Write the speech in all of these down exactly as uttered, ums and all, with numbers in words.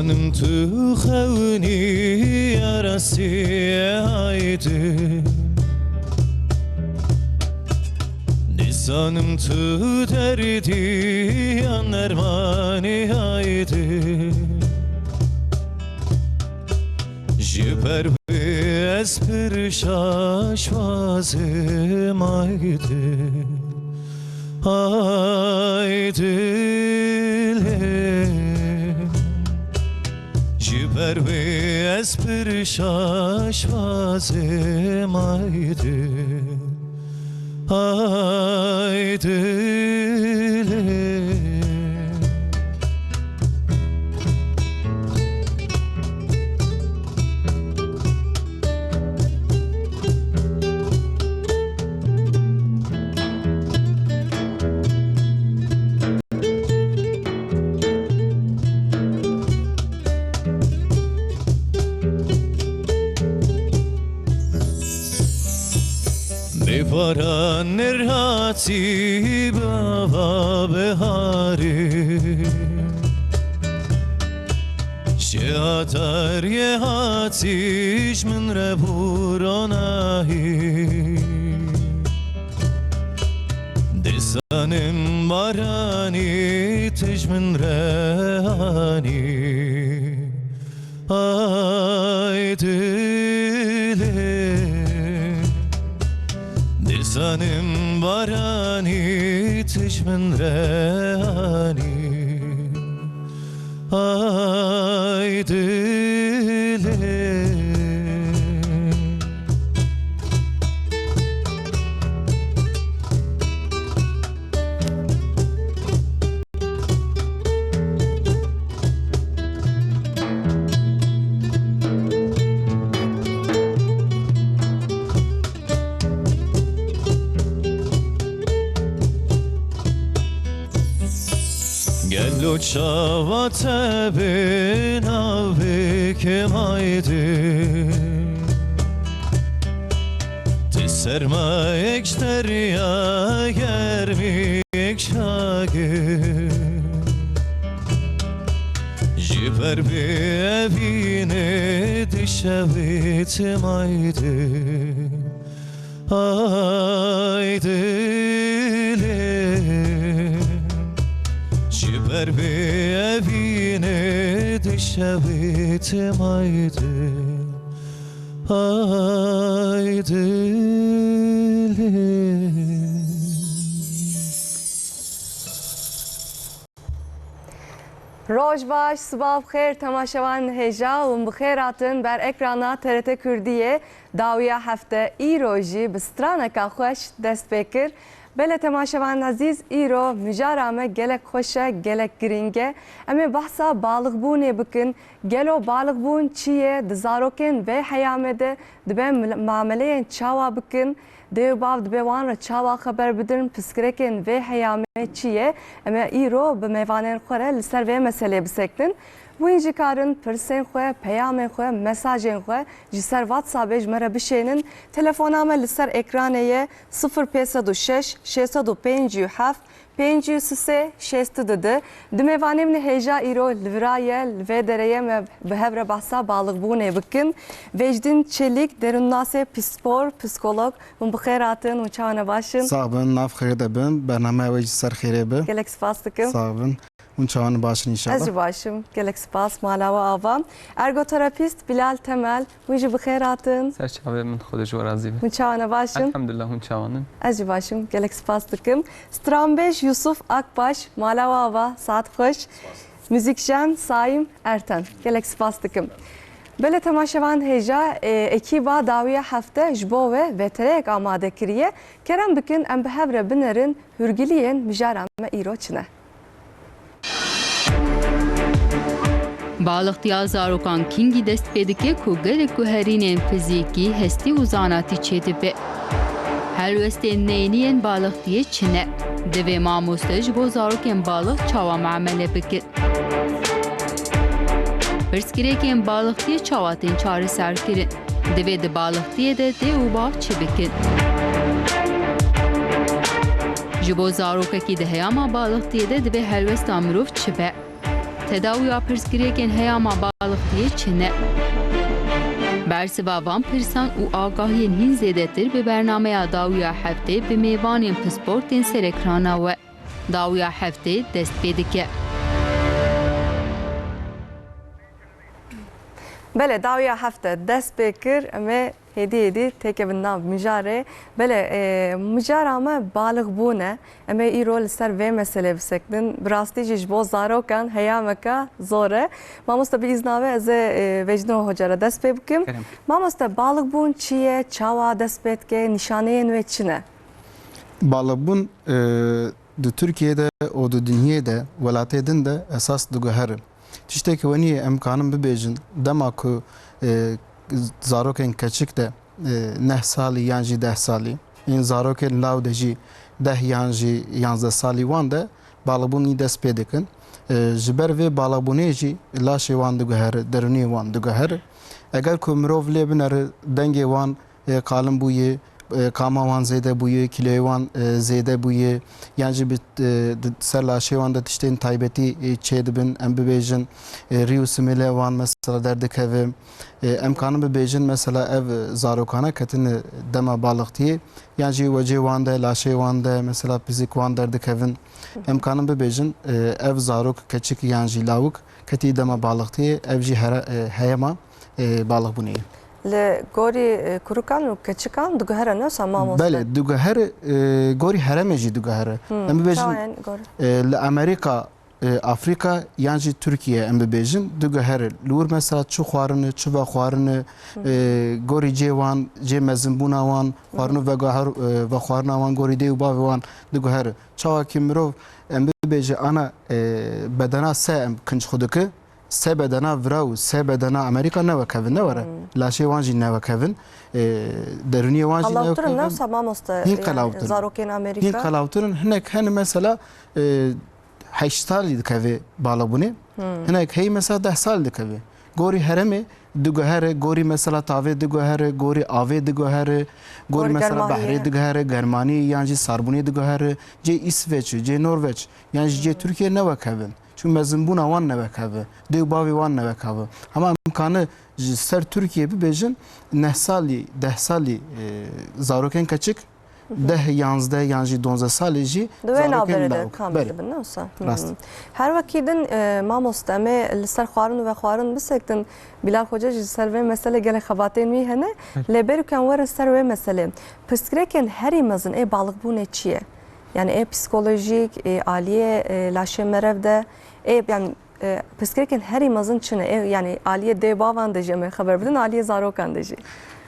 Dizanim tu xewnî ya rastî ye, haydi. Dizanim tu derdî ya nermanî, haydi. Ji ber wê ez pir şaşwazim, haydi. Ay dilê, ji ber wê ez pir şaşwazim, ay dilê, ay dilê. Bê baran nirhatî bi ava biharê. Şehatar yê hatî ji min re bûronahî. Dizanim baranî tu ji min re anî. Ay dilê, dizanim baranî tu ji min re anî. Ay dilê. Gelo çawa te bê navê kim, haydi. Ti sermayek ji derya germiyek şagir. Ji ber bê evînê dişewîtim, haydi. Ay dilê, ji ber bê evînê dişewîtim, ay dilê, ay dilê. Roj baş, sibav xêr temaşevan hêja û bi xêr hatin ber ekrana T R T Kurdiyê. Dawiya hefte îro jî bi straneka xweş dest pê kir. Belê temaşevan ezîz, îro mijara me gelek xweş e, gelek girîng e. Em ê behsa balixbûnê bikin. Gelo balixbûn çi ye? Di zarokên vê heyamê de dibe mil-, mameleyên çawa bikin? Dê û bav dibe wan re çawa xeber bidin? Pirsgirêkên vê heyamê çi ye? Em ê îro bi mêvanên xwe re li ser vê meselê bisekinin. Hûn jî karin pirsên xwe, peyamên xwe, mesajên xwe ji ser WhatsAppê ji me re bişênin. Telefona me li ser ekranê ye, sifir pênc sed û şeş, şêst sed û pêncî û heft, pêncî û sê, şêst û du. Di mêvanê min hêja îro li vira ye, li vê derê ye, me bi hev re behsa balixbûnê bikin. Vecdîn Çelîk, derûnnasê pispor, psîkolog. Hûn bi xêr hatin, hûn çawa ne, baş in? Sax bin, nav xêrê de bin. Bernameya we jî ser xêrê be. Gelek spas dikim. Sax bin. Hûn çawa ne, baş in înşallah? Ez jî baş im. Gelek spas. Mala we ava. Ergoterapîst Bilal Temel. Hûn jî bi xêr hatin. Ser çavê min, Xwedê ji we razî be. Hûn çawa ne, baş in? Elhamdulillah, hûn çawa ne? Ez jî baş im, gelek spas dikim. Stranbêj Yusuf Akbaş, mala we ava, saet xweş. Spas. Muzîkjen Saîm Erten, gelek spas dikim. Belê temaşevan hêja, e, ekîba Dawiya Hefte ji bo we vetereyek amade kiriye. Kerem bikin em bi hev re binerin hûrgiliyên mijara me îro çi ne. Balixtiya zarokan kingî dest pê dike ku gelek guherînên fizîkî, hestî û zanatî çêdibe. Helwestên neyînî yên balixtiyê çi ne? Divê mamoste ji bo zarokên balix çawa muamele bikin? Pirsgirêkên balixtiyê çawa tên çareserkirin? Divê di balixtiyê de dê û bav çi bikin? Ji bo zarokekî di heyama balixtiyê de divê helwesta mirov çi be? Tedawiya pirsgirêkên heyama balixtiyê çi ne? Bersiva van pirsan û agahiyên hîn zêdetir bi bernameya Dawiya Heftê bi mêvanên pispor tên ser ekrana we. Dawiya Heftê dest pê dike. Belê, Dawiya Hefte dest pê kir, em ê hêdî hêdî têkevin nav mijarê. Belê, e, mijara me balixbûn e. Em ê îro li ser vê meselê bisekinin. Bi rastî jî ji bo zarokan heyameke zor e. Mamoste, bi îzna we ez ê, e, Vecdîno Hoca re dest pê bikim. Kerem. Mamoste, balixbûn çi ye? Çawa dest pê dike? Nîşaneyên wê çi ne? Balixbûn, e, di Tirkiyê de û di dinyê de, welatê din de esas diguhere. Tiştekî wenî ye em kanin bibêjin, dema ku, e, zarokên keçik de, e, neh salî yan jî deh salî, ên zarokên law de jî deh yan jî yanzdeh salî wan de balixbûnî dest pê dikin. E, ji ber vê balixbûnê jî laşê wan diguhere, derûniyê wan diguhere. Eger ku mirov lê binere dengê wan, e, qalin bûye, e, qama wan zêde bûye, kîloyê wan, e, zêde bûye, yan jî bi, e, di ser laşê wan de tiştên taybetî, e, çêdibin, em bibêjin, e, rî û simêlê wan mesela derdikeve. E, em kanin bibêjin mesela ev zarokane ketine dema balixtiyê, yan jî wecê wan de, laşê wan de mesela pizîk wan derdikevin. Em kanin bibêjin, e, ev zarok keçik yan jî lawik ketî dema balixtiyê, ev jî here, e, heyema, e, balixbûnê ye. Li gorî, e, kurukan û keçikan diguhere, ne wisa mamoste? Belê, diguhere, e, gorî heremê jî diguhere. Hmm, em bibêjin, çawa, yani, gorî? E, li Amerîka, e, Afrîka yan jî Tirkiye em bibêjin, diguhere. Li wir mesela çi xwarine, çi vexwarine, e, gorî cê wan, cê mezinbûna wan, xwarin û veguher-, e, vexwarina wan gorî dê û bavê wan diguhere. Çawa ki mirov, em bibêje ana, e, bedena se em kinc xwe dike, se bedena vira û se bedena Amerîka ne wek hev in, ne were. Hmm. Laşê wan jî ne wek hev in. E, derûniyê wan jî ne wek hev in. Qelawtir in, ne wisa mamoste, hîn yani, qelawtir in. Zarokên Amerîka? Hîn qelawtir in. Hinek hene mesela, e, heşt salî dikeve balabûnê. Hmm. Hinek heyî mesela deh salî dikeve. Gorî heremê diguhere, gorî mesela tavê diguhere, gorî avê diguhere, gorî mesela behrê diguhere, germanî yan jî sarbûnê diguhere, cê Îsveç, cê Norveç, yan jî cê Tirkiye ne wek hev in. Çun mezinbûna wan ne wek hev e, dê û bavê wan ne wek hev e. Hema em kane ji ser Tirkiye bibêjin, neh salî, deh salî, e, zarokên keçik, deh, yanzdeh yan jî donzdeh salî jî zarokên lawik. Di wê navberê de kamil dibin, ne wisa? Rast. Hmm. Her wekî din, e, mamoste, em ê li ser xwarin û vexwarin bisektin. Bilal Xoca jî li ser vê meselê gelek xebatên wî hene. Lê berû ku em werin ser wê meselê. Pirsgirêkên herî mezin ê balixbûnê çi ye? Yani ê psîkolojîk, ê aliyê, e, laşê merev de, ê, yani, e, pirsgirêkên herî mezin çi ne? Ê, yani aliyê dê bavan de jî em ê xeber bidin, aliyê zarokan de jî.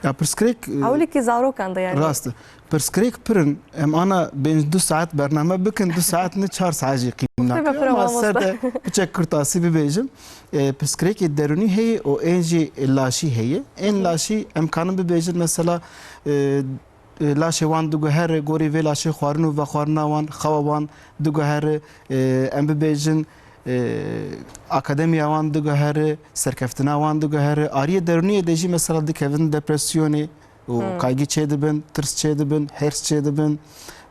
Ya pirsgirêk, e, ewilîkî zarokan de yani. Rast e. Pirsgirêk pir in. Em ana bên du saet bername bikin, du saet ne çar saet jî qîm nake. Ama ser de piçek kurtasî bibêjim. E, pirsgirêkê derûnî heye û ên jî laşî heye. Ên laşî em kanin bibêjin mesela, e, e, laşê wan diguhere, gorî vê laşê xwarin û vexwarina wan, xewa wan diguhere, e, em bibêjin, e, akademiya wan diguhere, serkeftina wan diguhere. Ariyê derûniyê de jî mesela dikevin depresyonê û kaygî çêdibin, tirs çêdibin, hêrs çêdibin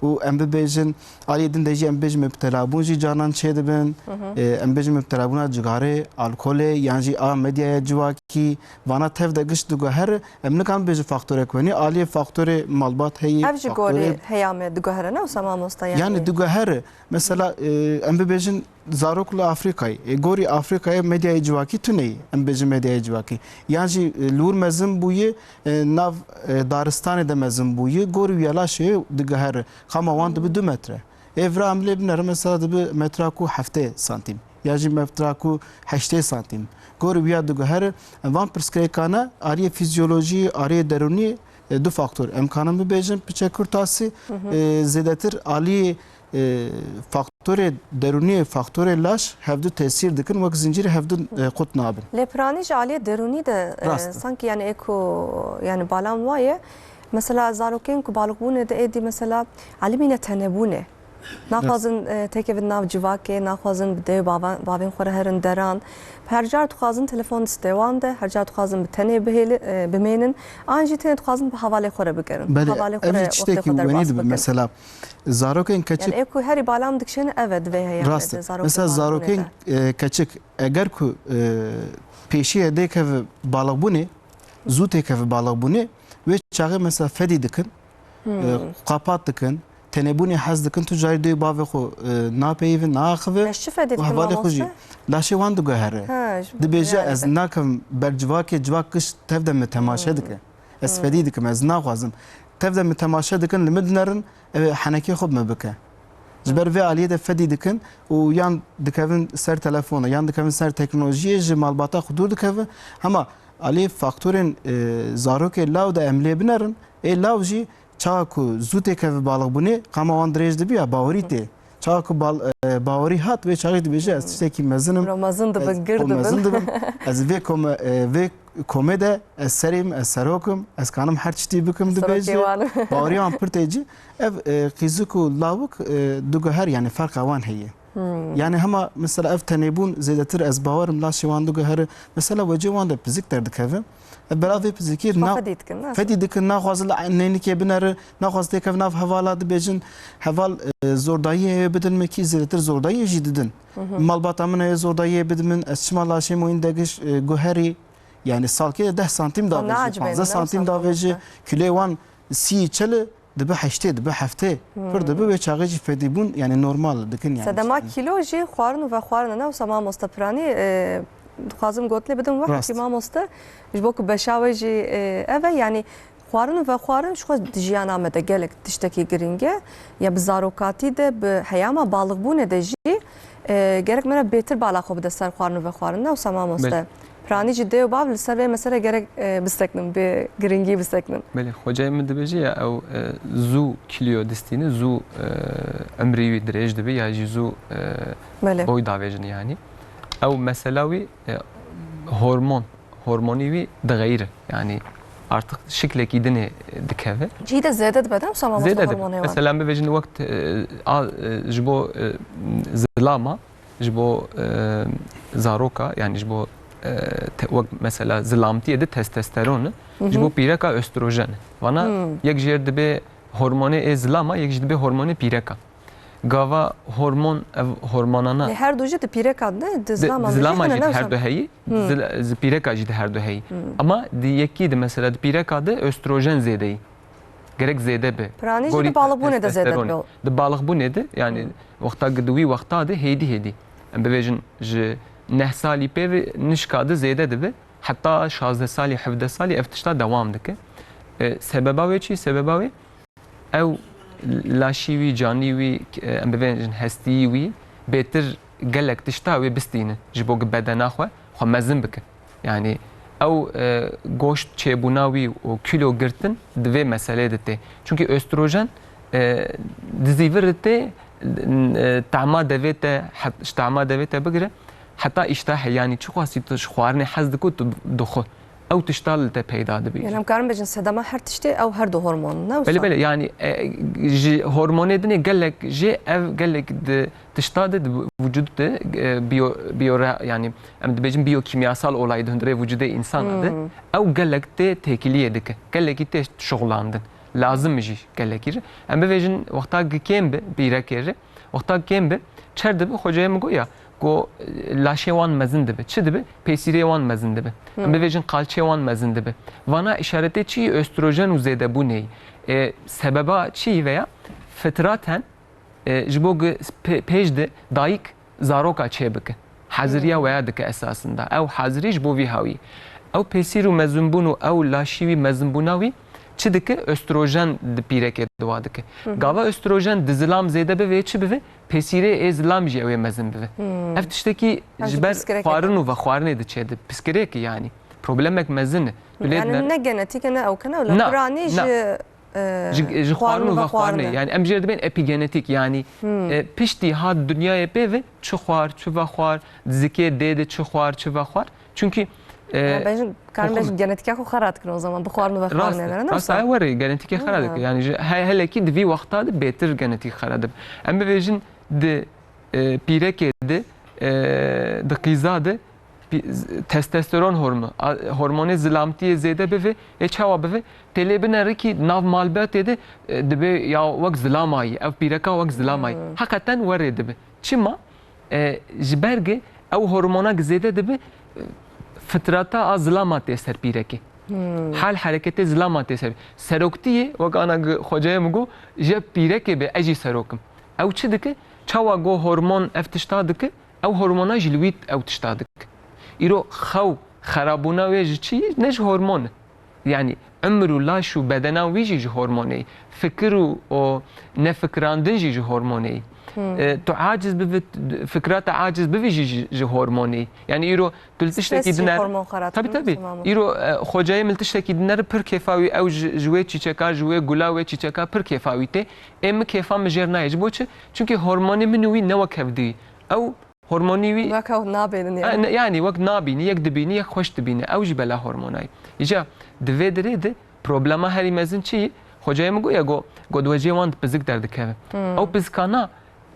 û em bibêjin, aliyê din de jî em bibêjin mubtelabûn jî canan çêdibin. E, em bibêjin mubtelabûna cigarê, alkolê yan jî a medyaya civakî, vana tev de giş diguhere. Em nikarin bibêjin faktorek wenî, aliyê faktorê malbat heye. Ev jî gorî heyamê diguhere, ne wisa mamoste, yani? Yani diguhere. Mesela, e, em bibêjin zarok li Afrîkayê. E, gorî Afrîkayê medyayê civakî tune ye. Em bêjin medyayê civakî. Yan jî, e, li wir mezin bûye, e, nav, e, daristanê de mezin bûye. Gorî wî ya laşê digiheri. Xama wan dibi du metre. Ê vira em lê binere mesela dibi metra ku heftê santîm. Ya jî metra ku heştê santîm. Gorî wî ya digiheri. Em van pirsgirêkane ariyê fizyolojî, ariyê derûnî, e, du faktor. Em kanin bibêjin piçek kurtasî, e, zêdetir aliyê, e, faktorê derûnî, faktorê laş hevdu tesîr dikin, wek zincîrê hevdu, e, qut nabin. Lê piranî ji aliyê derûnî de, e, sankî yani ê ku, yani balam waye. Mesela zarokên ku balixbûnê de êdî mesela elimîne tenebûnê. Naxwazin e, têkevin nav civakê, naxwazin bi dê û bava- bavên xwe re herin deran. Her car dixwazin telefon distê wan de, her car dixwazin bi tenê bihêli- e, bimênin. An jî tenê dixwazin bi hevalê xwe re bigerin. Belê, Hevalê xwe ev re jî wextê tiştekî xwe wenî derbas dibe bikin. Mesela. Zarokên keçik Yani ev ku herî bala min dikişêne ev e di vê heyatê Rast e. de, zarokên Mesela bavê zarokên bûne de. e, keçik eger ku e, pêşiye dêkeve balixbûnê, zû têkeve balixbûnê, wê çaxê mesela fedî dikin, e, qapat dikin, tenêbûnê hez dikin, tu carî dê û bavê xwe e, napeyivin, naaxive Eş çi fedî û dikim hevalê xwe jî mamoste? laşê wan diguhere. Ha, ji- Dibêje yani ez nakim ber civakê, civak giş tev de min temaşe dike. Ez fedî dikim, ez naxwazim. Tev de min temaşe dikin, li min dinerin, ev ê henekê xwe bi min bike. Ji ber vê aliyê de fedî dikin û yan dikevin ser telefona, yan dikevin ser teknolojiyê, ji malbata xwe dûr dikevin. Hema aliyê faktorên e, zarokê law de em lê binerin, ê law jî çawa ku zû têkeve balixbûnê, qama wan dirêj dibiya, bawerî tê. Çawa ku bal- e, bawerî hat, wê çaxê dibêje, ez tiştekî mezin im. Bira mezin dibin, Ez gir xwe dibin. mezin dibim. Ez vê kome- e, vê komê de ez serê me, ez serok im, ez kanim her tiştî bikim, Serokê dibêje. wan. Baweriya wan pir tê cî. Ev e, qîzik û lawik e, diguher, yani ferqa wan heye. Yani hema mesela ev tenêbûn zêdetir, ez bawer im, laşê wan diguhere. Mesela wecê wan de pizik derdikeve. Ev bera vê pizikî Xwe na- fedî dikin, ne? fedî dikin, naxwaze li neynikê binere, naxwaze têkev nav hevala, dibêjin heval e, zordayiyê heye bidin min, kî zêdetir zordayiyê jî didin. Malbata min heye zordayiyê bidin min, ez çima laşê min wîn degiş e, guherî, yani salkê de deh santîm Xwe davêjî, naacibêne, panzdeh ne? santîm Wisa davêjî, mamoste. Kîloyê wan sî çel e, dibe heştê, dibe heftê. Pir dibe, wê çaxê jî fedîbûn, yani normal dikin yani. Sedema kîlo jî xwarin û vexwarin e, ne wisa mamoste Piranî, e, dixwazim gotinê bidim we Rast. hekî mamoste, ji bo ku beşa we jî e, ev e, yani xwarin û vexwarin ji xwe di jiyana me de gelek tiştekî girîng e. Ya bi zarokatî de, bi heyama balixbûnê de jî e, gerek me re bêtir bala xwe bide ser xwarin û vexwarin, ne wisa mamoste? Belê. Piranî jî dê û bav li ser vê mesele gerek e, biseknin, bi girîngî biseknin. Belê, xwecayê min dibêje ya ew e, zû kîloya distîne, zû e, emrê wî dirêj dibe ya jî zû e, Belê. boy davêjin yani. Ew mesela wî e, hormon, hormonî wî dixeyire. Yani artık şiklekî dinê dikeve. Cî de zêde dibe, ne wisa mamoste Zêde dibe. hormonê wan? Mesela em bibêjin wek e, a- e, ji bo e, zilama, ji bo e, zaroka, yani ji bo e, te- wek mesela zilamtiyê de testosteron e, ji bo pîreka östrojen e. Vana yek jêr dibe hormonê ê zilama, yek jî dibe hormonê pîreka. Gava hormon, ev hormonana Lê her du jî di pîreka de, di Di- zilama di min jî zilama hene, jî ne di her wisa? du heyî, di zil- di pîreka jî di her du heyî. Ama di yekî de mesela di pîreka de östrojen zêde yî. Gerek zêde be. Piranî jî Gorî di balixbûnê de zêde testosteronê. dibe. Di balixbûnê de, yani wexta gi di wî wexta de hêdî hêdî. Em bibêjin ji neh salî pê ve nişka de zêde dibe. Heta şazdeh salî, hevdeh salî ev tişta dewam dike. E, sebeba wê çi? Sebeba wê ew laşî wî, canî wî, e, em bibêjin hestiyî wî bêtir gelek tişta wê bistîne ji bo gi bedena xwe, xwe mezin bike. Yani ew e, goşt çêbûna wî û kîlo girtin di vê meselê de tê. Çunkî östrojen e, di zîvir de tê, e, tahma devê te, het- ji tahma devê te bigire heta îştahê, yani çiqasî tu ji xwarinê hez dikî, tu dixwe. Ew tişta li te peyda dibî. Yani em karin bêjin sedema her tiştê ew her du hormon, ne wisa? Belê, belê, yani e, ji hormonê dinê gelek jê ev gelek di tişta de di vücud de e, biyo, biyo re, yani em dibêjin biyokimyasal olayî di hundirê vücudê insana de ew gelek tê têkiliyê dike. Gelekî tê şixulandin. Lazim jî gelekî re. Em bibêjin wexta gi kêm bi pîrekê re, wexta kêm bi çer dibi, xocayê min got ya, ku laşê wan mezin dibe. Çi dibe? Pêsîrê wan mezin dibe. Em bibêjin qalçê wan mezin dibe. Vana îşaretê çi? Östrojen û zêdebûnê. E, sebeba çi veya fitraten e, ji bo ku pê- pêş de dayik zaroka çêbike. Haziriya weya dike esasında. Ew hazirî ji bo vî hawî. Ew pêsîr û mezinbûn û ew laşî wî mezinbûna wî çi dike? Östrojen di pîrekê diwa dike. Gava östrojen di zilam zêde bibe, çi bibe? Pêsîrê ê zilam jî ew ê mezin bibe. Ev tiştekî Ev ji ji ber pirsgirêkê xwarin de. û vexwarinê diçe di. Pirsgirêkî yani. Problemek mezin e. Tu lê Yani diner- ne genetîk e, ne ew kene, Na, lê piranî na. ji e, Ji, ji xwarin û vexwarinê. Yani em jê re dibên epigenetik, yani e, piştî hat dinyayê pê ve çi xwar, çi vexwar, di zikê dê de çi xwar, çi vexwar. Çunkî E, bejin, karin bejin genetîka xwe xera dikin o zaman, bi xwarin û vexwarinê de, ne wisa? Rast e, werê genetîkê xera dike. Yani ji he-, hele kî di vî wexta de bêtir genetîk xera dibe. Em bibêjin di, e, pîrekê de, e, di qîza de pî-, z-, testosteron hormo-, a, hormonê zilamtiyê zêde bive, ê çawa bive? Tê lê binere kî nav malbatê de, e, dibe ya wek zilamayî, ev pîreka wek zilamayî. Heqeten werê dibe. Çima? E, ji ber ge ew hormonak zêde dibe, e, fitrata a zilama tê ser pîrekê. Hal hereketê zilama tê ser. Seroktiyê, wek ana ge xocayê min got, ji pîrekê be, ez jî serok im. Ew çi dike? Çawa go hormon ev tişta dike, ew hormona jî li wî ew tişta dike. Îro xew, xerabûna wê ji çi ye? Ne ji hormon e. Yani, umir û laş û bedena wî jî ji hormonê ye. Fikir û o nefikirandin jî ji hormonê ye. E, tu aciz bivî, fikra te aciz bivî jî ji, ji hormonê ye. Yani, îro tu li tiştekî dinere. Tabii, tabii. Îro, e, xocayê min li tiştekî dinere pir kêfa wî, ew ji, ji wê çîçeka, ji wê gula wê çîçeka pir kêfa wî tê. Ê min kêfa min jêr nayê. Ji bo çi? Çünkü hormonê min û wî ne wek hev dî. Ew hormonî wî wek hew nabênin yani. E, ne, yani wek nabînî, yek dibînî, yek xweş dibîne. Ew jî bela hormonayî. Îca di vê dirê de problema herî mezin çi ye? Xocayê min got ya, got, got di wecihê wan de pizik derdikeve. Ew pizikana,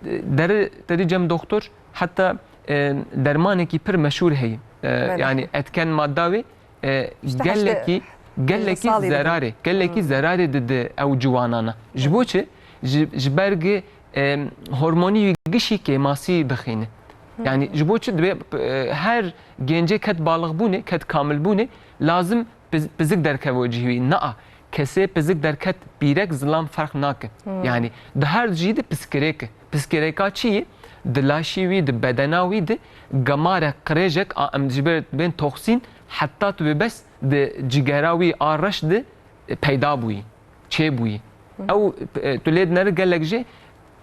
e, deri te dî cem doktor, heta, e, dermanekî pir meşhûr heye. E, yani etken madda wê, e, gelekî, gelekî zerarê, gelekî zerarê dide ew ciwanana. Ji bo çi? Ji, ji ber ge, e, hormonî wî gişî kêmasî dixîne. Yani ji bo çi dibe, e, her gencê ket balixbûnê, ket kamilbûnê, lazim piz-, pizik derkeve cihê wî. Naa, kesê pizik derket pîrek zilam ferq nake. Yani di her jî de piskirêk e. Piskirêka çi ye? Di laşî wî, di bedena wî de gemarek, qirêjek a em ji ber bên toksîn heta tu bê bes di cigera wî a reş de peyda bûyî, çêbûyî. Ew, e, tu lê dinere gelek jê,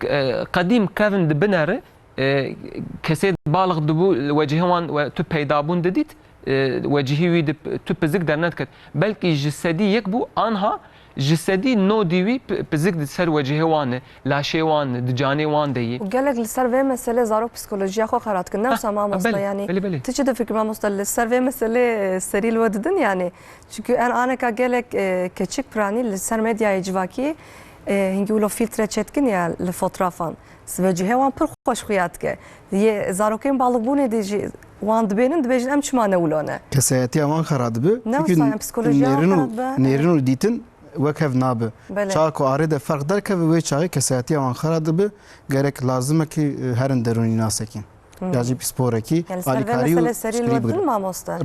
e, qedîm kevin di binere, e, kesê balix dibû, li wecihê wan we tu peyda bûn didît, e, wecihî wî di tu pizik dernediket. Belkî ji sedî yek bû, anha ji sedî nodî wî pi-, pizik di ser wecihê wan e, laşê wan e, di canê wan de yî. Û gelek li ser vê meselê zarok psikolojiya xwe xera dikin. Ne wisa mamoste, belê, yani, belê, belê. Tu çi difikirî mamoste li ser vê meselê, e, serî li we didin yani? Çünkü en aneka gelek, e, keçik piranî li ser medyayê civakî, e, hingî wilo fîltre çêdikin ya li fotrafan. Vecihê wan pir xweş xuya dike. Yê zarokên balixbûnê de jî wan dibênin, dibêjin em çima ne wilo ne? Kesayetiya wan xera dibe. Ne wisa, em psikolojiya wan xera dibe. Nêrin û dîtin wek hev nabe. Belê. Çawa ku arê de ferq derkeve, wê çaxê kesayetiya wan xera dibe. Gerek lazim e ki, e, herin derûnînasekî. Ya jî pîsporekî, alîkarî û piştgirî bigirin.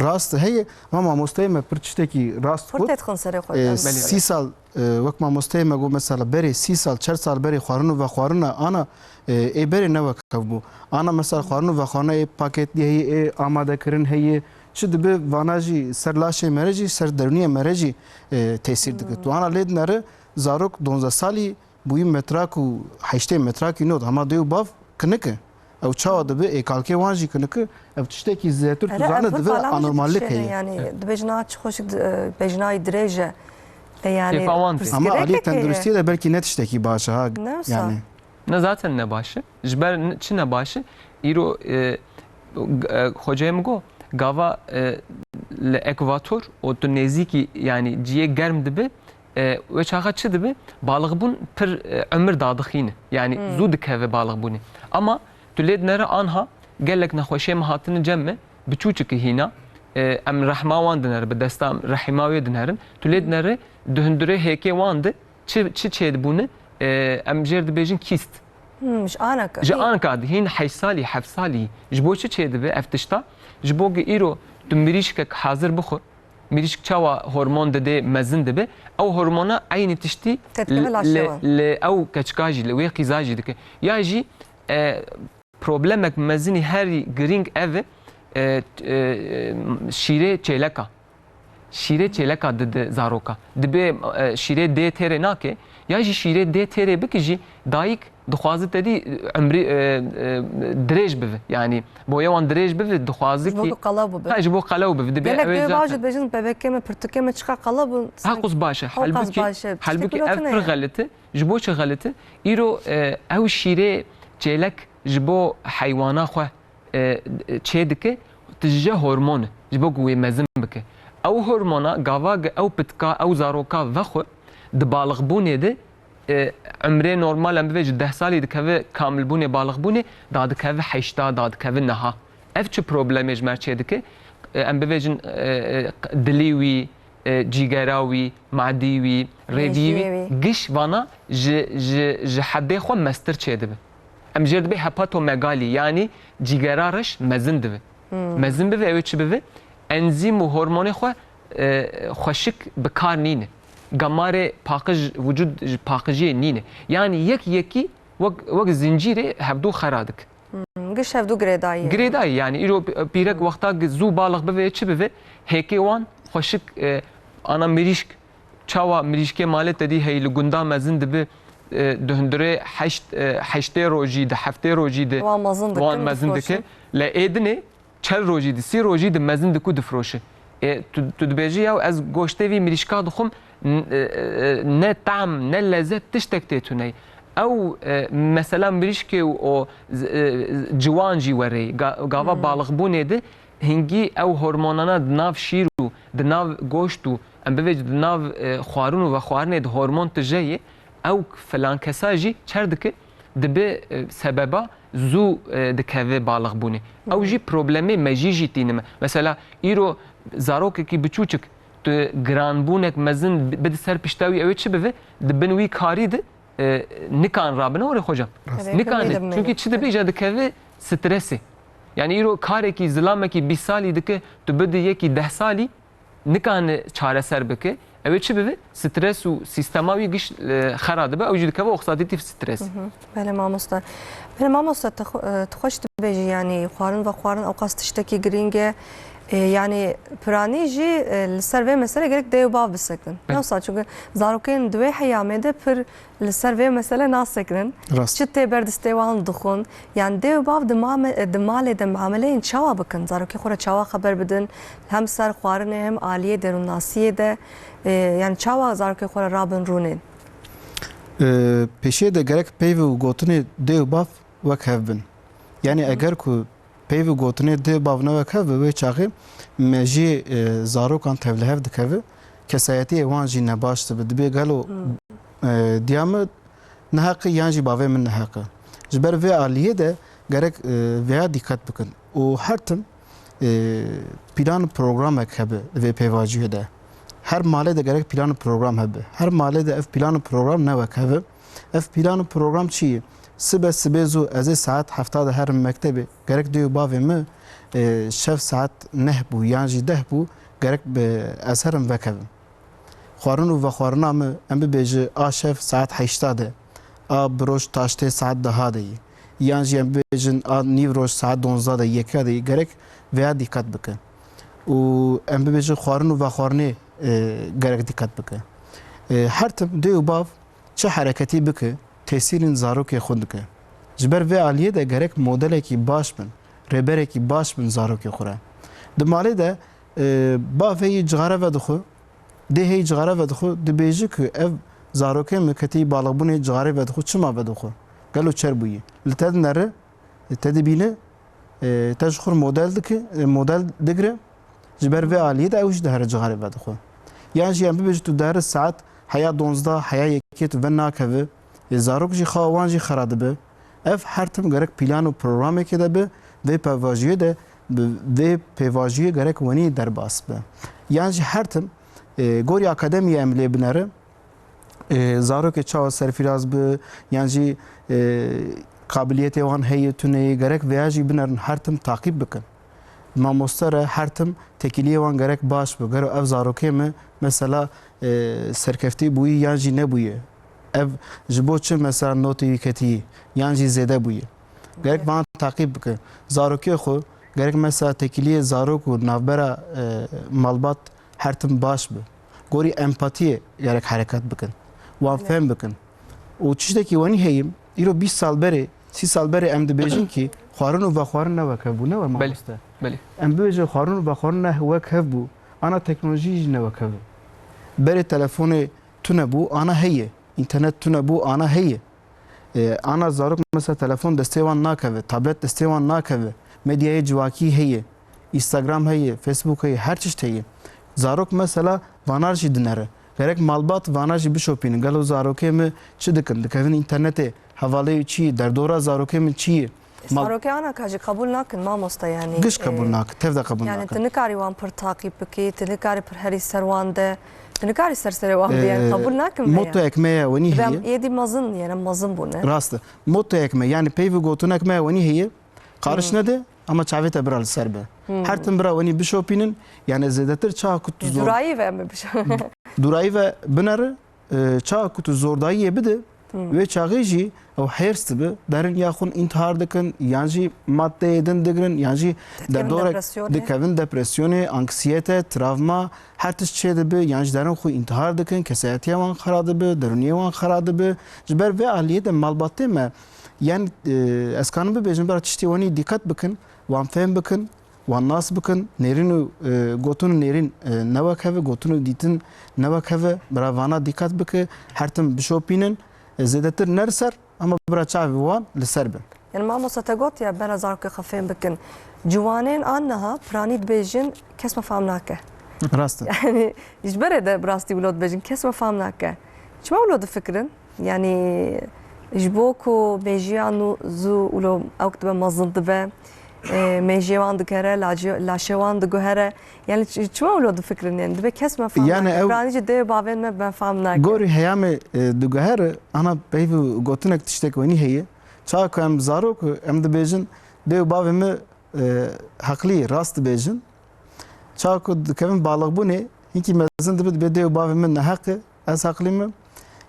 Rast e, heye, ama mamosteyê me pir tiştekî rast got. Pir têdixin serê xwe. E, sî sal, e, wek mamosteyê me got, mesela berê sî sal, çar sal berê xwarin û vexwarina ana, e, ê berê ne wek hev bû. Ana mesela xwarin û vexwarina ê paketlî heye, ê amadekirin heye, çi dibe vana jî ser laşê me re jî, ser derûniyê me re jî, e, tesîr dike. Tu ana lê dinere zarok donzdeh salî, bûyî metrak û heştê metrakî not, hema dê û bav kinik e. Ew çawa dibe, ê kalkê wan jî kinik e. Ev tiştekî zêtir tu zane dibe anormallik heye. Yani, dibêjin a çi xweşik, e, bêjinayî dirêj e. E, yani, kêfa wan tê. Ama aliyê tenduristiyê de belkî ne tiştekî baş e, ha. Ne wisa. Yani. Ne zaten ne baş e. Ji ber n-, çi ne baş e? Îro, e, g-, e, xoceyê min got, gava, e, li ekvator û tu nêzîkî, yani, ciyê germ dibe, e, wê çaxa çi dibe? Balixbûn pir, e, umir dadixîne. Yani, zû dikeve balixbûnê. Ama tu lê dinere anha gelek nexweşiyê me hatine cem me, biçûçik e hîna, e, em rehma wan dinere, bi desta rehîma wê dinerin. Tu lê dinere di hundirê hêkê wan de çi, çi çêdibûne, e, em jêr dibêjin kîst. Hmm, ji anaka. Ji anaka de hîn heşt salî, heft salî. Ji bo çi çêdibe ev tişta? Ji bo ku îro tu mirîşkek hazir bixwe, mirîşk çawa hormon dide, mezin dibe, ew hormona eynî tiştî li, li, li ew keçika jî, li wê qîza jî dike. Ya jî, e, problemek mezinî herî girîng ev e, e, e, şîrê çêleka. Şîrê çêleka dide zaroka. Dibe, e, şîrê dê têrê nake, ya jî şîrê dê têrê bike jî dayik dixwaze te dî, e, umrî, e, e, dirêj bive. Yani boya wan dirêj bive, dixwaze ki. Ji bo ku qelew bibe. Ha, ji bo qelew bibe. Dibe. Gelek ew ê dê zaten bajî dibêjin, bebekê me, pirtûkê me çiqa qelew bûn. Ha, sanki quz baş e. Halbûkî, halbûkî ev pir xelit e. Ji bo çi xelit e? Îro, e, ew şîrê çêlek ji bo heywana xwe, e, çê dike. didije hormon e, ji bo ku wê mezin bike. Ew hormona gava ge ew pitika, ew zaroka vexwe, di balixbûnê de, e, umrê normal em bivê ji deh salî dikeve kamilbûnê, balixbûnê, dadikeve heşta, dadikeve niha. Ev çi problemê ji me çê dike? E, em bivêjin, e, e, dilî wî, e, cîgera wî, madî wî, rêviyê Mejiyê wî, wî. Giş vana ji, ji, ji hedê xwe mestir çêdibe. Em jê dibê hepatomegalî, yanî cîgera reş mezin dibe. Hmm. Mezin bibe, ew ê çi bibe? Enzîm û hormonê xwe, e, xweşik bi kar nîne. Gamarê paqij, vücud ji paqijiyê nîne. Yanî yek yekî wek, wek zincîrê hevdû xera dik. Hmm, giş hevdû girêdayî ye. Girêdayî, yanî îro pîrek wexta zû balix bive, çi bive? Hêkê wan xweşik, e, ana mirîşk, çawa mirîşkê malê te dî heyî li gunda mezin dibi, e, di hundirê heşt, e, heştê rojî, di heftê rojî di Wan mezin dikin, wan mezin dike. Difroşin. Le ê dinê çel rojî di, sî rojî di mezin diku difroşi. E, tu, tu dibêjî, yaw ez goştê vî mirîşka dixwim, n-, e, e, ne tam, ne lezet, tiştek tê tuney. Ew, e, mesela mirîşkê û o z-, e, ciwan jî werê, ga-, gava Hmm. balixbûnê di, hingî ew hormonana di nav şîr û di nav goşt û em bivêj di nav, e, xwarin û vexwarinê di hormon tije yê, ew filan kesa jî çer dike, dibe, e, sebeba zû, e, dikeve balixbûnê. Ew jî problemê mejî jî tînime. Mesela îro zarokekî biçûçik tu giranbûnek mezin bi-, bidi ser pişta wî, ew ê çi bive? Di bin wî karî di, e, nikan rabine, orê xocam. Rast. Nikane. Çünkü çi dibe, îja dikeve stresê. Yani îro karekî, zilamekî bîst salî dike, tu bidi yekî deh salî, nikane çareser bike. Ew ê çi bibe? Stres û sîstema wî giş, e, xera dibe. Ew jî dikeve oksidatif stres. Hı hı. Belê mamosta. Belê mamosta, tu xwe-, e, tu xweş dibêjî, yanî xwarin vexwarin ewqas tiştekî girîng e. E, yanî piranî jî, e, li ser vê mesele gerek dê û bav bisekinin. Belê. Ne wisa, çünkü zarokên di wê heyamê de pir li ser vê mesele nasekinin. Rast. Çi tê ber distê wan dixwin. Yan dê û bav di mame-, di malê de muameleyên çawa bikin? Zarokê xwe re çawa xeber bidin? Hem ser xwarinê hem aliyê derûnnasiyê de, e, yan çawa zarokê xwe re rabin rûnên? E, pêşiyê de gerek peyv û gotinê dê û bav wek hev bin. Yani Hı. eger ku peyv û gotinê dê bav ne wek hev, wê çaxê mejiyê, e, zarokan tevlihev dikeve, kesayetiyê wan jî nebaş dibe. Dibê gelo, Hmm. e, diya min neheq e yan jî bavê min neheq e. Ji ber vê aliyê de gerek, e, vêya dîqet bikin. Û her tim, e, plan û programek hebe vê pêvajoyê de. Her malê de gerek plan û program hebe. Her malê de ev plan û program ne wek hev e. Ev plan û program çi ye? Sibe, sibê zû ez ê saet hefta de herim mektebê. Gerek dê û bavê min, e, şev saet neh bû yan jî deh bû, gerek bi ez herim vekevim. Xwarin û vexwarina min, em bibêje a şev saet heşta de, a bi roj taştê saet deha de ye. Yan jî em bibêjin a nîv roj saet donzda de, yeka de ye. Gerek vêya dîqet bike. Û em bibêjin xwarin û vexwarinê, e, gerek dîqet bike. E, her tim dê û bav çi hereketî bike, tesîrên zarokê xwe dike. Ji ber vê aliyê de gerek modelekî baş bin, rêberekî baş bin zarokê xwe re. Di malê de, e, bavê yî cixare vedixwe, dê hê yî cixare vedixwe, dibêje ku ev zarokê min ketî balixbûnê cixarê vedixwe, çima vedixwe? Gelo çer bûyî? Li te dinere, te dibîne, e, te ji xwe re model dike, e, model digre, ji ber vê aliyê de ew jî dihere cixarê vedixwe. Yan jî em bibêjin tu dihere saet heya donzda, heya yekê tu venakeve, e, zarok jî xewa wan jî xera dibe. Ev her tim gerek plan û programekê de be, vê pêvajoyê de, bi vê pêvajoyê gerek wenî derbas be. Yan jî her tim, e, gorî akademiyê em lê binere, e, zarokê çawa serfiraz bi, yan jî, e, qabiliyetê wan heye tune ye, gerek vêya jî binerin, her tim taqîb bikin. Mamoste re her tim tekîliyê wan gerek baş bi. Gero ev zarokê min, mesela, e, serkeftî bûyî yan jî nebûye. Ev ji bo çi, mesela, notê wî ketiyî yan jî zêde bûye. Gerek van taqîb bike. Zarokê xwe gerek, mesela, tekîliyê zarok û navbera, e, malbat her tim baş bi. Gorî empatiyê gerek hereket bikin. Wan Evet. fehm bikin. Û tiştekî wenî heyî, îro bîst sal berê, sî sal berê em dibêjin kî xwarin û vexwarin ne wek hev bû, ne we Belê, mamoste? belê. Em bibêjin xwarin û vexwarin ne wek hev bû, ana teknolojî jî ne wek hev e. Berê telefonê tune bû, ana heye. Înternet tune bû, ana heye. E, ana zarok mesela telefon destê wan nakeve, tablet destê wan nakeve. Medyayê civakî heye. Instagram heye, Facebook heye, her tişt heye. Zarok mesela vana jî dinere. Gerek malbat vana jî bişopînin. Gelo zarokê min çi dikin? Dikevin înternetê, hevalê wî çi ye? Derdora zarokê min çi ye? Mal- Zarokê ana ka jî qebûl nakin mamoste, yanî, Giş qebûl e, nakin, tev de qebûl yani nakin. Tu nikarî wan pir taqîb bikî, tu nikarî pir herî ser wan de, tu nikarî ser serê wan bî, yani, E, qebûl nakin me ya. Motoyek me ya wenî Dibe heye. Êdî mezin, yani, mezin bûne. Rast e. Motoyek me, yani, peyv û gotinek me ya wenî heye. Qariş Hmm. nede, ama çavê te bira li ser be. Hmm. Her tim bira wenî bişopînin, yani, zêdetir çawa ku tu zor- Durayî ve mi bişo? Durayî ve bineri, e, çawa ku tu zordayiyê bide, Hmm. wê çaxê jî ew hêrs dibe, derin ya xwe întihar dikin, yan jî maddeyê din digirin, yan jî Dikevin derdorek depresyonê. Dikevin depresyonê, anksiyete, travma, her tişt çê dibe, yan jî derin xwe întihar dikin, kesayetiya wan xera dibe, derûniyê wan xera dibe. Ji ber vê aliyê de malbatê me, yan, e, ez kanim bibêjim, bira tiştê wanî dîqet bikin, wan fêm bikin, wan nas bikin, nêrîn û, e, gotin û nêrîn, e, ne wek hev e, gotin û dîtin ne wek hev e, bira vana dîqet bike, her tim bişopînin, e, zêdetir ne li ser, ama bira çavê wan li ser be. Yani mamoste te got ya bera zarokê xwe fêm bikin. Ciwanên an niha piranî dibêjin kes me fam nake. Rast e. Yani ji berê de bi rastî wilo dibêjin kes me fam nake. Çima wilo difikirin? Yani ji bo ku mêjiya nû zû wilo ewk dibe mezin dibe, e, mêjiyê wan digere, lacê-, laşê wan diguhere. Yani çi-, çima wilo difikirin? Yani dibe kes me fam Yani nake. ew Piranî jî dê bavên me me fam nake. Gorî heyamê, e, diguhere, ana peyv û gotinek tiştek wenî heye. Çawa ku em zarok, em dibêjin, dê û bavê me, e, heqlî, rast dibêjin. Çawa ku dikevin balixbûnê, hinkî mezin dibe, dibê dê û bavê min neheq e, ez heqlî me.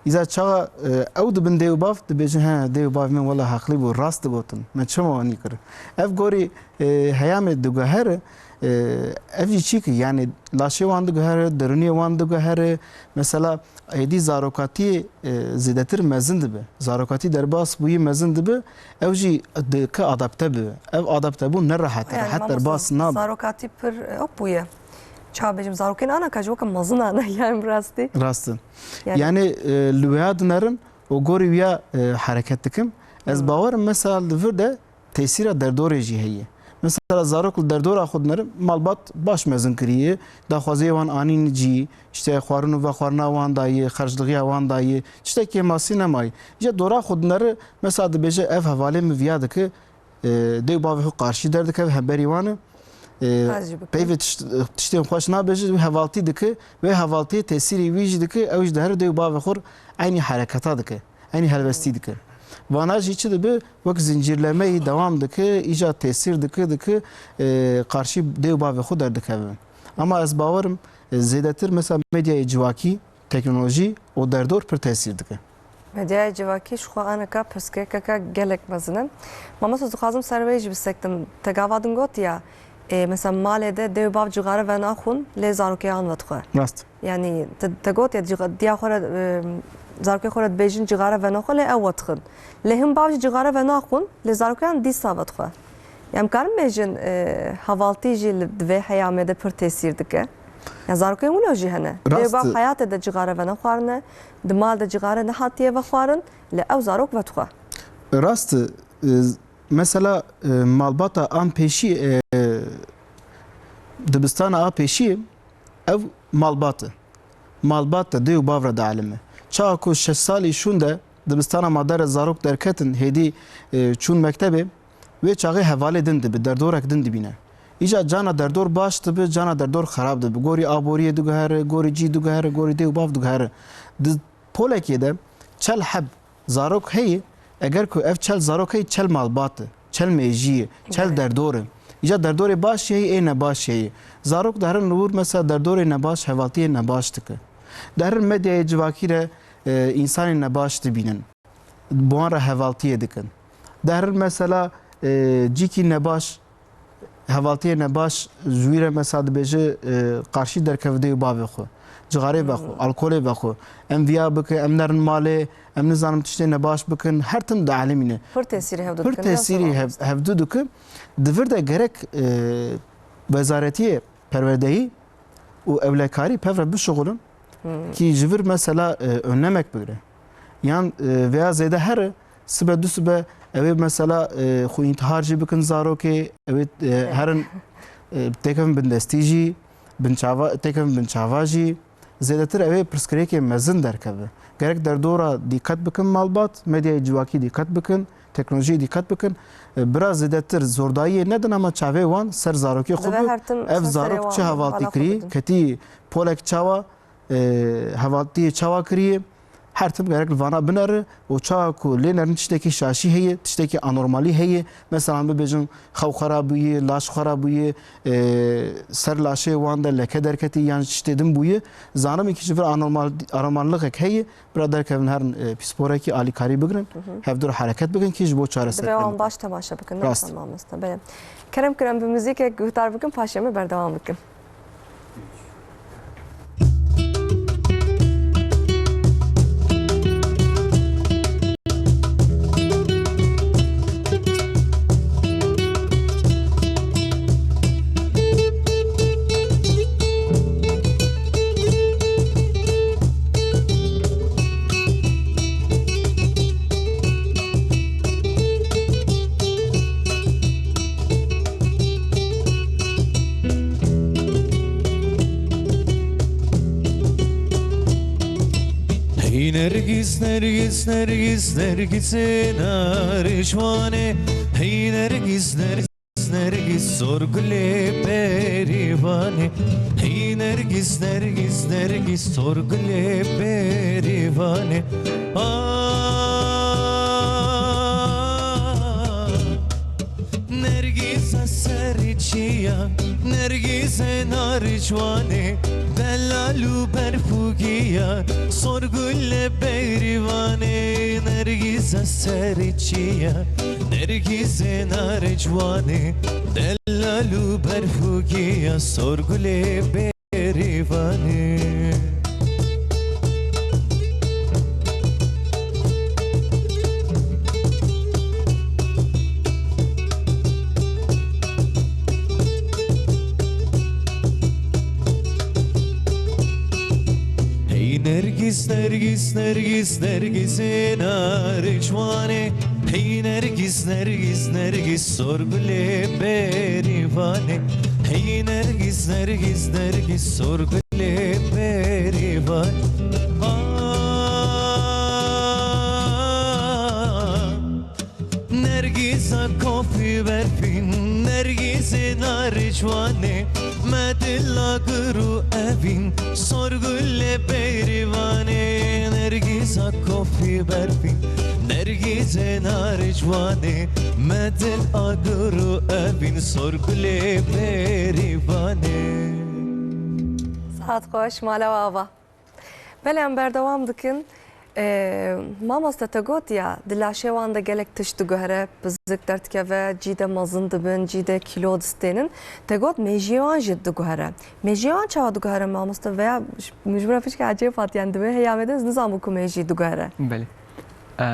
Îza çawa, e, ew dibin dê û bav, dibêjin, he, dê û bavê min wela heqlî bû, rast digotin. Me çima wanî kir? Ev gorî, e, heyamê diguhere, e, ev jî çî ki, yani laşê wan diguhere, derûniyê wan diguhere. Mesela, êdî zarokatiyê, e, zêdetir mezin dibe. Zarokatî derbas bûyî mezin dibe, ew jî dike adapte bibe. Ev adaptebûn ne rehet e, Yani rehet mamoste, derbas nabe. Zarokatî pir, e, ok bûye. Ça bêjim, zarokên ana ka ji weke mezin ana, yani bi rastî. Rast e. Yani Yani, e, li wêya dinerim û gorî wîya, e, hereket dikim. Ez Hmm. bawerim mesela li vir de tesîra derdorê jî heye. Mesela zarok li derdora xwe dinere, malbat baş mezin kiriye, daxwaziyê wan anîn cî, işte xwarin û vexwarina wan dayê, xerclixiya wan dayê, tiştekî kêmasî nemayê. Ji dora xwe dinere, mesela dibêje ev hevalê min viya dike, e, dê û bavê xwe qarşî derdikeve hemberî wan e. E, Ez jî bikim. Peyvê tişt-, tiştên xweş nabêje, wî hevaltî dike, wê hevaltiyê tesîrê wî jî dike, ew jî dihere dê û bavê xwe eynî hereketa dike. Eynî helwestî dike. Vana jî çi dibe? Wek zincîrlemeyî dewam dike, îca tesîr dike, dike, e, qarşî dê û bavê xwe derdikeve. Ama ez bawerim, e, zêdetir mesela medyayê civakî, teknolojî û derdor pir tesîr dike. Medyaya civakî ji xwe aneka pirsgirêkeke gelek mezin e. Mamoste, dixwazim ser wê jî bisektim. Te gava din gotiya, e, mesela malê de dê û bav cixare venaxwin, lê zarokê an vedixwe. Rast. Yani te, te got ya cî-, diya xwe re, e, zarokê xwe re dibêjin cixare venaxwe lê ew vedixwin. Lê hin bav jî cixare venaxwin lê zarokan dîsa vedixwe. Yani em karin bêjin, e, hevaltî jî li, di vê heyamê de pir tesîr dike. Ya zarokên wilo jî hene. Rast. Dê bav heyatê de cixare venexwarine, di mal de cixare nehatiye vexwarin, lê ew zarok vedixwe. Rast, e, mesela, e, malbata an pêşî, e, dibistana a pêşî, ev malbat e. Malbat de dê û bav re dielime. Çawa ku şeş salî şûn de dibistana ma dere zarok derketin, hêdî, e, çûn mektebê, wê çaxê hevalê din dibe, derdorek din dibîne. Îca cana derdor baş dibe, cana derdor xerab dibe. Gorî aboriyê diguhere, gorî cî diguhere, gorî dê û bav diguhere. Di polekê de çel heb zarok heye, eger ku ev çel zarok heye, çel malbat e, çel mêjî ye, çel Evet. derdor e. Îca derdorê baş heye, ê nebaş heye. Zarok diherin li wir mesela derdorê nebaş, hevaltiyê nebaş dike. Diherin medyayê civakî re, e, însanên nebaş dibînin. Bi wan re hevaltiyê dikin. Diherin mesela, e, cîkî nebaş, hevaltiyê nebaş ji wî re mesela dibêje, e, qarşî derkeve dê û bavê xwe, cixarê vexwe, Hmm. alkolê vexwe. Em viya bikin, em nerin malê, em nizanim tiştê nebaş bikin, her tim dielîmîne. Pir tesîrî hevdu Pir dikin, tesîrî hev-, hevdu dikin. Di vir de gerek, e, wezaretiyê perwerdehî û ewlekarî pev re bişuxulin. Hmm. Kî ji vir mesela, e, önlemek bigire. Yan, e, veya zêde here, sibe du sibe, ew ê mesela, e, xwe întihar jî bikin zarokê, ew ê, e, Evet. herin e, têkevin bindestî jî, binçava, têkevin binçava jî, zêdetir ew ê pirsgirêkê mezin derkeve. Gerek derdora dîqet bikin malbat, medyayê civakî dîqet bikin, teknolojiyê dîqet bikin. E, bira zêdetir zordayiyê nedin, ama çavê wan ser zarokê xwe Divê bi. Her tim Ev ser serê zarok wan çi bi, hevaltî bala xwe kirî, bidin. Ketî polek çawa, e, hevaltiyê çawa kiriye, her tim gerek li vana binere û çawa ku lê nerin tiştekî şaşî heye, tiştekî anormalî heye, mesela bibêjin xew xera bûye, laş xera bûye, e, ser laşê wan de leke derketî yan tiştê din bûye, zanibin ki ji vir anormal, anormalliqek heye, bira derkevin herin, e, pîsporekî alîkarî bigirin, Hı hı. hevdûr hereket bikin ki ji bo çareser Divê wan baş temaşe bikin, ne Rast. Tamam, mamoste, belê. Kerem kirin bi muzîkek guhdar bikin, paşê me berdewam bikin. Hey Nergis, Nergis, Nergis, Nergisê narê ciwanê. Hey Nergis, Nergis, Nergis, sorgulê berîvanê. Hey Nergis, Nergis, Nergis, sorgulê berîvanê. Ah, Nergîza serê çiya, Nergîzê narê ciwanê, delal û berfûgiya, sorgulê berîvanê. Nergîza serê çiya, Nergîzê narê ciwanê, delal û berfûgiya, sorgulê berîvanê. Hey Nergis, Nergis, Nergis, Nergisê narê ciwanê. Hey Nergis, Nergis, Nergis, sorgulê berîvanê. Hey Nergis, Nergis, Nergis, sorgulê berîvanê. Ah, Nergîza kofî berfîn, Nergîzê narê ciwanê, me dil agir û evîn, sorgulê berîvanê. Nergîza kofî berfîn, Nergîzê narê ciwanê, me dil agir û evîn, sorgulê berîvanê. Saet xweş, mala we ava. Belê, em berdewam dikin. Ee, mamoste, te got ya, di laşê wan de gelek tişt diguhere, pizik derdikeve, cî de mezin dibin, cî de kîlo distênin. Te got mêjiyê wan jî diguhere. Mêjiyê wan çawa diguhere, mamoste? Veya ş-, min ji min re piçke ecêb hat, yani divê heya me de ez nizanibû ku mêjî diguhere. Belê. Ee,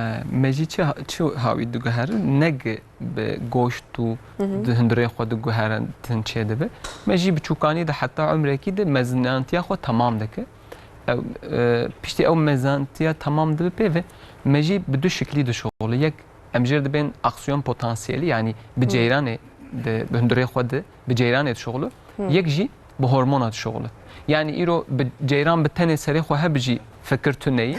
mêjî çi ha-, çi hawî diguhere? Neg bi goşt û Hı hı. di hundirê xwe diguhere, din çêdibe. Mêjî bi çûkanî de heta umrekî de mezinantiya xwe temam dike. Ew, e, piştî ew mezantiya temam dibe pê ve, mêjî bi du şiklî dişuxulî. Yek, em jêr dibên aksiyon potansiyelî, yanî bi Hı. ceyranê de, bi hundirê xwe de, bi ceyranê dişuxulî. Hı. Yek jî bi hormona dişuxulî. Yanî îro bi ceyran bi tenê serê xwe hebijî fikir tune yî.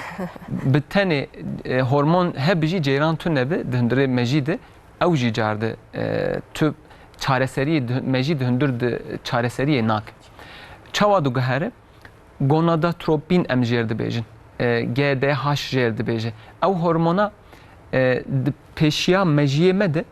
Bi tenê, e, hormon hebijî ceyran tune bi, di hundirê mêjî de, ew jî car de, e, tu çareseriyê di, mêjî di hundir de çareseriyê nake. Çawa diguhere? Gonadotropin em jêr dibêjin. E, G D H jêr dibêje. Ew hormona, e, di pêşiya mejiyê me de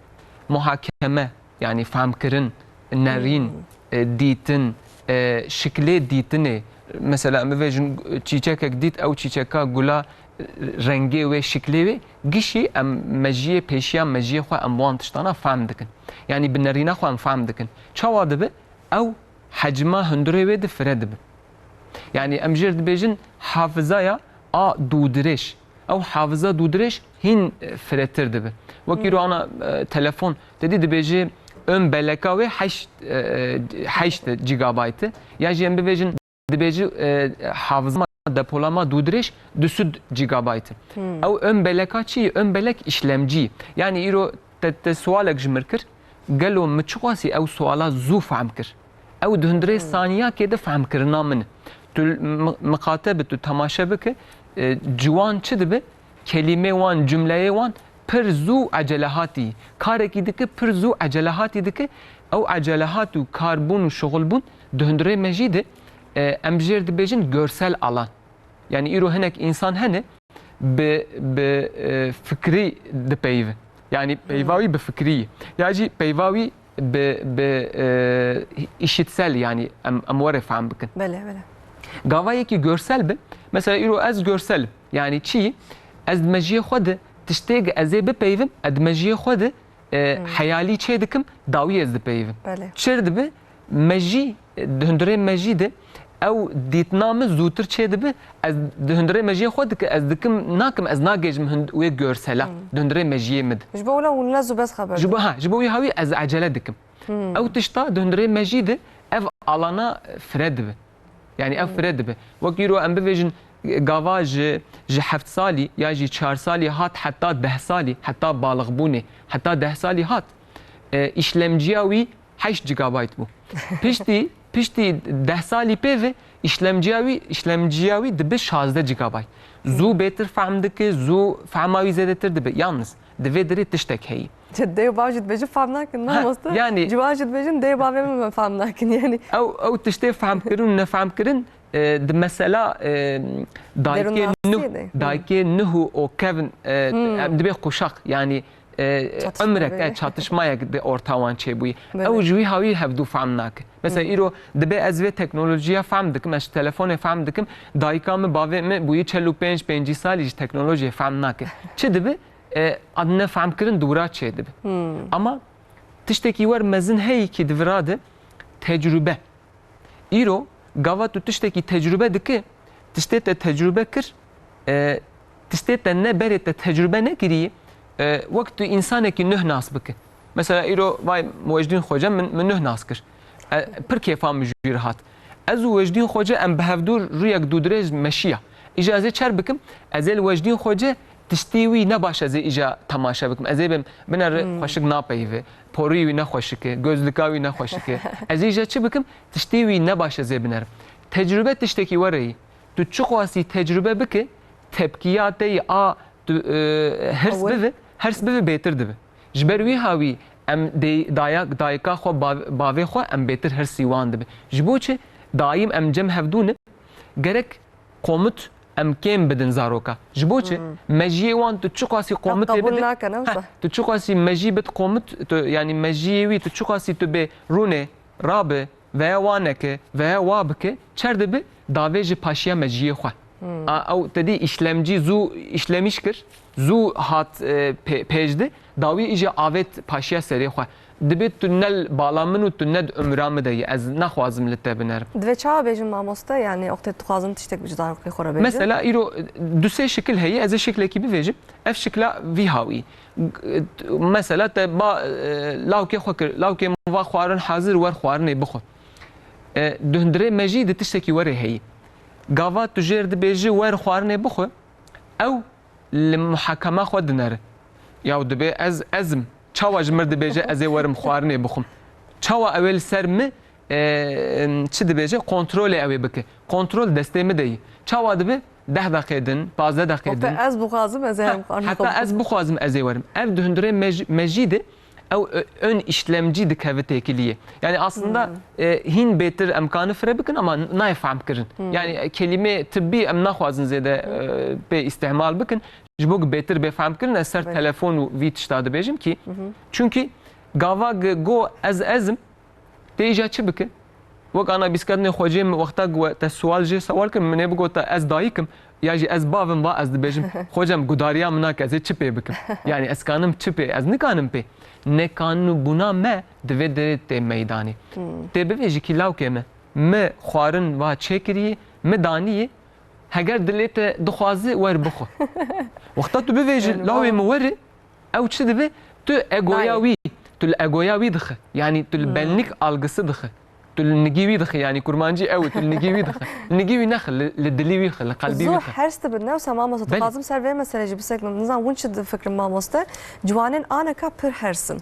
muhakeme, yanî fehmkirin, nerîn, Hmm. e, dîtin, e, şiklê dîtinê. Mesela em bivêjin çîçekek dît, ew çîçeka gula, e, rengê wê, şiklê wê, gişî em mejiyê, pêşiya mejiyê xwe em wan tiştana fehm dikin. Yanî bi nerîna xwe em fehm dikin. Çawa dibe? Ew hecma hundirê wê di fire dibe. Yanî em jêr dibêjin hafizaya a dûdirêj. Ew hafiza dûdirêj hîn, e, firetir dibe. Wekî Hmm. ro ana, e, telefon, te dî dibêje ön beleka wê heşt, e, heşt gigabayt e. Ya jî em bibêjin dibêje, e, hafiza depolama dûdirêj du sed gigabayt e. Hmm. Ew ön beleka çi ye? Ön belek işlemcî. Yanî îro te, te sualek ji mir kir. gelo min çiqasî ew suala zû fehm kir? Ew di hundirê saniyakê de fehmkirina min e. Tu mi-, miqate bi, tu temaşe bike, e, ciwan çi dibe? Kelîmê wan, cumleyê wan pir zû ecelehatî. Karekî dike, pir zû ecelehatî dike. Ew ecelehat û karbûn û şixulbûn di hundirê me jî de, e, em jêr dibêjin görsel alan. Yani îro hinek însan hene bi, bi, e, fikrî dipeyivin. Yani peyva wî bi fikrî ye. Ya jî peyva wî bi, bi, e, îşitsel, yani em, em were fehm bikin. Belê, belê. Gava yekî görsel bi, mesela îro ez görsel im. Yani çi? Ez di mejiyê xwe de tiştê ez ê bipeyivim, ez di mejiyê xwe de, e, heyalî çê dikim, dawî ez dipeyivim. Belê. Çir dibi? Mejî, di hundirê mejî de ew dîtina min zûtir çê dibi. Ez di hundirê mejiyê xwe dike, ez dikim, nakim, ez nagêjim hund-, wê görsela. Di hundirê mejiyê min de. Ji bo wila hûn ne zû bes xeber Ji bo, ha, ji bo wî hawî ez ecele dikim. Ew tişta di hundirê mejî de ev alana fire dibi. Yani ev fire dibe. Wek îro em bivêjin gava ji, ji heft salî ya jî çar salî hat heta deh salî, heta balixbûnê, heta deh salî hat, e, îşlemciya wî heşt gigabayt bû. Piştî, piştî deh salî pê ve îşlemciya wî, îşlemciya wî dibe şazdeh gigabayt. Zû bêtir fehm dike, zû fehma wî zêdetir dibe. Yalnız di vê derê tiştek heyî. Dê û bav jî dibêjin fam nakin, ha, mamoste. Yani ciwan jî dibêjin dê û bavê min fam nakin yani. Ew, ew tiştê fehmkirin û nefehmkirin, e, di mesela, e, dayikê Dêrûnnasiyê nuh, de. Dayikê nuh û o kevn, e, em dibê quşaq yani, e, Çatışma ömrek, be. E, çatışmayek di orta wan çêbûyî. Belê. Ew ji wî hawî hevdû fehm nake. Mesela îro dibê ez vê teknolojiya fehm dikim, ez ji telefonê fehm dikim, dayika min, bavê min bûyî çel û pênc, pêncî salî ji teknolojiyê fehm nake. Çi dibi? E, ad nefehmkirin dûra çêdibe. Ama tiştekî wer mezin heyî kî di vira de tecrube. Îro gava tu tiştekî tecrube dike, tiştê te tecrube kir, e, tiştê te ne berê te tecrube nekirî, e, wek tu însanekî nuh nas bike. Mesela îro vay Wejdîn Xoce min, min nuh nas kir. E, pir kêfa min jû re hat. Ez û Wejdîn Xoce em bi hevdû rûyek dûdirêj meşiya. Îja ez ê çer bikim, ez ê li Wejdîn Xoce tiştî wî ne baş ez ê îja temaşe bikim. Ez ê bim, bineri xweşik napeyive, porî wî ne xweşik e, gözlika wî ne xweşik e. Ez ê îja çi bikim? Tiştî wî ne baş ez ê binerim. Tecrube tiştekî were yî. Tu çiqasî tecrube bike, tepkiya te yî a tu, e, hirs Ew e. bive, hirs bive bêtir dibe. Ji ber wî hawî em dê-, dayak, dayika xwe, bav-, bavê xwe em bêtir hirsî wan dibe. Ji bo çi? Dayîm em cem hevdû ne. Gerek qomit em kêm bidin zaroka. Ji bo çi? Mejiyê wan tu çiqasî qomit Qebûl bide. nakin, ew Heh, zeh. tu çiqasî mejî bid qomit, tu, yani mejiyê wî tu çiqasî tu bê rûne, rabe, veya wa neke, veya wa bike, çer dibi, davê ji paşiya mejiyê xwe. A, ew te dî îşlemcî zû îşlemîş kir, zû hat, e, pê-, pêş de, dawî îja avêt paşiya serê xwe. Dibê tu ne li bala min û tu ne di umra min de yî. Ez naxwazim li te binerim. Divê çawa bêjin mamoste? Yani wextê dixwazin tiştek bi ji zarokê xwe re bêjin? Mesela îro, e, du sê şikil heye, ez ê şiklekî bivêjim. Ev şikla vî hawî. Mesela te ba, e, lawkê xwe kir, lawkê min va xwarin hazir, wer xwarinê bixwe. E, di hundirê mejî de tiştekî werê heyî. Gava tu jêr dibêjî wer xwarinê bixwe, ew li muhakema xwe dinere. Yaw dibê ez, ez im. Çawa ji mir dibêje ez ê werim xwarinê bixwim? Çawa ew ê li ser min, e, çi dibêje, kontrolê ew ê bike? Kontrol destê min de yî. Çawa dibe? Deh deqê din, pazdeh deqê Wexta din. ez bixwazim, ez ê Ha, hem xwarin heta xwe ez bixwazim, ez ê werim. Ev di hundirê mej-, mejî de ew ö-, ön işlemci dikeve têkiliyê. Yani aslında, Hmm. e, hîn bêtir em kanî fire bikin ama nayê fehm kirin. Hmm. Yani, e, kelîmê tibbî em naxwazin zêde, e, pê îstihmal bikin. Ji bo ku bêtir bê fehm kirin, ez ser Belê. telefon û vî tişta dibêjim kî. Hı hı. Çünkü gava ge-, go ez ez im, tê îja çi bike? Wek ana bîsketnê xwecê min wexta ku te sual jê sewal kir, min ê bigota ez dayik im, ya jî ez bav im, va ez dibêjim, xwecem gudariya min nake, ez ê çi pê bikim? Yani ez kanim çi pê, ez nikanim pê. Nekanibûna me di vê derê tê meydanê. Hmm. Tê bivêjî kî lawkê me, mi xwarin va çêkiriyê, mi daniyê, heger dilê te dixwaze wer bixwe. Wexta tu bivêjî Yani lawê wow. min were, ew çi dibe? Tu egoya Nayê. wî, tu li egoya wî dixe. Yani tu li Hmm. benlik algısı dixe. Tu li nigî wî dixe. Yani kurmancî ew e, tu li nigî wî dixe. Li nigî wî nexe, li, li dilî wî xe, li qelbî wî Zor xe. hers dibin, ne wisa mamoste? Belê. Dixwazim ser vê meselê jî biseknim. Nizam hûn çi difikirin mamoste? Ciwanên aneka pir hers in.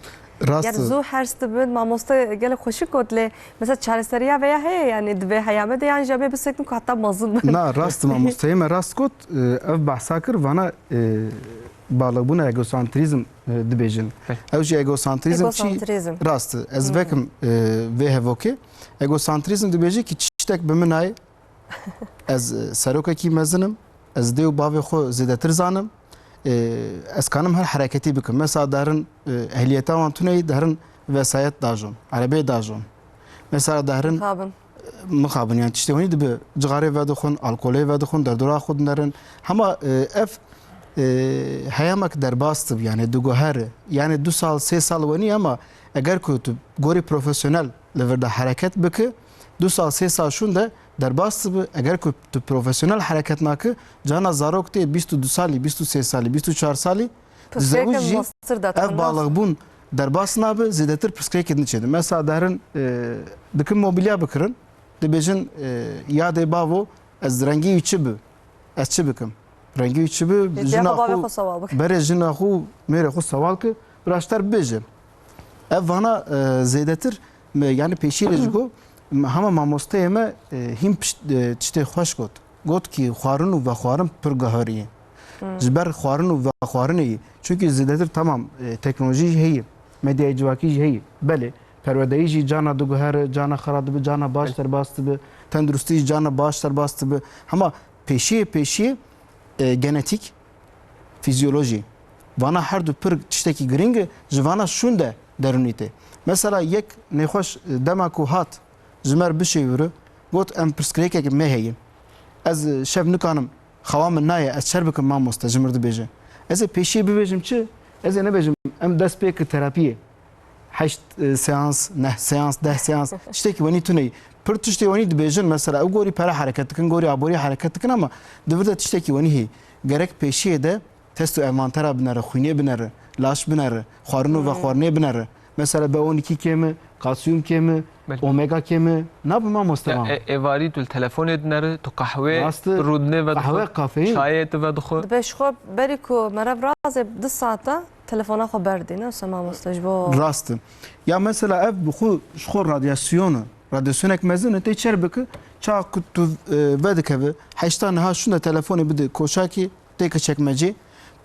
Rast Yani e. Zû hers dibin, mamoste gelek xweşik got lê mesela çareseriya veya heye, yani divê heya me de yan jî em ê bisekin ku heta mezin bin. Na, rast e, mamosteyê me rast got. E, ev behsa kir, vana, e, balixbûna egosantrîzm, e, dibêjin. Peki. Ew jî egosantrîzm çi? Egosantrizm. Rast e. Ez vekim, e, vê hevokê. Egosantrîzm dibêje ki tiştek bi min nayê. Ez, e, serokekî mezin im. Ez dê û bavê xwe zêdetir zanim. E, ez kanim her hereketî bikim. Mesela darin, e, ehliyeta wan tune ye, darin vesayet dajon, erebeyê dajon. Mesela darin Mixabin. Mixabin, yani tiştê hûnî dibe, cixarê vedixwin, alkolê vedixwin, derdora xwe dinerin. Hema, e, ev, e, heyamek derbas dibe, yani diguhere. Yani du sal, sê sal wenî, ama eger ku tu gorî profesyonel li vir de hereket bike, du sal, sê sal şûn de derbas dibe. Eger ku tu profesyonel hereket nake, cana zarok tê bîst û du salî, bîst û sê salî, bîst û çar salî, Pirsgirêkên dizewij jî mostir de ev balixbûn derbas nabe, zêdetir pirsgirêkê din çêdin. Mesela derin, e, dikin mobilya bikirin, dibêjin, e, yadê bavo, ez rengî wî çi bi? Ez çi bikim? Rengî wî çi bi? Yê Jina xwe bavê xwe, xwe sewal bike. Berê jina xwe, mêrê xwe sewal ki, bi ra ji te re bibêje. Ev vana, e, zêdetir, me, yani pêşiyê de ji go, me, hema mamosteyê me, e, hîn pişt, e, tiştê xweş got. Got ki xwarin û vexwarin pir guherî ye. Ji ber xwarin û vexwarinê ye. Çunkî zêdetir, tamam, e, teknolojî jî heye. Medyayê civakî jî heye. Belê, perwerdeyî jî cana diguhere, cana xera dibe, cana baş derbas dibe. Tenduristî jî cana baş derbas dibe. Hema pêşiyê pêşiyê, e, genetîk, fizyolojî. Vana her du pir tiştekî girîng e, ji vana şûn de derûnî tê. Mesela yek nêxweş, e, dema ku hat, ji me re bişêwire, got, em pirsgirêkek me heye. Ez, e, şev nikanim, xewa min nayê, ez çer bikim mamoste, ji mir dibêje. Ez ê pêşiyê bibêjim çi? Ez ê nebêjim, em dest pê ki terapiyê. Heşt, e, seans, neh seans, deh seans, tiştekî wenî tune ye. Pir tiştê wenî dibêjin, mesela ew gorî pere hereket dikin, gorî aborî hereket dikin, ama di vir de tiştekî wenî heye. Gerek pêşiyê de test û envantera binere, xwînê binere, laş binere, xwarin û vexwarinê binere. Mesela B on iki kêm e, kalsiyum kêm e, Belê. omega kêm e. Nabe mamoste Ya, ma. e, êvarî tu li telefonê dinere, tu qehwê, Rast e. rûdinê vedixwe, Qehwe, kafeîn. çayê tu vedixwe. Dibe ji xwe berî ku meriv razê du saeta telefona xwe berdîne, wisa mamoste ji bo. Rast e. Ya mesela ev bi xwe, ji xwe radyasyon e. Radyasyonek mezin e, tê çer bike, çawa ku tu, e, vedikeve, heşta niha şûn de telefonê bide koçakê, têke çekmecê,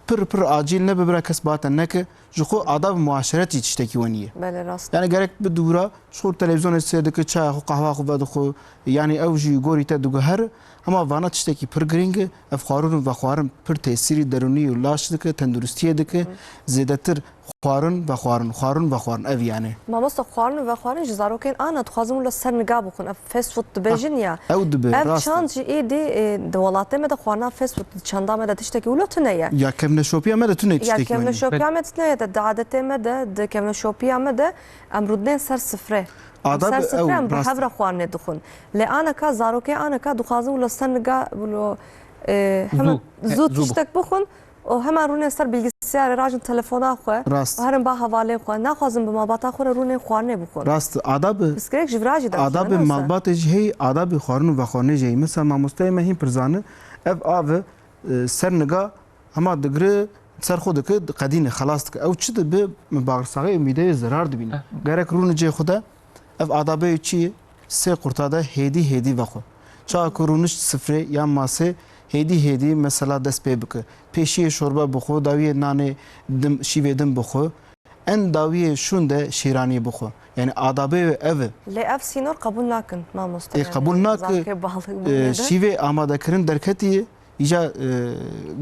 pir pir acîl nebe, bira kes bate neke, ji xwe adab muaşeret jî tiştekî wenî ye. Belê, rast. Yani gerek bi dûra, ji xwe televîzyonê sêr dike, çaya xwe, qehwa xwe vedixwe, yani ew jî gorî te diguhere, hema vana tiştekî pir girîng e, ev xwarin û vexwarin pir tesîrî derûnî û laş dike, tenduristiyê dike, zêdetir xwarin, vexwarin, xwarin, vexwarin, ev yani. Mamoste, xwarin û vexwarin ji zarokên ana dixwazim wilo ser niga bixwin. Ev fast food dibêjin ya. Ew dibe, Ev rast e. çand jî êdî, e, di welatê me de xwarina fast food, di çanda me de tiştekî wilo tune ye. Ya kevneşopiya me de tune Ya tiştekî wenî. kevneşopiya me de tune ye, de, di adetê me de, di kevneşopiya me de em rûdinên ser sifre. Em Adab ser sifre ew, em bi rast e. hev re xwarinê dixwin. Lê aneka zarokê aneka dixwazin wilo ser niga, wilo, e, hemen Zû. zû He, zû tiştek bixwin û hemen rûnên ser bilgisayarê, rajin telefona xwe. Rast. Û herin ba hevalên xwe. Naxwazin bi malbata xwe re rûnên xwarinê bixwin. Rast, adabê, Pirsgirêk ji vira jî dertîne, adabê ne wisa? Malbatê jî heye, adabê xwarin û vexwarinê jî heye. Mesela mamosteyê me hîn pir zane, ev av e, e, ser niga hema digire, ser xwe dike, qedîne, xelas dike. Ew çi dibe, bağırsağı û mideyê zerar dibîne. Gerek rûne cê xwe de, ev adabê çi ye? Sê qurta de hêdî hêdî vexwe. Çawa ku rûnişt sifrê yan masê, hêdî hêdî mesela dest pê bike. Pêşiyê şorbe bixwe, dawiyê nanê din, şîvê din bixwe. En dawiyê şûn de şîranî bixwe. Yani adabê wê ev e. Lê ev sînor qebûl nakin, mamoste. Ê, Yani qebûl nake, zarokê balî e, bûne de. Şîvê amadekirine derketiye, îca, e,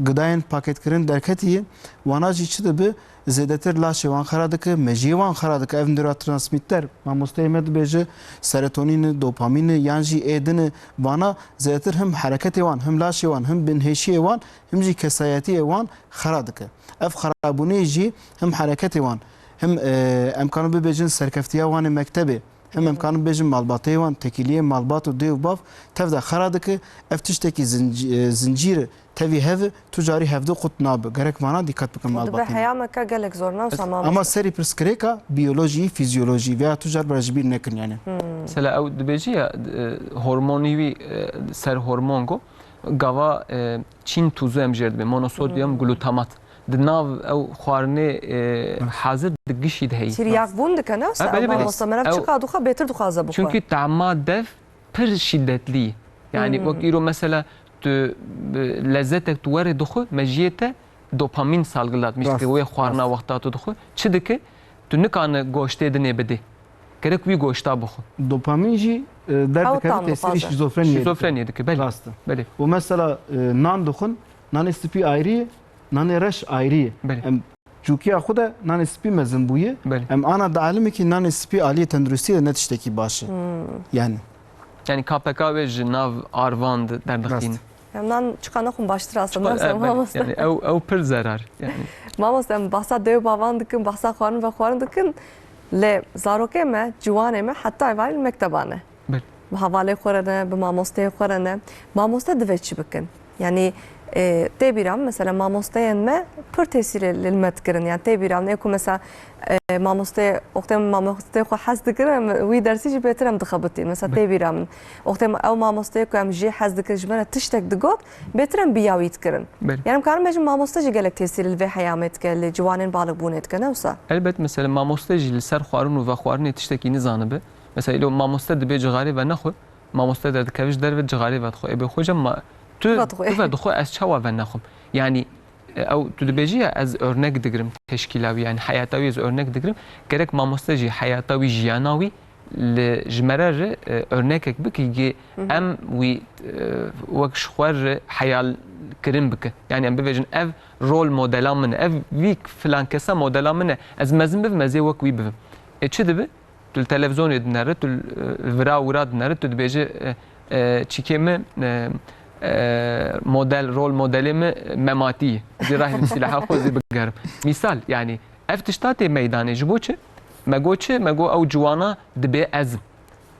gidayên paketkirine derketiye, wana jî çi dibe, zêdetir laşê wan xera dike, mejiyê wan xera dike. Ev nörotransmitter, mamosteyê me dibêje, serotonîn e, dopamîn e, yan jî ê din e. Vana zêdetir him hereketê wan, him laşê wan, him binhêşiyê wan, him jî kesayetiyê wan xera dike. Ev xerabûnê jî him hereketê wan, him, e, em kanin bibêjin serkeftiya wan ê mektebê, him em kanin bibêjin malbateyê wan, tekîliyê malbat û dê û bav tev de xera dike. Ev tiştekî zinc-, e, zincîr e, tevî hev e, tu carî hevdû qut nabe. Gerek vana dîqet bikin malbatê. Dibe heyameke gelek zor, ne wisa mamoste? Ama serî pirsgirêka biyolojî, fizyolojî veya tu car bira ji bîr nekin yani. Mesela ew dibêjî ya, e, hormonî wî, e, ser hormon go, gava, e, çîn tûzû em jêr dibê, monosodyum glutamat. di nav ew xwarinê, e, hazir di gişî de heyî. Tiryakbûn dike, ne wisa? Ha, belê, belê. Mamoste meriv çiqa dixwe, bêtir dixwaze bixwe. Çünkü tama dev pir şiddetlî. Yani wek îro mesela tu, e, lezzetek tu werê dixwe, mejiyê te dopamin salgılatmış dike. Wê xwarina wexta tu dixwe. Çi dike? Tu nikane goştê dinê bidê. Gerek wî goşta bixwe. Dopamin jî, e, derdikeve tesîrî şîzofreniyê dike. Şîzofreniyê dike, belê. Rast e. Belê. Û mesela, e, nan dixwin, nanê spî ayrî ye, nanê reş ayrî ye. Belê. Em çûkiya xwe de nanê spî mezin bûye. Belê. Em ana di alimekî nanê spî aliyê tenduristiyê de ne tiştekî baş e. Hmm. Yani. Yani K P K wê ji nav arvan de derdixîn. Rast. Em nan çiqa nexwin baştir aslında. Çiqa, e, belê. Mamoste. Yani ew, ew pir zerar. Yani. Mamoste, em bahsa dê û bavan dikin, bahsa xwarin ve xwarin dikin. Lê zarokê me, ciwanê me heta êvarî li mekteba ne. Belê. Bi hevalê xwe re ne, bi mamosteyê xwe re ne. Mamoste divê çi bikin? Yani, e, tê bîra min, mesela mamosteyên me pir tesîrê li me dikirin. Yani tê bîra min, ê ku mesela, e, mamosteyê, wextê min mamosteyê xwe hez dikirin, em wî dersî jî bêtir em dixebitîn. Mesela tê bîra min. Wextê min ew mamosteyê ku em jê hez dikirin, ji me re tiştek digot, bêtir em bi ya wî dikirin. Belê. Yani em karin bêjin mamoste jî gelek tesîrê li vê heyamê dike, li ciwanên baliqbûnê dike, ne wisa? Elbet, mesela mamoste jî li ser xwarin û vexwarinê tiştekî nizanibe. Mesela îlo mamoste dibê cixarê venexwe, mamoste derdikeve ji derve cixarê vedixwe. Ê bê xwe ce ma tu, tu vedixwe, ez çawa venexwim? Yani, e, ew tu dibêjî ya ez örnek digirim teşkîla wî, yani heyata wî ez örnek digirim. Gerek mamoste jî heyata wî, jiyana wî li ji me re re, e, örnekek bike, gê em wî, e, wek ji xwe re heyal kirin bike. Yani em bibêjin ev rol modela min e, ev vî filan kesa modela min e. Ez mezin bibim, ez ê wek wî bibim. E, çi dibe? Tu li televizonê dinere, tu li, e, vira wira dinere, tu dibêje, e, e, çîkê min, e, e, model, rol modelê min Mematî ye. Zê rahim sîlaha xwe zê bigerim. Mîsal, yani, ev tişta tê meydanê. Ji bo çi? Me got çi? Me got ew ciwana dibê ezm.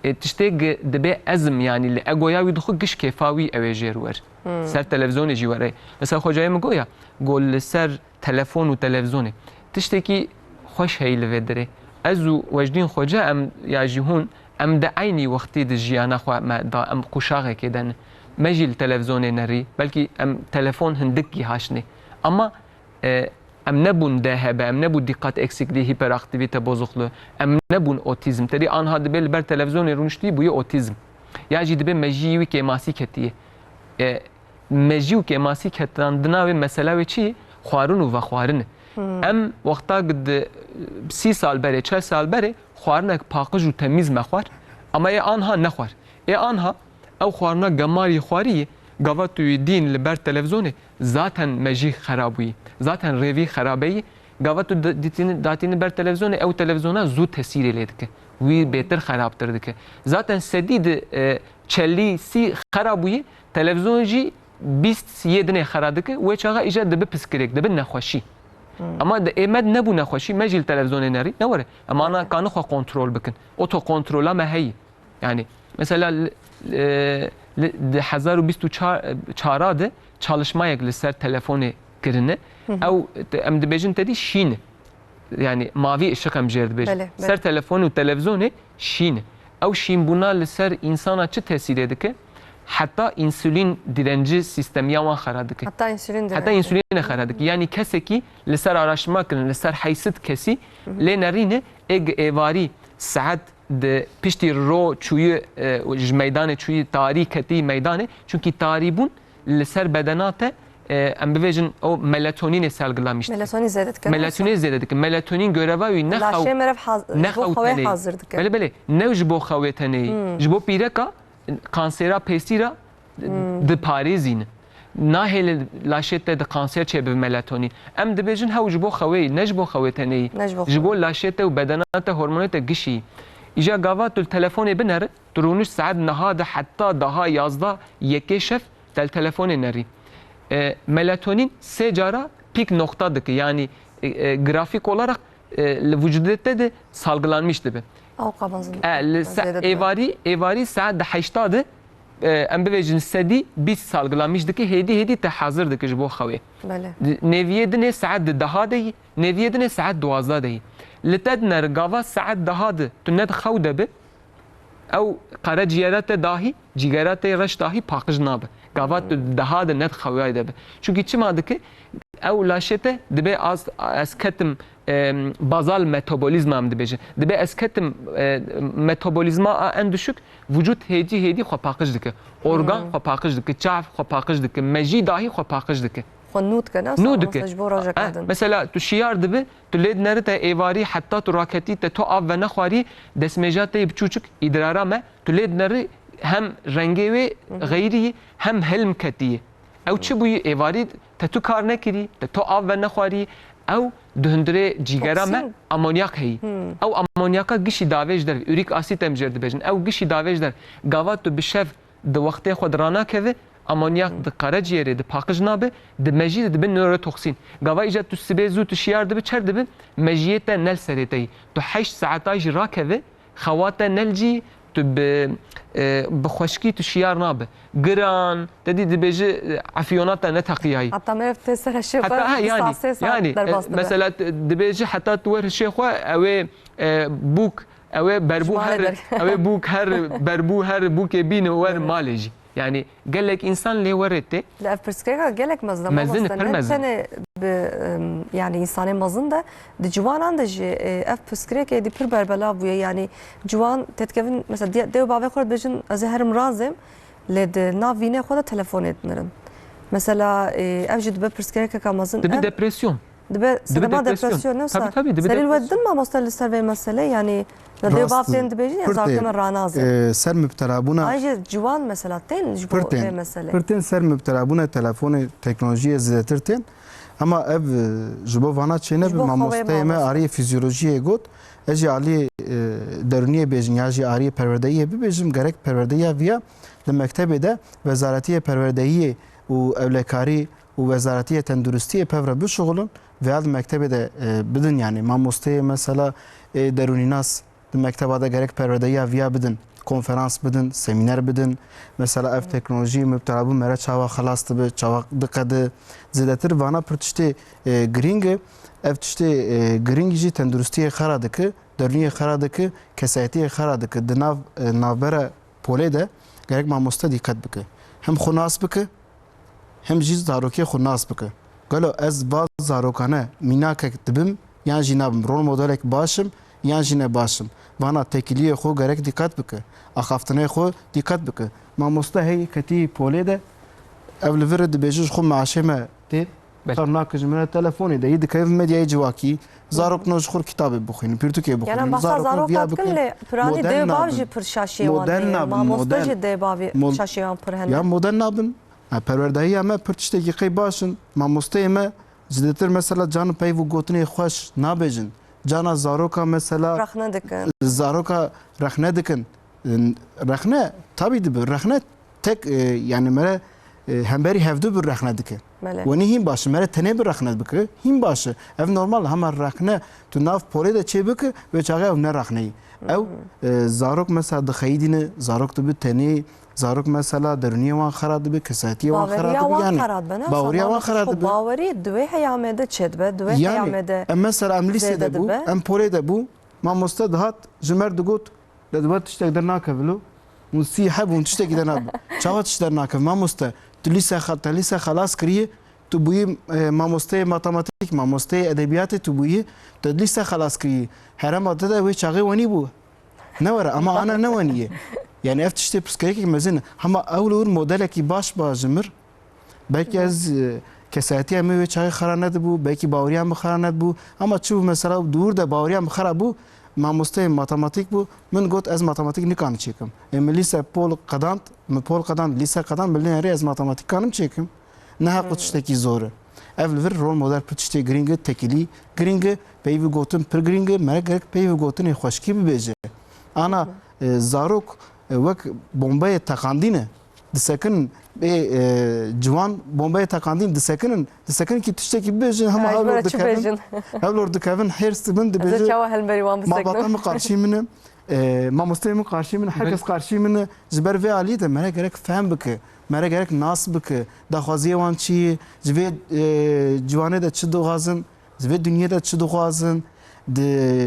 E, tiştê gi-, dibê ezm, yani, li egoya wî dixwe giş kêfa wî ew ê jêr wer. Ser televizonê jî were. Mesela xwecayê min goya, got li ser telefon û televizonê. Tiştekî xweş heyî li vê derê. Ez û Wejdîn Xoce em ya jî hûn, em di eynî wextî di jiyana xwe me da, em quşaxekê de ne. Me jî li televizonê nerî, belkî em telefon hindik gihaşnê. Ama, e, em nebûn D H B, em nebûn dîqat eksikliği, hiperaktivite bozukluğu, em nebûn otîzm. Terî anha dibê li ber televizonê rûniştî bûye otîzm. Ya jî dibê mejiyê wî kêmasî ketiye. E, mejî û kêmasî ketirandina wê mesela wê çi ye? Xwarin û vexwarin e. Em wexta di sî sal berê, çel sal berê xwarinek paqij û temîz me xwar. Ama ê anha nexwar. Ê anha ew xwarina gemarî xwarî ye, gava tu wî dîn li ber televizonê, zaten mejî xera bûyî. Zaten rêvî xerabeyî. Gava tu di-, ditîni-, datîni ber televizonê, ew televizona zû tesîrê lê dike. Wî bêtir xerabtir dike. Zaten sedî di, e, çelî sî xera bûyî, televizyon jî bîst yê dinê xera dike, wê çaxa îca dibi piskirêk, dibi nexweşî. Ama di ê me de nebû nexweşî, me jî li televizonê nerî, ne were. Em ana kanin xwe kontrol bikin. Otokontrola me heyî. Yani, mesela, li, e, li, di hezar û bîst û çar, çara de çalışmayek li ser telefonê kirine. Ew, te-, em dibêjin tedî şîn e. Yani mavî ışık em jêr dibêjin. Belê, belê. Ser telefon û televizonê şîn e. Ew şînbûna li ser însana çi tesîrê dike? Heta însûlîn direnci sîstemiya wan xera dike. Heta însûlîn direnci. Heta însûlînê xera dike. Yani kesekî li ser araştırma kirin, li ser heysit kesî lê nerîne, ê êvarî saet di piştî ro çûyî, e, ji meydanê çûyî tarî ketî meydanê. Çünkü tarî bûn li ser bedena te, e, em bivêjin, o melatonînê salgılamiş dike. Melatonîn zêde dike, ne? Melatonîn zêde dike. Melatonîn göreva wî ne xew-, laşê meriv haz-, ne ji bo xew xewê tenê hazir dike. Belê, belê. Ne ji bo xewê tenê yî. Hmm. Ji bo pîreka kansera pêsîra Hmm. diparêzîne. Nahêle laşê te di kanser çêbibe melatonîn. Em dibêjin hew ji bo xewê yî, ne ji bo xewê tenê yî. Ne ji bo xewê. Ji bo laşê te û bedena te, hormonê te gişî yî. Îja gava tu li telefonê binere, tu rûnişt saet niha de heta daha yazda yekê şev, te li telefonê nerî. E, melatonîn sê cara pîk nokta dike. Yani, e, e, grafik olarak, e, li vücudê te de salgılanmış dibe. Ew qamazin E, li se-, zêde dibe. êvarî, êvarî saet di heşta de, e, em bivêjin sedî bîst salgılanmış dike, hêdî hêdî te hazir dike ji bo xewê. Belê. Di-, nêviyê dinê saet di deha de yî, nêviyê dinê saet duwazda de yî. Li te dinere gava saet deha de tu ne di xew de bi, ew qereciyera te dahî, cîgera te reş dahî paqij nabe. Gava tu daha de ne di xewayê de be. Çunkî çima dike? Ew laşê te dibe az, ez ketim, em, bazal metabolîzma em dibêjin. Dibe ez ketim, e, metabolîzma a en düşük, vücut hêdî hêdî xwe paqij dike. Organ xwe paqij dike, çav xwe paqij dike, mejî dahî xwe paqij dike. Xwe nû dike, ne? Nû dike. Mesela ji bo rojeka din. Mesela tu şiyar dibi, tu lê dineri te êvarî heta tu raketî te to av venexwarî, destmêja te yê biçûçik, îdrara me, tu lê dineri hem rengê wê xeyrî, hem hilm ketî. Ew çi bûyî? Êvarî te tu kar nekirî, te to av venexwarî, ew di hundirê cîgera me amonyak heyî. Ew amonyaka gişî davêj der, ûrîk asîd em jê re dibêjin. Ew gişî davêj der. Gava tu bi şev di wextê xwe de ranakeve, amonyak di qaraciyêrê de paqij nabe, di mejî de dibe nörotoksîn. Gava îca tu sibê zû tu şiyar dibi, çer dibi, mejiyê te ne li serê te yî. Tu heşt saeta jî rakeve, xewa te ne li cî, tu bi, e, bi xweşkî tu şiyar nabe. Giran, te dî dibêji, e, efyona te ne teqiyayî. Heta meriv tê ser hişê xwe, ha, yanî, sê saet yanî, e, derbas dibe. Mesela tu dibêji heta tu wer hişê xwe, ew ê, e, bûk, ew ê berbû her, ew ê bûk her, berbû her bûkê bîne wer malê jî. Yani gelek însan lê werê tê. Li ev pirsgirêka gelek mezin e, mezin e, mamoste, pir ne mezin. Tenê bi, em, yani însanê mezin de, di ciwanan de jî, e, ev pirsgirêk êdî pir berbelav bûye. Yani ciwan têdikevin, mesela, diye-, dê û bavê xwe dibêjin, ez ê herim razêm, lê di nav vînê xwe de telefonê dinirin. Mesela, e, ev jî dibe pirsgirêkeka mezin. Dibe ev depresyon. Dibe sedema depresyon, ne wisa? Tabii, tabii, dibe depresyon. Serî li we didin mamoste li ser vê meselê? Yani, li dê û bav tên dibêjin ya zarokê me ranazin. Rast e. Pir tên, e, ser mubtelabûna. An jî ciwan mesela tên ji bo vê meselê? Pir tên. Pir tên ser mubtelabûna telefonê, teknolojiyê zêdetir tên. Ama ev, e, ji bo vana çênebin, mamosteyê me aliyê fizyolojiyê got, ez jî aliyê, e, derûniyê bêjim ya jî aliyê perwerdeyiyê bibêjim, gerek perwerdeyiya viya li mektebê de Wezaretiyê Perwerdeyiyê û Ewlekarî û Wezaretiyê Tenduristiyê pev re bişuxulin, veya di mektebê de, e, bidin, yani mamosteyê mesela, e, derûnînas di mekteba de gerek perwerdeyiya viya bidin, konferans bidin, semîner bidin. Mesela ev teknolojî mubtela bû mere çawa xelas dibe, çawa diqede. Zêdetir vana pir tiştê, e, girîng e. Ev tiştê, e, girîng jî tenduristiyê xera dike, derûniyê xera dike, kesayetiyê xera dike. Di nav, e, navbera polê de gerek mamoste dîqet bike. Hem xwe nas bike, hem jî zarokê xwe nas bike. Gelo ez va zarokane mînakek dibim yan jî nabim, rol modelek baş im yan jî ne baş im? Vana tekiliyê xwe gerek dîqet bike, axaftinê xwe dîqet bike. Mamoste hey ketî polê de, ev li vir dibêje ji xwe maaşê me tê, belê, kar nake ji min re telefonê de, yî dikeve medyayê civakî, zarok no ji xwe kitabê bixwînin, pirtûkê bixwînin. Yana behsa zarok dikin, lê piranî dê û bav jî pir şaşiyê wan heye. Mamoste jî dê û bavê şaşiyê wan pir hene. Ya model nabin. Ha, perwerdehiya me pir tiştekî qey baş in. Mamosteyê me zêdetir mesela can û peyv û gotinê xweş nabêjin. Cana zaroka mesela rexne dikin. Zaroka rexne dikin. Rexne tabî dibi. Rexne tek, e, yani mere, e, hemberî hevdu bi rexne dike. Belê. Wenî hîn baş, mere tenê bi rexne bike, hîn baş e. Ev normal, hema rexne tu nav polê de çê bike, wê çaxê ew ne rexneyî. Ew, e, zarok mesela dixeyidîne, zarok dibi tenê, zarok mesela derûniyê wan xera dibe, kesayetiyê wan xera dibe, yani baweriya wan xera dibe. Bawerî di wê heyamê de çêdibe, di wê heyamê de zêde dibe. Em mesela em lîsê de bû, em polê de bû, mamoste dihat, ji me re digot, "Li we tiştek dernakeve lo." Hûn sî heb hûn tiştekî dernakeve. Çawa tişt dernakeve? Mamoste, tu lîse xe-, te lîse xelas kiriye, tu bûyî, e, mamosteyê matematîk, mamosteyê edebiyatê tu bûyî, tu lîse xelas kiriye. Herema te de wê çaxê wenî bû. Ne were, ama ana ne wenî ye. Yani ev tiştê pirsgirêkek mezin e. Hema ew li wir modelekî baş ba ji mir. Belkî ez, e, kesayetiya min wê çaxê xera nedibû, belkî baweriya min xera nedibû. Ama çi bû mesela, di wir de baweriya min xera bû, mamosteyê matematîk bû. Min got, "Ez matematîk nikanim çêkim." Ê min lîse pol qedand, min pol qedand, lîse qedand, min lê nerê ez matematîk kanim çêkim. Ne heqo tiştekî zor e. Ev li vir rol model pir tiştê girîng e, tekilî girîng e, peyvî gotin pir girîng e, mere gerek peyvî gotinê xweşkî bibêje. Ana, e, zarok, e, wek bombeyê teqandî ne. Disekin, ê, e, ciwan bombeyê teqandîn disekinin, disekinin ki tiştekî bibêjin, hema ew lor dikevin. Ew lor dikevin, hêrs dibin, dibêjin, "Malbata min qarşî min e, e, mamosteyê min qarşî min e, her kes qarşî min e." Ji ber vê alî de mere gerek fehm bike, mere gerek nas bike, daxwaziyê wan çi ye, ji vê, e, ciwanê de çi dixwazin, ji vê dinyê de çi dixwazin, di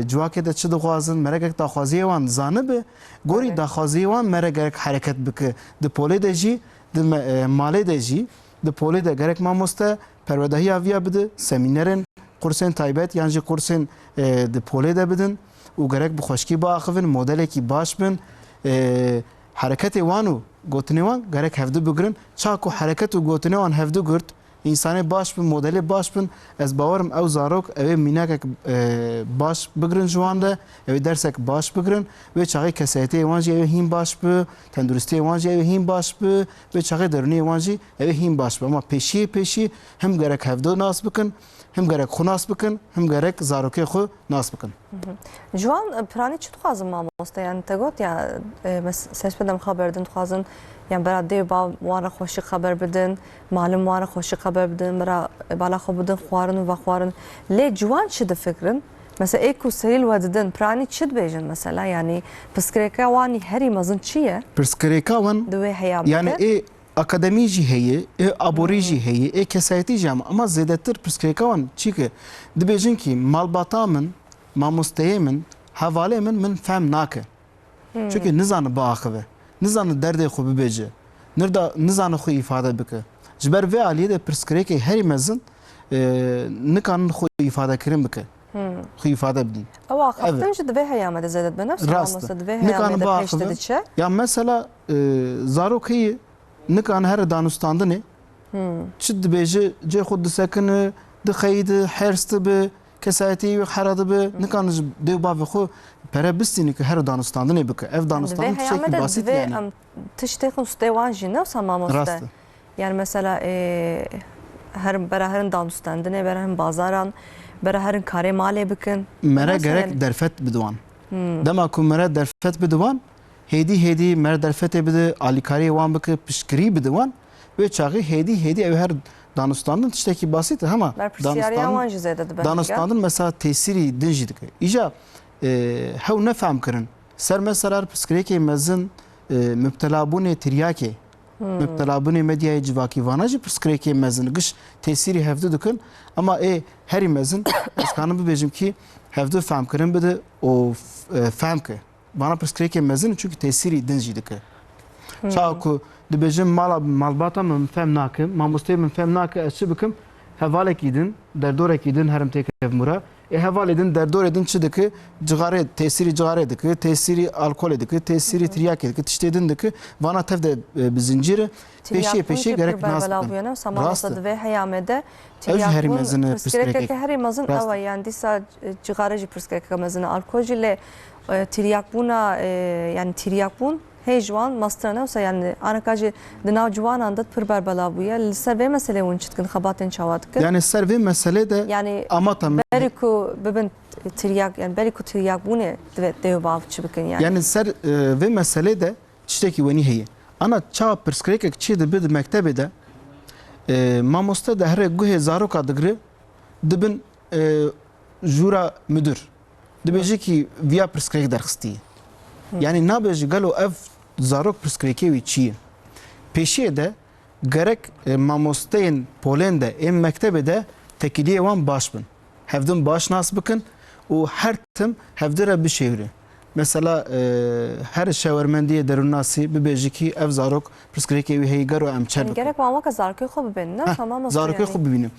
civakê de çi dixwazin, mere gerek daxwaziyê wan zanibe, gorî daxwaziyê wan mere gerek hereket bike. Di polê de jî di me-, e, malê de jî, di polê de gerek mamoste perwedehiya viya bide, semînerên, qursên taybet yan jî qursên, e, di polê de bidin û gerek bi xweşkî biaxivin, modelekî baş bin. E, hereketê wan û gotinê wan gerek hevdu bigirin. Ça ku hereket û gotinê wan hevdu girt, însanê baş bin, modelê baş bin, ez bawer im ew zarok, ew ê mînakek, e, baş bigirin ji wan de, ew ê dersek baş bigirin, wê çaxê kesayetiyê wan jî ew ê hîn baş bi, tenduristiyê wan jî ew ê hîn baş bi, wê çaxê derûniyê wan jî ew ê hîn baş bi. Ama pêşiyê pêşî him gerek hevdo nas bikin, him gerek xwe nas bikin, him gerek zarokê xwe nas bikin. Ciwan, e, piranî çi dixwazin mamoste? Yani te got ya, e, mes-, ser pê dem xeber din dixwazin, yani bera dê û bav wan re xweşik xeber bidin, malim wan re xweşik xeber bidin, bera, e, bala xwe bidin xwarin û vexwarin. Lê ciwan çi difikirin? Mesela ê ku serî li we didin, piranî çi dibêjin mesela? Yani pirsgirêka wan herî mezin çi ye? Pirsgirêka wan, di wê heyamê yani de? Ê akademî jî heye, ê aborî jî heye, ê kesayetî jî heye, ama zêdetir pirsgirêka wan çi ki dibêjin ki malbata min, mamosteyê min, hevalê min, min fehm nake. Çunke nizane biaxive, nizane derdê xwe bibêje, nirda-, nizane xwe îfade bike. Ji ber vê aliyê de pirsgirêkê herî mezin, e, nikanin xwe îfadekirin bike. Xwe îfade bidin. Ew axaftin jî di vê heyame de zêde dibe. Ne wisa mamoste, di vê heyame de pêş de diçe. Ya mesela, e, zarok heye, nikane here danûstandinê. Çi dibêje, cê xwe disekine, dixeyide, hêrs dibe, kesayetiyê wî hera dibe, nikane ji dê û bavê xwe pere bistîne ku here danûstandinê bike. Ev danûstandin tiştekî basît yani. Em tiştê xwe stê wan jî ne wisa mamoste. Rast e. Yani mesela, e, herin, bera herin danûstandinê, bera herin bazaran, bera herin karê malê bikin. Mere gerek derfet bide wan. Dema ku mere derfet bide wan, hêdî hêdî mere derfetê bide, alîkariyê wan bike, piştgirî bide wan. Wê çaxê hêdî hêdî ew her danûstandin tiştekî basît e, hema berpirsiyariya wan jî zêde dibe. Danûstandin mesela tesîrî din jî dike. Îja, e, hew nefehm kirin. Ser mesela pirsgirêkê mezin, e, mubtelabûnê tiryakê, mubtelabûnê medyayê civakî, vana jî pirsgirêkê mezin, giş tesîrî hevdu dikin. Ama ê herî mezin, ez kanim bibêjim ki hevdu fehmkirin bide û f-, e, fehm ke. Vana pirsgirêkê mezin, çunki tesîrî din jî dike. Çawa ku dibêjin mala, malbata min fehm nake, mamosteyê min fehm nake, ez çi bikim? Hevalekî din, derdorekî din herim têkevim wira. Ê hevalê din, derdorê din çi dike? Cixarê, tesîrî cixarê dike, tesîrî alkolê dike, tesîrî tiryakê dike, tiştê din dike. Vana tev de, e, bi zincîr e. Pêşiyê pêşiyê gerek nas bikin. Rast e. Di vê heyamê de ew jî herî mezin e, pirsgirêkek. Pirsgirêkeke herî mezin ew e, yani dîsa, e, cixare jî pirsgirêkeke mezin e, alkol jî lê, e, tiryakbûna, e, yani tiryakbûn hê ji wan mestir e, ne wisa yani aneka jî di nav ciwanan de pir berbelav bûye. Li ser vê meselê hûn çi dikin, xebatên çawa dikin? Yani ser vê meselê de yani ama tam berî ku bibin tiryak, yani berî ku tiryakbûnê divê dê û bav çi bikin yani? Yani ser, e, vê meselê de tiştekî wenî heye. Ana çawa pirsgirêkek çê dibe di mektebê de, e, mamoste de here guhê zaroka digire, dibin, e, jûra midir. Dibêje ki viya pirsgirêk derxistiye. Yani nabêje gelo ev zarok pirsgirêkê wî çi ye? Pêşiyê de gerek, e, mamosteyên polên de, ên mektebê de tekîliyê wan baş bin. Hevdin baş nas bikin û her tim hevdi re bişêwire. Mesela, e, her şewermendiyê derûnnasî bibêje ki ev zarok pirsgirêkê wî heyî, gero em çer bikin. Gerek wan weke zarokê xwe bibînin, ne? Heh, tamam, zarokê xwe bibînin.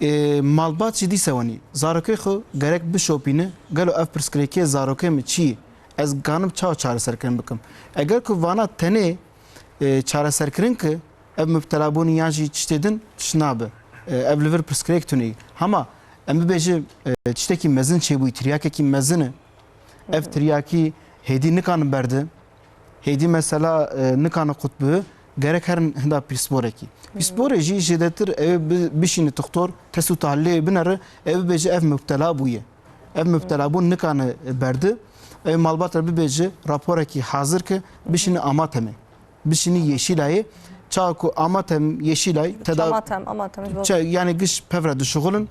E, malbat jî dîse wenî. Zarokê xwe gerek bişopîne, gelo ev pirsgirêkê zarokê min çi ye? Ez kanim çawa çareserkirin bikim? Eger ku vana tenê, e, çareserkirin ki, ev mubtelabûnî yan jî tiştê din tişt nabe. E, ev li vir pirsgirêk tune ye. Hema em bibêjin, e, tiştekî mezin çêbûyî, tiryakekî mezin e. Ev tiryakî hêdî nikane berde. Hêdî mesela, e, nikane qut bibe. Gerek herin hinda pîsporekî. Pîsporê jî jêdetir ew ê bi-, bişîne tixtor, test û tahlîlê binere, ew bibêje ev mubtela bûye. Ev mubtelabûn nikane berde. Ew malbat re bibêje raporekî hazir ke, bişîne Amatemê. Bişînî Yeşîlayê. Çawa ku Amatem, Yeşîlay, teda-, Amatem, Amatem, ji bo ça-, yani giş pevre dişuxulin.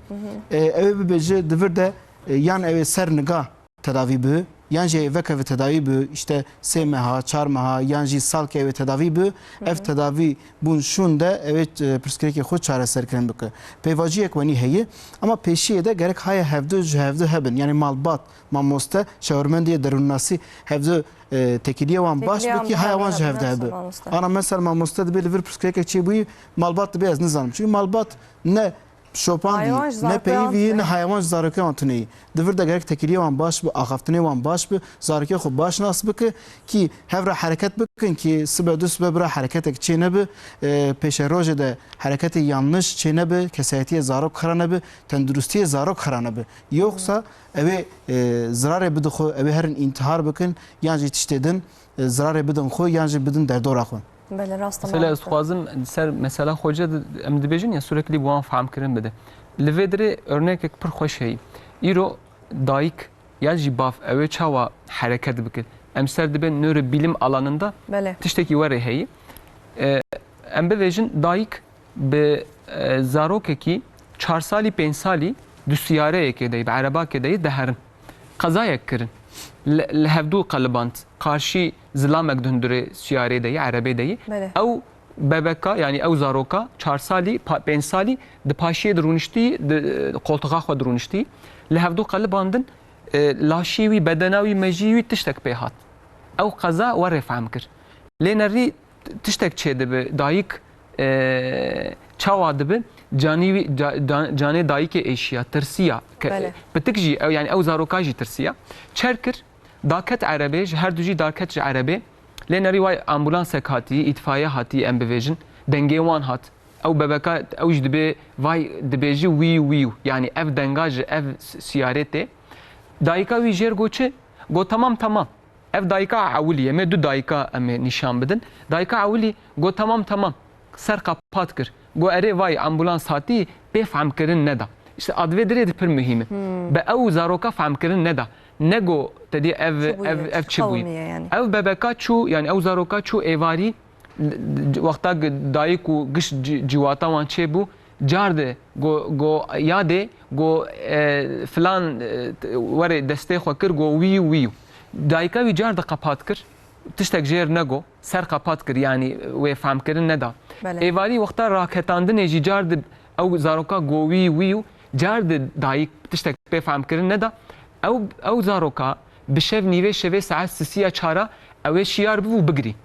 E, ew ê bibêje di vir de, e, yan ew ê ser niga tedavî bi, yan jî veke ve tedawî bi, işte sê meha, çar meha, yan jî salkê wê tedawî bi, ev tedawî bûn şûn de ew ê, e, pirsgirêkê xwe çareserkirin bike. Pêvaciyek wenî heye, ama pêşiyê de gerek haya hevdu ji hevdu hebin. Yani malbat, mamoste, şawermendê derûnnasî hevdu, e, tekîliyê wan baş Tekîliya bike, haya wan ji hevdu hevdu hebe. Mamoste. Ana mesela mamoste dibe li vir pirsgirêkek çêbûyî, malbat dibe ez nizanim. Çünkü malbat ne şopan dî, ne peyivî yî, ne haya wan ji zarokê wan tune yî. Di vir de gerek tekîliyê wan baş bi, axaftinê wan baş bi, zarokê xwe baş nas bike, kî hev re hereket bikin, kî sibe du sibe bira hereketek çê nebe, e, pêşerojê de hereketê yanlış çê nebe, kesayetiyê zarok xira nebe, tenduristiyê zarok xira nebe. Yoksa ew ê, e, zirarê bidin xwe, ew ê herin întihar bikin, yan jî tiştê din, e, zirarê bidin xwe, yan jî bidin derdora xwe. Belê, rast e. Mesela ez dixwazim ser mesela xwe de em dibêjin ya, sürekli bi wan fehmkirin bide. Li vê dirê örnekek pir xweş heye. Îro dayik ya jî bav ew ê çawa hereket bike? Em ser dibe nörobilim alanında Belê. tiştekî werê heye. E, em bibêjin dayik bi, e, zarokekî çar salî, pênc salî di siyareyekê de yî, bi erebakê de yî diherin. Qezayek kirin. Li, li hevdû qeliband. Qarşî zilamek di hundurê siyarê de yî, erebê de yî. Belê. Ew bebeka, yanî ew zaroka çar salî, pa-, pênc salî di paşiyê de rûniştî, di, di qoltuxa xwe de rûniştî. Li hevdû qelibandin, e, laşê wî, bedena wî, mejiyê wî tiştek pê hat. Ew qeza werê fehm kir. Lê nerî tiştek çêdibe, dayik, e, çawa dibe, canî wî, ca-, ca-, canê dayikê êşiya, tirsiya. Ke-, Belê. Pitik jî, ew, yanî ew zaroka jî tirsiya. Çer kir, daket erebê, ji her du jî daket ji erebê. Lê nerî way ambulansek hatî, îtfaiye hatî, em bivêjin. Dengê wan hat. Ew bebeka, ew jî dibê, vay, dibêji wî, wî, yanî ev denga ji ev s-, siyarê tê. Dayika wî jêr got çi? Got, "Tamam, tamam." Ev dayika ewilî ye, em ê du dayika em ê nîşan bidin. Dayika ewilî got, "Tamam, tamam." Ser qepat kir. Got, "Erê vay, ambulans hatî, pê fehmkirin neda." Îşte a di vê dirê de pir muhîm e. Hmm. Bi ew zaroka fehmkirin neda. Nego te dî ev, Çi bûye, ev, ev çi çi bûye? Qewimiye yani. Ev bebeka çû, yani ew zaroka çû êvarî, wexta dayik û giş ci-, ciwata wan çêbû, car de go, go yadê, go, e, filan, e, werê destê xwe kir, go wî û wî û. Dayika wî car de qepat kir, tiştek jêr nego, ser qepat kir, yanî wê fehmkirin neda. Belê. Êvarî wexta raketandinê jî car de ew zaroka go wî wî û, car de dayik tiştek pê fehmkirin neda. Ew, ew zaroka bi şev nîvê şevê saet sisiya çara ew ê şiyar bibû bigirî.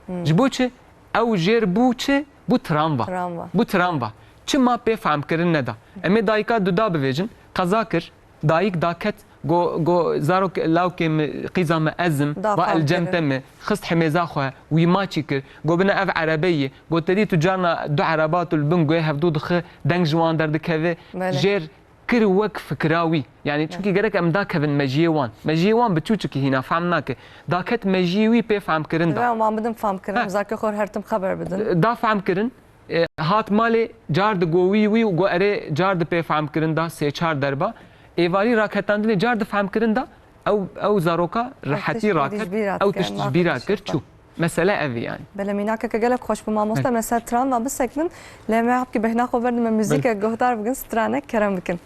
Hmm. Ji bo çi? Ew jêr bû çi? Bû travma. Travma. Bû travma. Çima pê fehmkirin neda? Em ê dayika duda bivêjin. Qeza kir. Dayik daket. Go, go, zarok lawkê min, qîza min ez im. Da Va fehmkirin. El cem te me. Xist himêza xwe. Wî maçî kir. Go bine ev erebe ye. Go te dî tu carna du ereba tu li bin guhê hevdû dixe. Deng ji wan derdikeve. Belê. Jêr kir wek fikira wî. Yani çünkü gerek em dakevin mejiyê wan. Mejiyê wan bi çûçikî hîna fehm nake. Daket mejiyê wî pê fehmkirin da. Divê em wan bidin fehmkirin. He. Zarokê xwe her tim xeber bidin. Da fehmkirin, e, hat malê car di go wî wî û go erê car di pê fehmkirin da sê çar derba. Êvarî raketandinê car di fehmkirin da ew, ew zaroka rehetî raket, ew tişt ji bîra kir çû. Mesele ev e yani. Belê, mînakeke gelek xweş bû mamoste. Belê. Em ê ser travma bisekinin. Lê em ê hebkî bêhna xwe berdin me muzîkek guhdar bikin, stranek kerem bikin.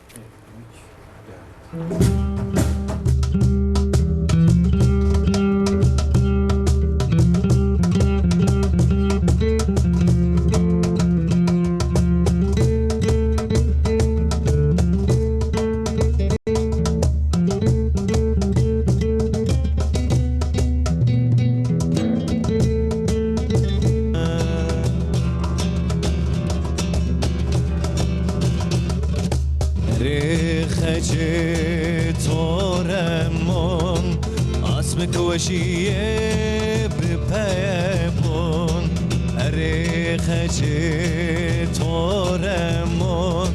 Rêxecê toremon, asmik weşiyê bi peyebon. Rêxecê toremon,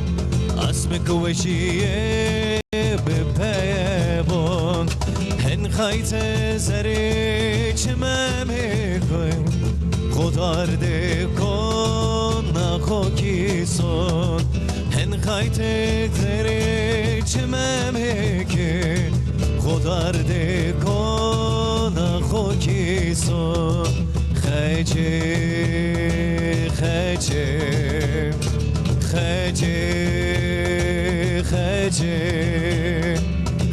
asmik weşiyê bi peyebon. Hin xayte zerê çimemê koy, xodar de kona xokî son. Hin xayte zerê çimemê ke, xodar de kona xokî son. Xecê, xecê, xecê, xecê,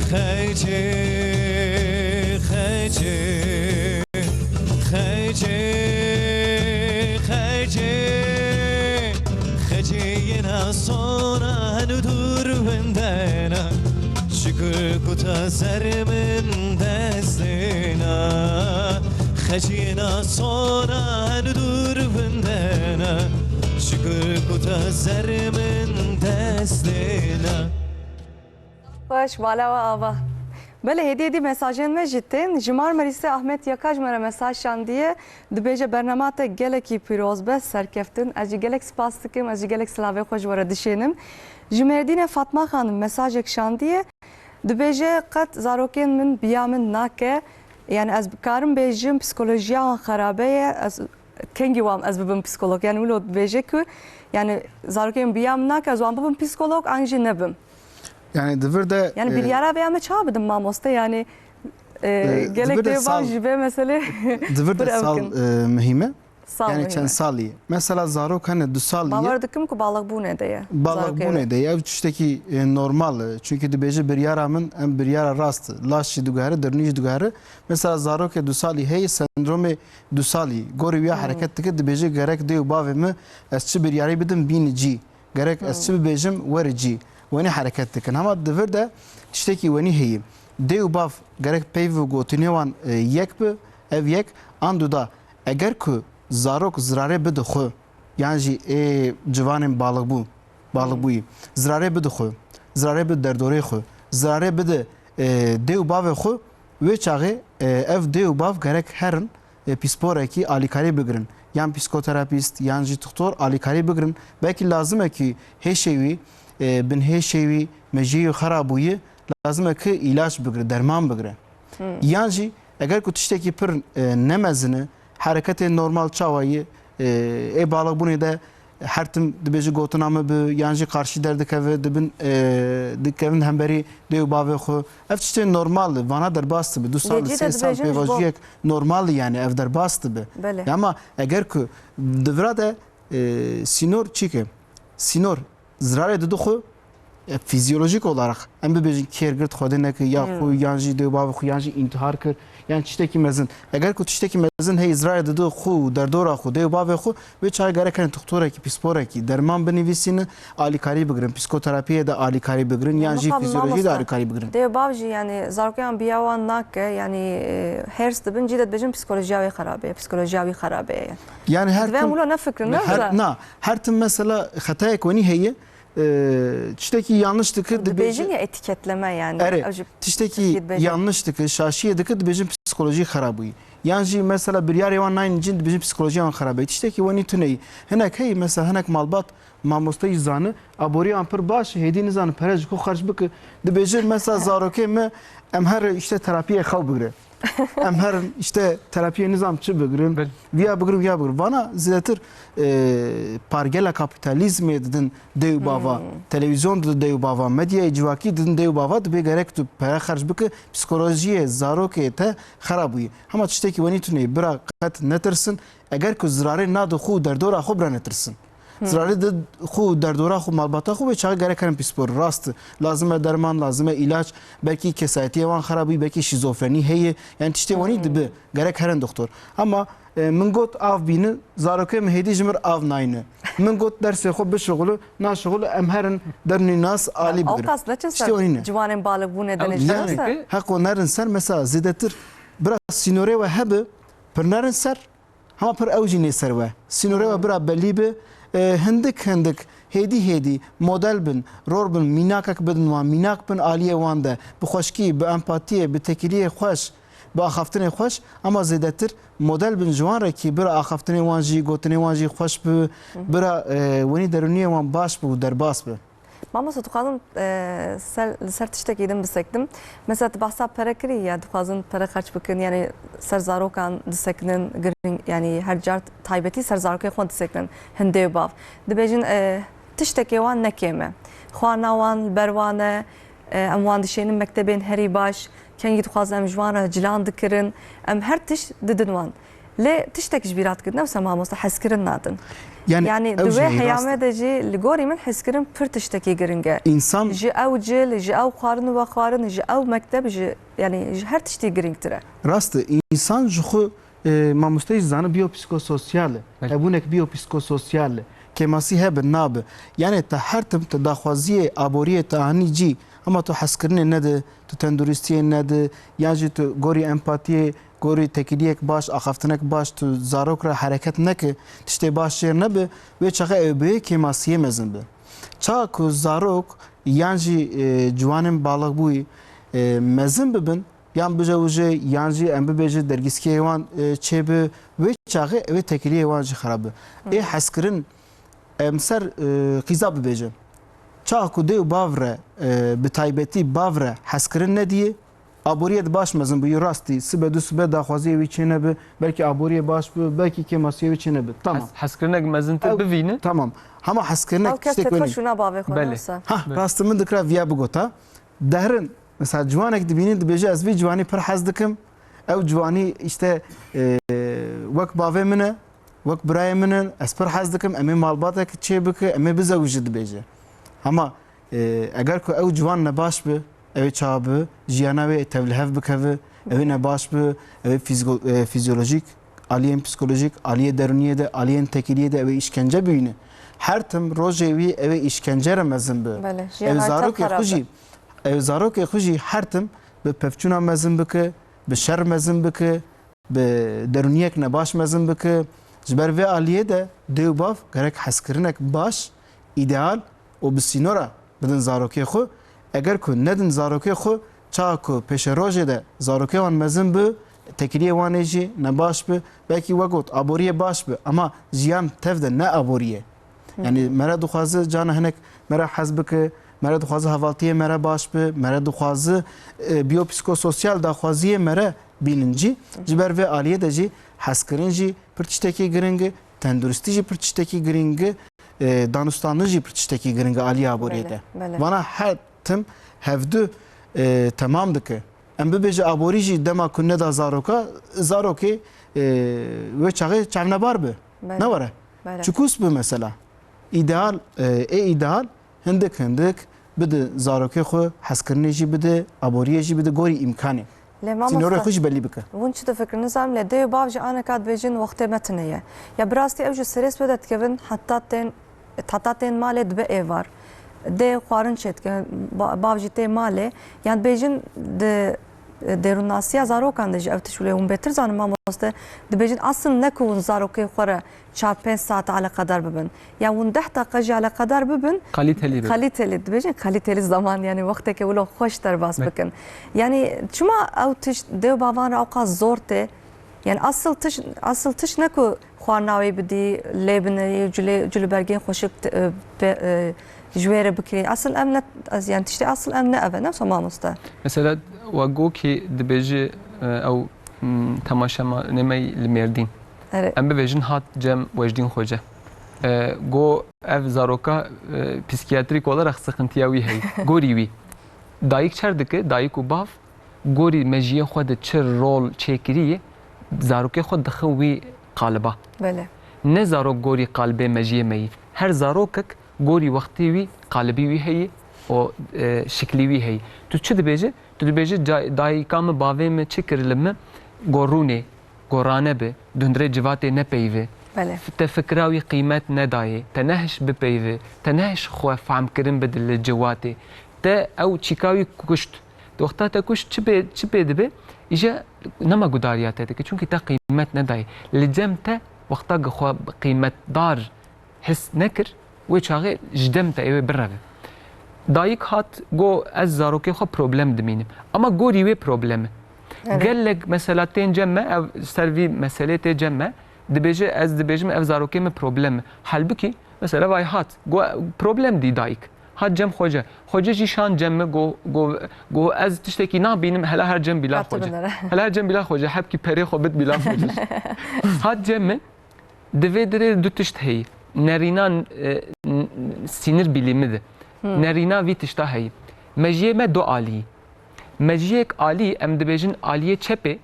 xecê. Kuta ser min destêna, xeciyêna sona li dûr vindena. Şikir kuta ser min destêna. Xweş, bala we ava. Belê, hêdî hêdî mesajên me jî tên. Ji Marmarîsê Ahmet Yaka ji me re mesaj şandiye. Dibêje, bernama te gelekî pîroz be, serkeftin. Ez jî gelek spas dikim, ez jî gelek silavê xwe ji we re dişênim. Ji Mêrdînê Fatma Xanim mesajek şandiye. Dibêje, qet zarokên min biya min nake. Yani ez karim bêjim psikolojiya wan xerabe ye. Ez kengî wam ez bibim psikolog? Yani wilo dibêje ku, yani zarokên biya min nake ez wan bibim psikolog an jî nebim. Yani di vir de, Yani e, biryara vêya me çawa bidim mamoste? Yani, e, E, di gelek vir de dê sal- baş ji vê meselê Di vir de pir ev sal, bikin. e, muhîm e. Sal Yani muhîm çend e. salî? Mesela zarok hene du salî ye. Bawer dikim ku baliqbûnê de ye. Baliqbûnê de ye. Ev tiştekî, e, normal e. Çünkü dibêje biryara min, em biryara rast. Laş jî diguhere, dirnî jî diguhere. Mesela zarokê du salî heye, sendromê du salî. Gorî wîya Hmm. hereket dike, dibêje gerek dê û bavê min ez çi biryarî bidim bîn cî. Gerek ez çi Hmm. bibêjim weri cî. Wenî hereket dikin. Hema di vir de tiştekî wenî heye. Dê û bav gerek peyv û gotinê wan, e, yek bi, ev yek, an duda. Eger ku zarok zirarê bide xwe, yan jî ê ciwanên baliqbû, baliqbûyî, zirarê bide xwe, zirarê bide derdorê xwe, zirarê bide, e, dê û bavê xwe, wê çaxê, e, ev dê û bav gerek herin, e, pîsporekî alîkarî bigirin. Yan psikoterapîst, yan jî doktor alîkarî bigirin. Belkî lazim e ku hêşê wî, e, binhêşê wî, mejiyê wî xera bûye, lazim e ku îlaç bigire, derman bigire. Hmm. Yan jî eger ku tiştekî pir, e, ne mezin e, hereketê normal çawa ye, e, ê baliqbûnê de her tim dibêje gotina min bi, yan jî qarşî derdikeve, dibin, e, dikevin hemberî dê û bavê xwe. Ev tiştê normal e, vana derbas dibe. Du sal, Yecî de sê sal dibêjin ji bo pêvajoyek normal e, yani ev derbas dibe. Belê. Ya ama eger ku di vira de, e, sînor çi ke? Sînor zirarê dide xwe, e, fizyolojik olarak, em bibêjin kêr girt Xwedê neke, ya Hmm. xwe, yan jî dê û bavê xwe, yan jî întihar kir, yan tiştekî mezin. Eger ku tiştekî mezin heye, zirarê dide xwe û derdora xwe, dê û bavê xwe, wê çaxê gerek hene doktorekî, pîsporekî, derman binivîsîne, alîkarî bigirin, psikoterapiyê de alîkarî bigirin, yan jî Mixabin fizyolojiyê de mamoste. alîkarî bigirin. Dê û bav jî, yani, zarokeyan biya wan nake, yani, e, hêrs dibin, cî de dibêjin psikolojiya wê xerabe ye, psikolojiya wî xerabe ye. Yani her Divê em tim, wilo nefikirin, ne her, wisa? na, her tim mesela xetayek wenî heye, e, tiştekî yanlış dike, Dibêjin dibêjin ya etiketleme yani. Erê, Ew jî tiştekî etiketleme. yanlış dike, şaşiyê dike, dibêjin psikolojî xera bûyî. Yan jî mesela biryarê wan nayên cîn, dibêjin psikolojiya wan xera bûyî. Tiştekî wenî tune yî. Hinek heye, mesela hinek malbat, mamoste yî zane, aboriyan pir baş, hêdî nizane pere ji ku xerc bike. Dibêje mesela zarokê me, em her işte terapiyê xew bigire. Em herin işte terapiyê nizam çi bigirin, Belê. viya bigirin, viya bigirin. Vana zêdetir, e, pargela kapîtalîzmê didin dê û bava, Hmm. televîzyon didin dê û bava, medyayê civakî didin dê û bava, dibê gerek tu pere xerc bike, psikolojiyê zarokê te xera bûyî. Hema tiştekî wenî tune yî, bira qet netirsin, eger ku zirarê nade xwe û derdora xwe, bira netirsin. Hı. Zirarê di xwe û derdora xwe, malbata xwe, wê çaxê gerek herin pîspor. Rast e. Lazim e derman, lazim e îlaç. Belkî kesayetiyê wan xera bûyî, belkî şîzofrenî heye. Yani tiştê wenî Hı. dibe. Gerek herin doktor. Ama, e, min got av bînin, zarokê min hêdî ji min av nayne. Min got dersê xwe bişixulu, naşixulu, em herin dernûnas alî bigirin. Ewqas neçin Tiştê ser wenî ne. ciwanên baliqbûnê de Ew ne Yani, jî heqo nerin ser, mesela zêdetir bira sînorê we hebe, pir nerin ser, Hema pir ew jî nê ser we. Sînorê we Hmm. bira belî bi, e, hindik hindik, hêdî hêdî, model bin, rol bin, mînakek bidin wan, mînak bin aliyê wan de, bi xweşkî, bi empatiyê, bi têkiliyê xweş, bi axaftinê xweş, ama zêdetir model bin ji wan re kî bira axaftinê wan jî, gotinê wan jî xweş bi, Hı hı. bira, e, wenî derûniyê wan baş bi û derbas bi. Mamoste, dixwazim, e, ser, li ser tiştekî din bisekdim. Mesela, tu behsa pere kirî ya, dixwazin pere xerc bikin, yani ser zarokan disekinin, giring, yani her car taybetî ser zarokê xwe disekinin, hin dê û bav. Dibêjin, e, tiştekê wan ne kêm e. Xwarina wan li ber wan e, e, em wan dişênin mektebên herî baş, kengî dixwazin em ji wan re cilan dikirin, em her tişt didin wan. Lê tiştek ji bîra dikir, ne wisa mamoste, hezkirin nadin. Yani, Yani, ew di jî wê heye, rast e. heyame de jî li gorî min hezkirin pir tiştekî giring e. Însan Ji ew cil, ji ew xwarin û vexwarin, ji ew mekteb, ji, yani, ji her tiştî giringtir e. Rast e, însan ji xwe, e, mamoste jî zane biyopsikososyal e. Belê. Hebûnek biyopsikososyal e. Kêmasî hebe, nabe. Yani, te her tim, te daxwaziyê aboriyê te anî cî, Hema tu hezkirinê nedi, tu tenduristiyê nedi, yan jî tu gorî empatiyê, gorî tekiliyek baş, axaftinek baş, tu zarok re hereket neke, tiştê baş jêr nebe, wê çaxê ew bi kêmasiyê mezin bi. Çaxa ku zarok yan jî, e, ciwanên balixbûyî, e, mezin bibin, yan bijewije, yan jî em bibêje dergîskiyê wan, e, çêbi, wê çaxê ew ê tekiliyê wan jî xerab bi. Ê hezkirin, em ser, e, qîza bibêjin. Çaxa ku dê û bav re, e, bi taybetî bav re hezkirin nediyê, aboriyê di baş mezin bûyî, rastî, sibe du sibe daxwaziyê wî çênebi, belkî aboriyê baş bi, belkî kêmasiyê wî çênebi. Tamam. Hez-, hezkirinek mezintir Ew, bivînin. Tamam. Hema hezkirinek Ew kes tiştek têtxwe wenî. Şûna bavê xwe Belê. nasa. Ha, Belê. rastî min dikira viya bigota. Derin, mesela ciwanek dibînin, dibêje ez vî ciwanî pir hez dikim. Ew ciwanî işte, e, wek bavê min e, wek birayê min in, ez pir hez dikim, em ê malbatek çê bike, em ê bizewije dibêje. Hema, e, eger ku ew ciwan nebaş bi, ew ê çawa bi, jiyana wê tevlihev bikeve, ew ê nebaş bi, ew ê fizgo-, e, fizyolojîk, aliyên psikolojîk, aliyê derûniyê de, aliyên tekiliyê de ew ê îşkence bîne. Her tim rojê wî ew ê îşkence re mezin bi. Belê, Ew jiyana te zarokê xerab xwe bi. jî, ew zarokê xwe jî her tim bi pevçûna mezin bike, bi şer mezin bike, bi derûniyek nebaş mezin bike. Ji ber vê aliyê de dê û bav gerek hezkirinek baş, îdeal û bi sînora bidin zarokê xwe. Eger ku nedin zarokê xwe, çaxa ku pêşerojê de zarokê wan mezin bi, tekiliyê wan ê jî nebaş bi, belkî we got aboriyê baş bi, ama jiyan tev de ne aboriyê. Yani mere dixwaze cana hinek mere hez bike, mere dixwaze hevaltiyê mere baş bi, mere dixwaze, e, biyopsikososyal daxwaziyê mere bînin cî. Ji ber vê aliyê de jî hezkirin jî pir tiştekî giring e, tenduristî jî pir tiştekî giring e, e, danûstandin jî pir tiştekî giring e aliyê aboriyê Belê, de. belê. Vana her tim hevdu, e, temam dike. Em bibêje aborî jî dema ku neda zaroka, zarokê, e, wê çaxê çavnebar bi. Belê. Ne were? Belê. Çikus bi mesela. Îdeal, e, ê îdeal hindik hindik bide zarokê xwe, hezkirinê jî bide, aboriyê jî bide, gorî îmkanê. Lê Sînorê mamoste, xwe jî belî bike. Hûn çi difikirin? Nizanim lê dê û bav jî aneka dibêjin wextê me tune ye. Ya bi rastî ew ji strês wê de dikevin heta tên, heta tên malê dibe êvar. Dê xwarin çêdike, ba-, bav jî tê malê. Yan dibêjin di, e, dêrûnnasiya zarokan de jî ev tişt wile hûn bêtir zanin mamoste. Dibêjin asil ne ku hûn zarokê xwe re çar pênc saet eleqedar bibin. Ya hûn deh deqe jî eleqedar bibin. Kaliteli bibin. Kaliteli, dibêjin kaliteli zaman, yani wexteke wilo xweş derbas Me- bikin. Yani çima ew tişt dê û bavan re ewqas zor tê? Yani asıl tişt, asıl tişt ne ku xwarina wê bidî, lê binêrî, culê, cul û bergên xweşik t-, e, pe-, e, ji wê re bikirî. Asıl em ne, ez, yani tiştê asıl em ne ev e, ne wisa mamoste? Mesela we gokî dibêji, e, ew, m, temaşevanê me li Mêrdîn. Erê. Em bibêjin hat cem Wejdîn Xoce. E, go ev zaroka, e, psîkiyatrîk olarak sıkıntıya wî heye. Gorî wî. Dayik çer dike, dayik û bav, gorî mejiyê xwe de çi rol çêkirî ye, zarokê xwe dixe wî qaliba. Belê. Ne zarok gorî qalibê mejiyê me yî. Her zarokek gorî wextê wî qalibî wî heye û, e, şiklî wî heye. Tu çi dibêje? Tu dibêje, ca-, dayika min, bavê min çi kir li min? Go rûnê, go rane bi, di hundirê civatê nepeyve. Belê. Te fikra wî qîmet nedayê, te nehiş bipeyve, te nehiş xwe fehmkirin bide li civatê. Te ew çîka wî kuşt. Di wexta te kuşt çi pê, çi pê dibe? Îje nema gudariya te dike. Çunkî te qîmet nedayê. Li cem te wexta gi xwe qîmetdar his nekir, wê çaxê ji dem te ê wê bireve. Dayik hat, go ez zarokê xwe problem dimînim. Ama gorî wê problem e. Evet. Gelek mesela tên cem me, ev ser vî meselê tê cem me, dibêje, ez dibêjim ev zarokê min problem e. Halbukî mesela vay hat, go problem dî dayik. Hat cem Xoce. Xoce jî şan cem min, go, go, go ez tiştekî nabînim, hela her cem bila Hati Xoce. binere. Hela her cem bila Xoce, hebkî perê xwe bit bila Xoce. Hat cem min, Di vê dirê du tişt heyî. Nerîna, e, n-, sînir bilîmi de. Hmm. Nerîna vî tişta heyî. Mejiyê me du alî. Mejiyek alî, em dibêjin aliyê çepê,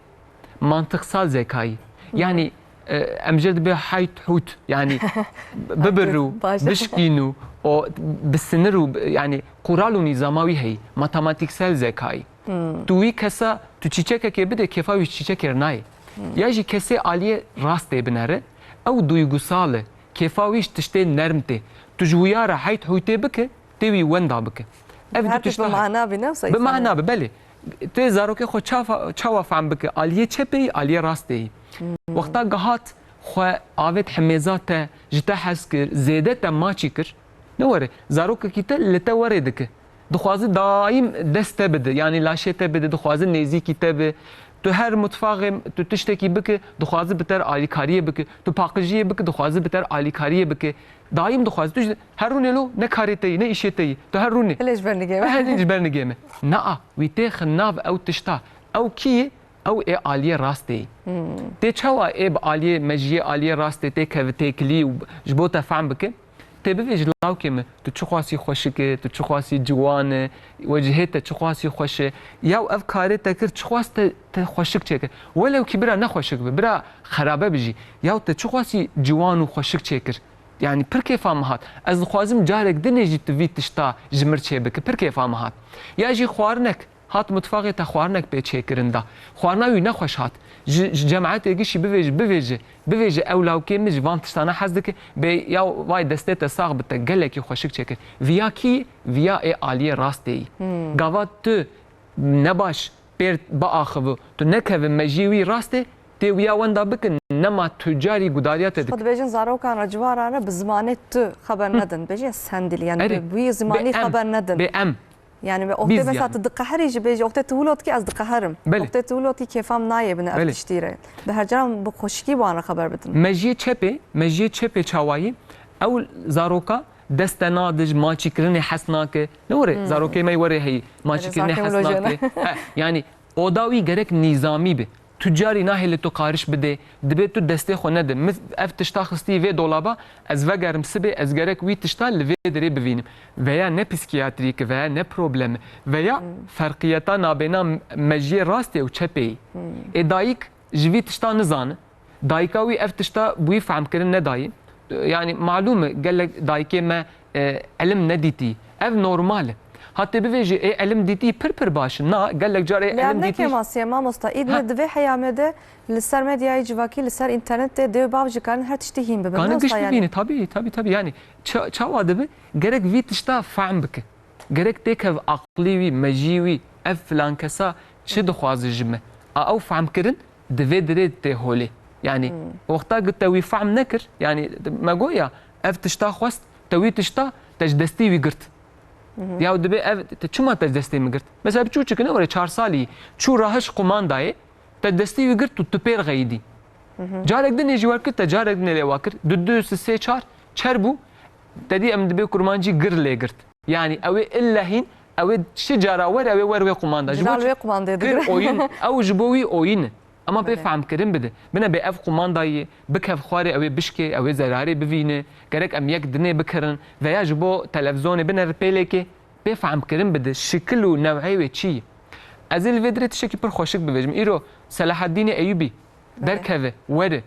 mantıksal zekayî. Hmm. Yani, e, em jê dibe hayt hût. Yani, bibirû, Baş. bişkînû, o bisinirû, yani, kural û nîzama wî heyî. Matematiksel zekayî. Hmm. Tu wî kesa, tu çîçekekê bide, kêfa wî çîçekê re nayê. Hmm. Ya jî kesê aliyê rastê binere, ew duygusal e, kêfa wî ji tiştê nerm tê. Tu ji wiya re heyt huytê bike, tê wî wenda bike. Ev du tişta bi mana bîne, bi mana bi, belê. Tu zarokê xwe çawa, çawa fehm bike? Aliyê çepê yî, aliyê rastê yî. Wexta gihat xwe avêt himêza te, ji te hez kir, zêde te maçî kir. Ne were, zarokekî te li te werê dike. Dixwazi daîm dest te bide, yanî laşê te bide, dixwazi nêzîkî te bi. Tu her mutfaxê, tu tiştekî bike, dixwazi bi te re alîkariyê bike. Tu paqijiyê bike, dixwazi bi te re alîkariyê bike. Daîm dixwazi. Tu ji, her rûnê lo, ne karê te yî, ne îşê te yî. Tu her rûnê. Hilê ji ber nigê me. He, hilê ji ber nigê me. Na, wî têxin nav ew tişta. Ew kî yê? Ew ê aliyê rastê yî. Tê çawa ê bi aliyê mejiyê, aliyê rastê tê kevtêkilî û ji bo te fehm bike? Tê bivêjî lawkê min, tu çiqasî xweşik î, tu çiqasî ciwan î, wecihê te çiqasî xweş e. Yaw ev karê te kir, çiqas te, te xweşik çêkir. Welew kî bira ne xweşik bi, bira xerabe bi jî. Yaw te çiqasî ciwan û xweşik çêkir. Yanî pir kêfa min hat. Ez dixwazim carek dinê jî tu vî tişta ji mir çêbike. Pir kêfa min hat. Ya jî xwarinek. Hat mutfaxê te xwarinek pê çêkirin da. Xwarina wî nexweş hat. Ji, ji cemaetê gişî bivêje, bivêje, bivêje ew lawkê min ji van tiştana hez dike. Bê ya vay destê te sax bi te gelekî xweşik çêkir. Viya kî? Viya ê aliyê rastê yî. Gava tu nebaş pêr biaxivi, tu nekeve mejiyê wî rastê, tê wiya wenda bikin, nema tu carî gudariya te dike. Xwe dibêjin zarokan re, ciwaran re bi zimanê tu xeber nedin. Bêjin sendil, yani Erê, bi wî zimanî bê em, xeber nedin. Bê em. Yani ve oxtê mesela tu diqeherî jî bêjî, oxtê tu wilo dikî ez diqeherim. Belê. Oxtê tu wilo dikî kêfam nayê bine ev Belê. Tiştî re. Bi her caran bi xweşikî wan re xeber bidin. Mejiyê çepê, mejiyê çepê çawayî, ew zaroka dest te nade, ji maçîkirinê hes nake. Ne were, Hmm. zarokê me were heyî, maçîkirinê Erê, zarokê hes wilo nake. jêne. He, yani oda wî gerek nîzamî be. Tu carî nahêle tu qariş bidê, dibê tu destê xwe nede. Min ev tişta xistî vê dolaba, ez vegerim sibê, ez gerek wî tişta li vê derê bivînim. Veya ne psîkiyatrîk, veya ne problem, veya Hmm. ferqiyeta nabêna mejiyê rastê û çepê yî. Hmm. Ê dayik ji vî tişta nizane. Dayika wî ev tişta bi wî fehmkirin nedayî. Yani malûm e, gelek dayikê me e, elim nedîtî. Ev normal e. Hatê bivêjî, ê elim dîtî pir pir baş e. Na, gelek car ê Lê elim em dîtî. Nekêmasiye mamosta, îd Ha. ne di vê heyamê de li ser medyayê civakî, li ser înternetê dê û bav jî karin her tiştî hîn bibin. Karin Ne giş wisa yani? bibîne, tabii, tabii, tabii. Yani ça- çawa dibe, gerek vî tişta fehm bike. Gerek têkev aqlî wî, mejî wî, ev filan kesa çi dixwaze ji me. A ew fehm kirin, di vê dirê tê holê. Yani, Hmm. wexta ku te wî fehm nekir, yani, me goya, ev tişta xwest, te wî tişta, te ji destî wî girt. Mhm. Ya dibê ev, te çima te ji destê min girt? Mesela, bi çûçik ne were çar salî, çû rahişt qumandayê, te destî wî girt û tu pêr xeyidî. Mhm. Carek dinê jî wer kir, te carek dinê lê wa kir. Du, du, sê, sê, çar, çer bû, te dî em dibê kurmancî gir lê girt. Yani, ew ê ille hîn, ew ê şi cara wer, ew ê wer wê qumanda. Ji bo Cilal çi? Wê qumandê Kir digire. oyun, ew ji bo wî oyun e. Ama pê Belê. fehmkirin bide. Bine bê ev qumandayê, bikev xwarê, ew ê bişkê, ew ê zerarê bivîne. Gerek em yek dinê bikirin. Veya ji bo televizonê bine ripêlêkê. Pê fehmkirin bide. Şikil û new'ê wê çi ye? Ez ê li vê dirê tiştekî pir xweşik bibêjim. Îro Selahaddînê Eyûbî Belê. derkeve, were.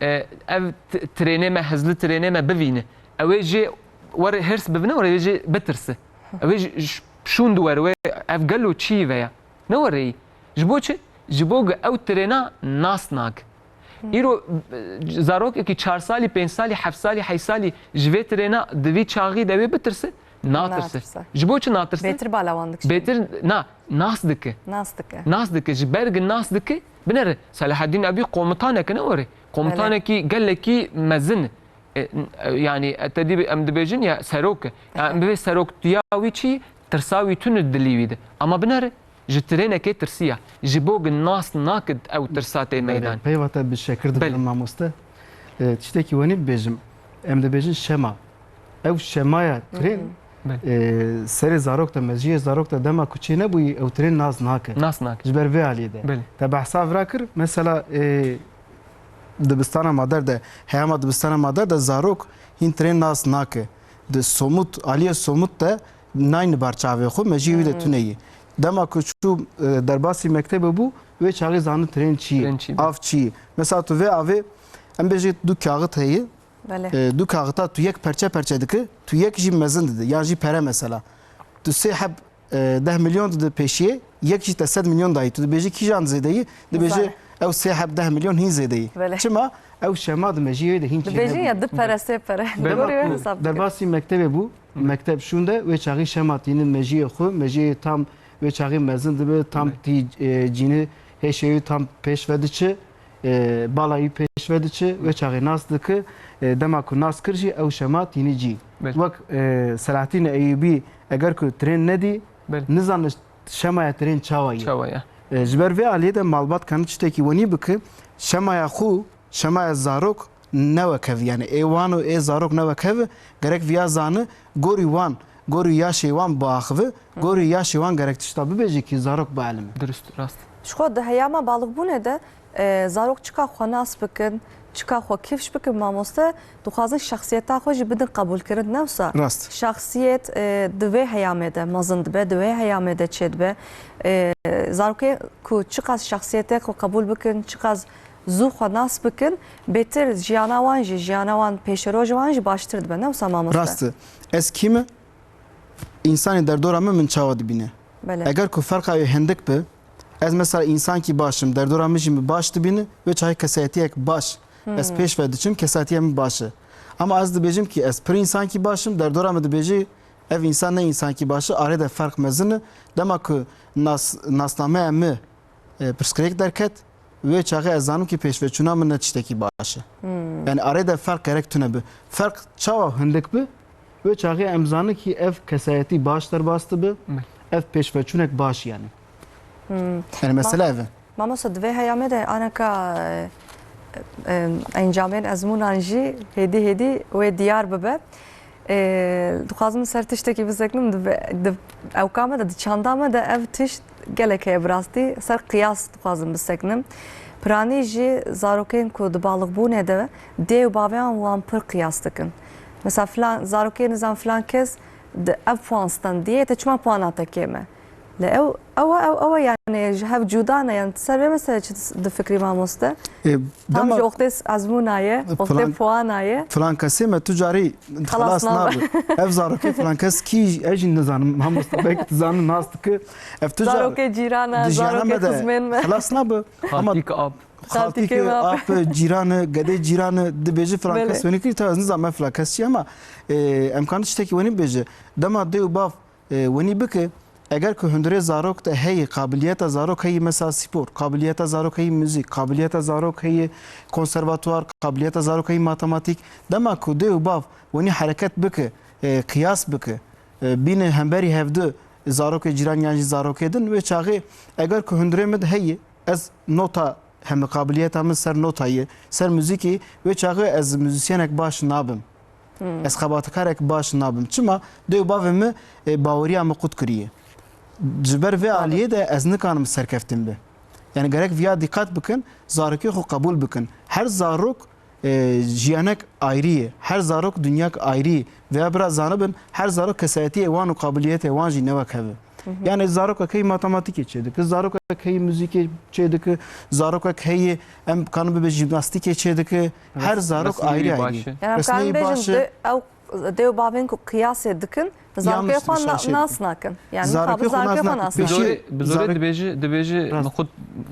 E, ev t- trênê me, hizli trênê me bivîne. Ew ê jê were hêrs bibine, were jê bitirse. Ew ê ji- ş- şûnd were, wê ev gelo çi veya? Ne were yî? Ji bo çi? Ji bo ku ew trêna nas nake. Îro, e, zarokekî çar salî, pênc salî, heft salî, heşt salî ji vê trêna di vî çaxî de wê bitirse? Natirse. Natirse. Ji bo çi natirse? Bêtir bala wan dikişîne. Bêtir, na, nas dike. Nas dike. Nas dike. Ji ber ku nas dike, binere. Selahaddîn Ebî komutanek e, ne were? Komutanekî gelekî mezin e. E, n- e, yani, e, te dî em dibêjin ya serok e. Ya, em bivê seroktiya wî çi, tirsa wî tune dilî wî de. Ama binere, ji trênekê tirsiya. Ji bo ku nas nakit ew tirsa tê meydan. Peyva te bi şekir Belê. didim mamoste. E, tiştekî wenî bibêjim. Em dibêjin şema. Ew şemaya trên, Belê. e, serê zarok de, mejiyê zarok de dema ku çê nebûyî, ew trên nas nake. Nas nake. Ji ber vê aliyê de. Belê. Te behsa vira kir, mesela, e, dibistana mader de, heyama dibistana mader de zarok hîn trên nas nake. Di somut, aliyê somut de nayne bar çavê xwe, mejiyê wî de tune ye. Dema ku çû, e, derbasî mektebê bû, wê çaxê zanî trên çi ye, Trên çi ye. av çi ye. Mesela tu vê avê, em bêjî du kaxit heye, Belê. E, du kaxita tu yek perçe perçe dike, tu yek jî mezin dide, yan jî pere mesela. Tu sê heb, e, deh milyon dide pêşiyê, yek jî te sed milyon dayî. Tu dibêjî kîjan zêde yî? Dibêjî Nizane. Ew sê heb deh milyon hîn zêde ye. Belê. Çima? Ew şema di mejiyê wê de hîn çênebû. Dibêjin ya du pere, sê pere. Dema Gorî wê ku hesab dikin. Derbasî mektebê bû, mekteb şûnde, wê çaxî şema tînin mejiyê xwe, mejiyê tam wê çaxî mezin dibe, tam tî, e, cîni hêşê wî tam pêş ve diçe, e, bala wî pêş ve diçe, wê çaxî nas dike, e, dema ku nas kir jî ew şema tîni cî. Belê. Wek, e, Selahattin Eyûbî eger ku trên nedî, Belê. Nizane şemaya trên çawa ye. Çawa ye. E, ji ber vê aliyê de malbat kanin tiştekî wenî bike, şemaya xwe, şemaya zarok ne wek hev, yani ê wan û ê zarok ne wek hev, gerek viya zani, gorî wan, gorî yaşê wan biaxive, gorî yaşê wan gerek tişta bibêje ki zarok bielime. Dirust, rast. Ji xwe di heyama balixbûnê de, e, zarok çika xwe nas bikin, çika xwe kifş bikin mamoste, dixwazin şexsiyeta xwe jî bidin qebûlkirin, ne wisa? Rast. Şexsiyet, e, di vê heyamê de mezin dibe, di vê heyamê de çêdibe. E, zarokê ku çiqas şexsiyetê xwe qebûl bikin, çiqas zû xwe nas bikin, bêtir jiyana wan jî, jiyana wan, pêşeroj wan jî baştir dibe, ne wisa mamoste? Rast e. Ez kî me? Însanê derdora min, min çawa dibîne? Belê. Eger ku ferqa wê hindik be, ez mesela însankî baş im, derdora min jî min baş dibîne, wê çaxê kesayetiyek baş. Ez Hmm. pêş ve diçim, kesayetiya min baş e. Ama ez dibêjim ki ez pir însankî baş im, derdora min dibêje ev însan ne însankî baş e, arê de ferq mezin e. Dema ku nas-, nasnameya min e, pirsgirêk derket, wê çaxê ez zanim ki pêşveçûna min ne tiştekî baş e. Hmm. Yani arê de ferq gerek tune bi. Ferq çawa hindik bi, wê çaxê em zanin ki ev kesayetî baş derbas dibi, Belê. Ev pêşveçûnek baş yani. Hmm. Yani mesele Ma-, ev e. Mamosta, di vê heyamê de aneka, e, e, encamên ezmûnan jî hêdî hêdî wê diyar bibe. Ê, dixwazim ser tiştekî biseknim, di, di ewka me de, di çanda me de ev tişt gelek heye bi rastî. Ser qiyas dixwazim biseknim. Piranî jî zarokên ku di balixbûnê de dê û baveyan wan pir qiyas dikin. Mesela filan zarokê nizan filan kes di ev puan standiye, te çima puana te kêm e? Lê ew, ew, ew, ew, yani ji hev cuda ne, yani ser vê mesele çi difikrî mamoste? E, Tam dema ji oxtê ezmûna ye, oxtê filan, puana ye. Filan kesê me tu carî Xelas xelas nabe. Nabe. Ev zarokê filan kes kî, ez jî nizanim, mamoste belkî tu zanin nas dike. Ev tu car Zarokê cîran e, di jiyana zarokê me de xizmên me. Xelas nabe. Ama Xaltîk ap. Xaltîkê Xaltîkê me. Ap, cîran e, gedê cîran e, dibêje filan Belê. Kes wenî kir, ta ez nizanim ev filan kes çi, ama, e, em kan tiştekî wenî bêje. Dema dê û bav e, wenî bike, eger ku hundirê zarok te heye, qabiliyeta zarok heye, mesela spor, qabiliyeta zarok heye muzîk, qabiliyeta zarok heye konservatuar, qabiliyeta zarok heye matematîk, dema ku dê û bav wenî hereket bike, e, qiyas bike, e, bîne hemberî hevdu zarokê cîran yan jî zarokê din, wê çaxê eger ku hundirê min heye, ez nota heme qabiliyeta min ser notayê, ser muzîkê, wê çaxê ez muzîsyenek baş nabim. Hmm. Ez xebatekarek baş nabim. Çima? Dê û bavê min, e, baweriya min qut kiriye. Ji ber vê Tabii. Aliyê de ez nikanim serkeftin bi. Yani gerek viya dîqat bikin, zarokê xwe qebûl bikin. Her zarok, e, jiyanek ayrî ye. Her zarok dinyak ayrî ye. Vêya bira zanibin, her zarok kesayetiyê wan û qabiliyetê wan jî ne wek hev e. Hı hı. Yani zarokek heyî matematîkê çêdike, zarokek heyî muzîkê çêdike, zarokek heyî em kanin bibe jîmnastîkê çêdike. Her Res-, zarok resmî ayrî wî ayrî. Baş e. Yani em Resmî karin wî bêjin baş e. De ew dê û bavên ku qiyasê dikin, zarokê Yanlış xwe na-, nişanşê nas dikin. Nakin. Yani Zarokê xwe zarokê xwe nas nas nakin. Bi nakin. Pêşî zorê, bi zorê zarok- dibêji, dibêji Rast. Min xwe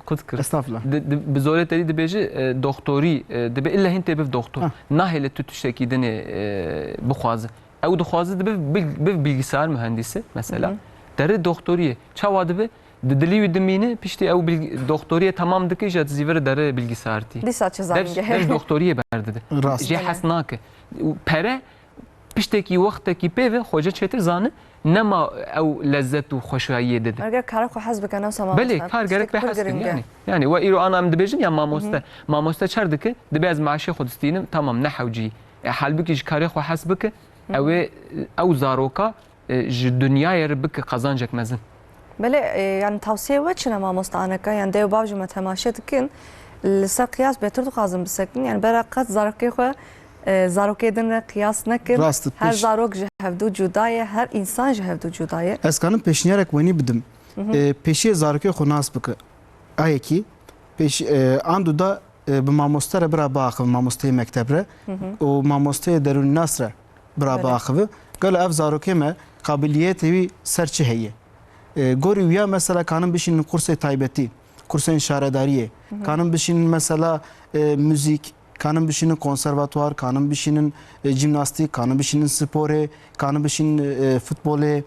qut kir. Estağfurullah. Di, di, bi zorê te dî dibêji, e, doktorî, e, dibe illa hîn tê biv doktor. Ha. Nahêle tu tiştekî dinê, e, bixwaze. Ew dixwaze dibe bil-, biv bilgisayar mühendisi mesela. Hı hı. Derê doktoriyê. Çawa dibe? Di dilî wî dimîne, piştî ew bilg-, doktoriyê temam dike, ji zîvirê derê bilgisayartî. Dîsa çi zanîn Dev, gehê? Dev doktoriyê berdide. Rast. Jê hes nake. Û pere piştekî wextekî pê ve xwece çêtir zane, nema ew lezzet û xweşayiyê dide. Eger kara xwe hez bike, ne wisa mamoste. Belê, kar gerek Tiştek be pir hez giring e. Yani, yani we îro ana em dibêjin ya mamoste. Hı hı. Mamoste çer dike, dibe ez maaşê xwe distînim, tamam, ne hewcî. E, halbûkî ji karê xwe hes bike, Hı hı. Ew ê, ew zaroka, e, ji dinyayê re bike qezancek mezin. Belê, e, yani tavsiyê we çi ne mamoste aneka? Yani dê û bav jî me temaşe dikin. Li ser qiyas bêtir dixwazim bisekin. Yani bera qet zarokê xwe, e, zarokê din re qiyas nekin. Rast e, Her pêş- zarok ji hevdu cuda ye, her însan ji hevdu cuda ye. Ez kanim pêşniyarek wenî bidim. Hı hı. E, pêşiyê zarokê xwe nas bike. A yekî, pêş-, e, andu da e, bi mamoste re bira biaxive, mamosteyê mekteb re Hı hı. û mamosteyê derûnînas re bira Belê. Biaxive. Gelo ev zarokê me qabiliyetê wî ser çi heye? E, gorî wiya mesela kanin bişînin kursê taybetî. kursên şaredariyê. Kanin bişînin mesela, e, muzîk, kanin bişînin konservatuar, kanin bişînin, e, jimnastîk, kanin bişînin sporê, kanin bişînin, e, futbolê.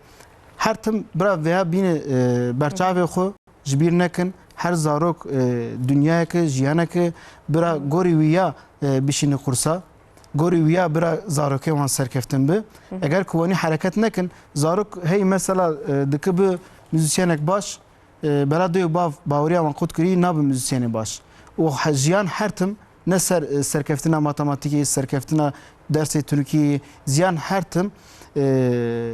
Her tim bira veya bîne, e, berçavê xwe ji bîr nekin. Her zarok, e, dinyayeke, jiyaneke bira gorî wî ya, e, bişîne kursa. Gorî wî ya bira zarokê wan serkeftin bi. Eger ku wanî hereket nekin, zarok hey mesela, e, dike bi muzîsyenek baş, e, bela dê û bav baweriya wan qut kirî nabe muzîsyenê baş. Û he-, jiyan her tim ne ser, e, serkeftina matematîkê, serkeftina dersê tunukî, jiyan her tim, e,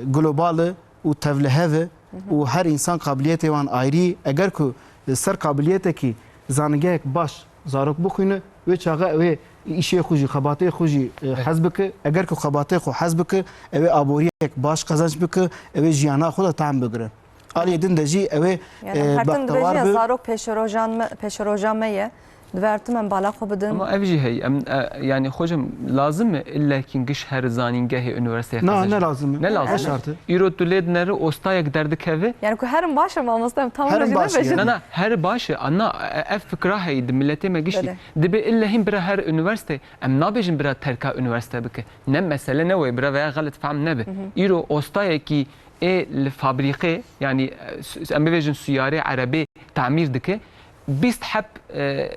global e û tevlihev e û her însan qabiliyetê wan ayrî. Eger ku li ser qabiliyetekî zanîngehek baş zarok bixwîne, wê çaxe ew ê îşê xwe jî, xebatê xwe jî, e, hez bike. Eger ku xebatê xwe hez bike, ew ê aboriyek baş qezenc bike, ew ê jiyana xwe de tam bigire. Aliyê din de jî ew ê, Yani e, her tim dibêjin bextewar ya be. Zarok pêşerojan me, pêşeroja me ye. Divê her tim em bala xwe bidin. Ama ev jî heye. Em, e, yani hocam, lazim e illekî giş her zanîngehê, üniversiteye Na, qezenc ne be? lazim e. Ne Ne lazim e? şart e. Îro tu lê dineri, ostayek derdikeve. Yani ku herin baş e mamoste, em tam Herin jî baş e nebêjin. yani. Na, na, her baş e. Ana, e, ev fikra heye di milletê me giştî. Belê. Dibê ille hîn bira her üniversite. Em nabêjin bira terka üniversite bike. Ne mesele ne wê, bira veya xelet fehm nebe. Îro ostayekî ê li fabrîqê, yani, e, su-, em bibêjin suyarê erebê tamîr dike, bîst heb, e,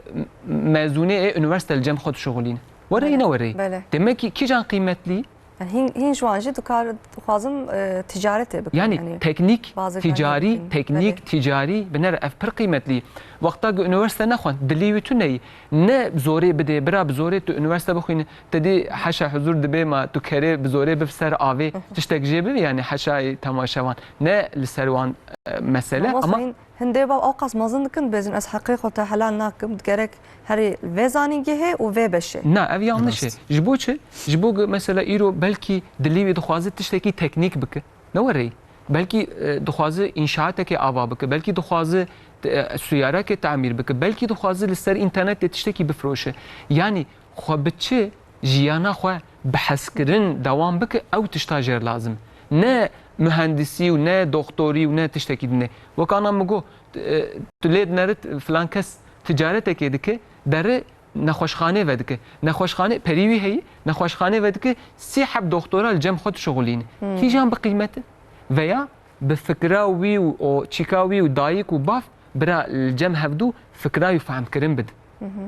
mezûnê ê üniversite li cem xwe dişuxulîne. Were yê Belê, ne were yê? belê. Demek ki kîjan qîmetlî? Yani hîn, hîn ji wan jî dikar, dixwazim, e, ticaretê bikim. Yani Yani teknîk, bazı ticarî, kaynak bikin. teknîk, Belê. ticarî, binere ev pir qîmetlî. Wexta ku üniversite nexwend, dilî wî tune yî. Ne zorê bidê, bira bi zorê tu üniversite bixwîne, te dî heşa huzur dibê ma tu kerê bi zorê biv ser avê, tiştek jê bivî, yani heşayê temaşevan. Ne li ser wan, e, mesele, Mamosta, ama hîn hindê bav ewqas mezin dikin, dibêjin ez heqê xwe te helal nakim, gerek herî vê zanîngehê û vê beşê. Na, ev yanlış e. Rast. Ji bo çi? Ji bo ku mesela îro belkî dilî wî dixwaze tiştekî teknîk bike. Ne were yî. Belkî, e, dixwaze înşaatekê ava bike, belkî dixwaze, e, suyarekê tamîr bike, belkî dixwaze li ser înternetê tiştekî bifroşe. Yani xwe bi çi jiyana xwe bi hezkirin dewam bike, ew tişta jêr lazim. Ne muhendisî û ne doktorî û ne tiştekî dinê. Wek ana min got, e, tu lê dinerit filan kes ticaretekê dike, deri nexweşxanê vedike. Nexweşxanê, perî wî heyî, nexweşxanê vedike, sî heb doktora li cem xwe dişuxulîne. Hmm. Kîjan bi qîmet e? Veya bi fikra wî û o çîka wî û dayik û bav bira li cem hevdû fikra wî fehmkirin bidin.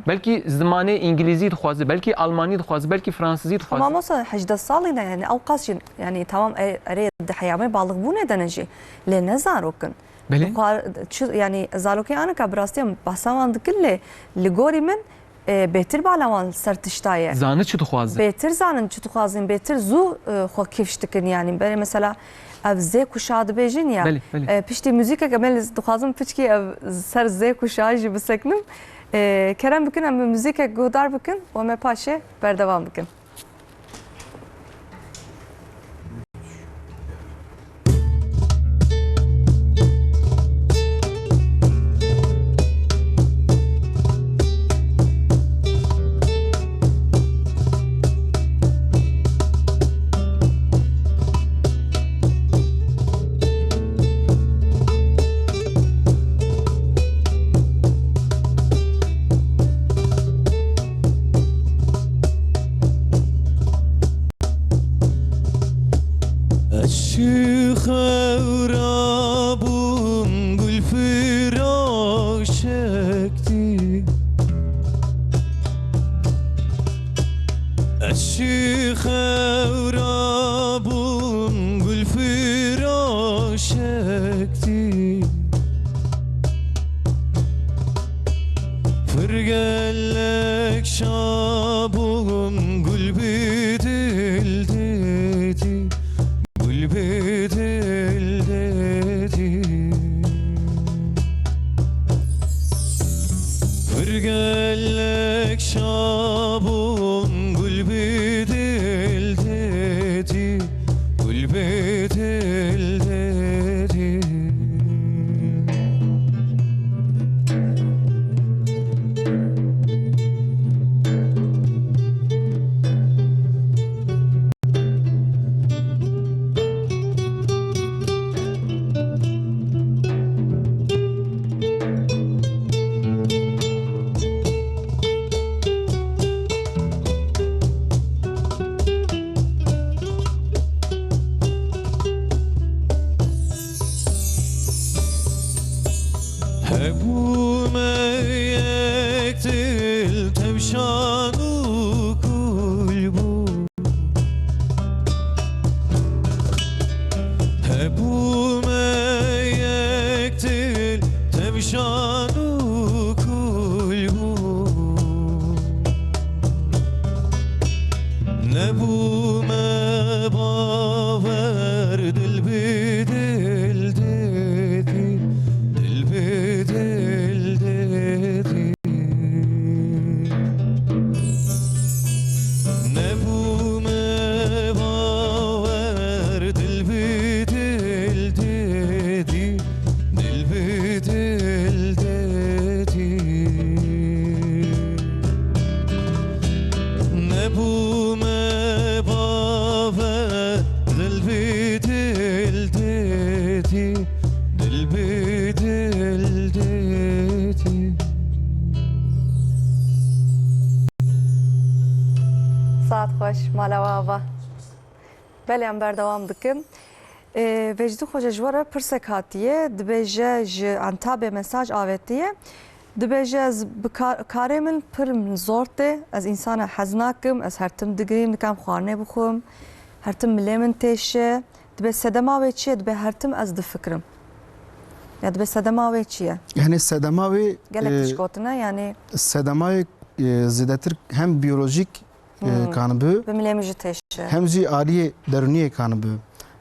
Belkî zimanê îngilîzî dixwaze, belkî almanî dixwaze, belkî fransizî dixwaze. Mamosta hejdeh salî ne, yani ew qas jî, yani tamam, e, erê di heyamê balixbûnê de ne jî, lê ne zarok in. Belê. Dixwa-, çi, yani zarokê anika bi rastî em behsa wan dikin, lê li gorî min, e, bêtir bala wan ser tişta ye. Zane çi dixwaze? Bêtir zanin çi dixwazin, bêtir zû, e, xwe kifş dikin, yani berê mesela ev zê kuşa dibêjin ya. Belê, belê. E, piştî muzîkek em ê li, dixwazim piçkî ev ser zê kuşa jî biseknim. E, kerem bikin em muzîkek guhdar bikin û em ê paşê berdewam bikin. Ez ji xew rabûm gul firaşek dî. Ez ji xew rabûm gul firaşek dî. Pir gelek şa bûm gul bi dil didî, gul bi dil didî. Pir gelek şa bûm gul bi dil didî, gul bi dil didî. Saet xweş, mala we ava. Belê, em berdewam dikin. Ê, Vecdî Xoce, ji we re pirsek hatiye, dibêje ji Entabê mesaj avêtiye. Dibêje, ez bi kar-, karê min pir min zor tê, ez însana hez nakim, ez her tim digirîm, nikem xwarinê bixwim, her tim milê min têşe. Dibê sedema wê çi ye? Dibê her tim ez difikirim. Ya dibê sedema wê çi ye? Yani sedema wê, Gelek e, tişt gotine, yani sedema wê, e, zêdetir hem biyolojik, e, Hmm. kanibi, Bi milê min jî têşe. hem jî aliyê derûniyê kanibi.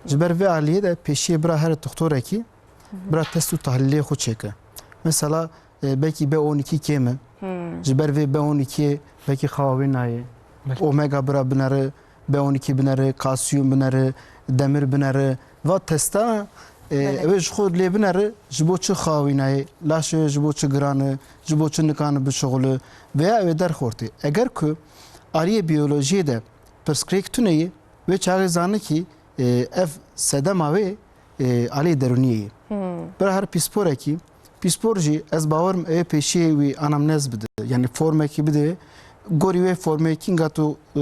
Ji ber vê aliyê de pêşiyê bira here doktorekî, bira test û tahlîlê xwe çêke. Mesela, e, belkî B on iki kêm e. Hmm. Ji ber vê B on iki belkî xewa wê nayê. Belkî. Omega bira binere, B on iki binere, kalsiyum binere, demir binere. Va testa, e, Belê. ew ê ji xwe lê binere, ji bo çi xewa wî nayê, laşê wê ji bo çi giran e, ji bo çi nikane bişuxule, veya ew ê derxortê. Eger ku aliyê biyolojiyê de pirsgirêk tune ye, wê çaxê zane kî, e, ev sedema wê, e, aliyê derûniyê ye. Hmm. Bira her pîsporekî, pîspor jî ez bawerim ê pêşiyê wî anamnez bide. Yani formekî bide, gorî wê formê kînga tu, e,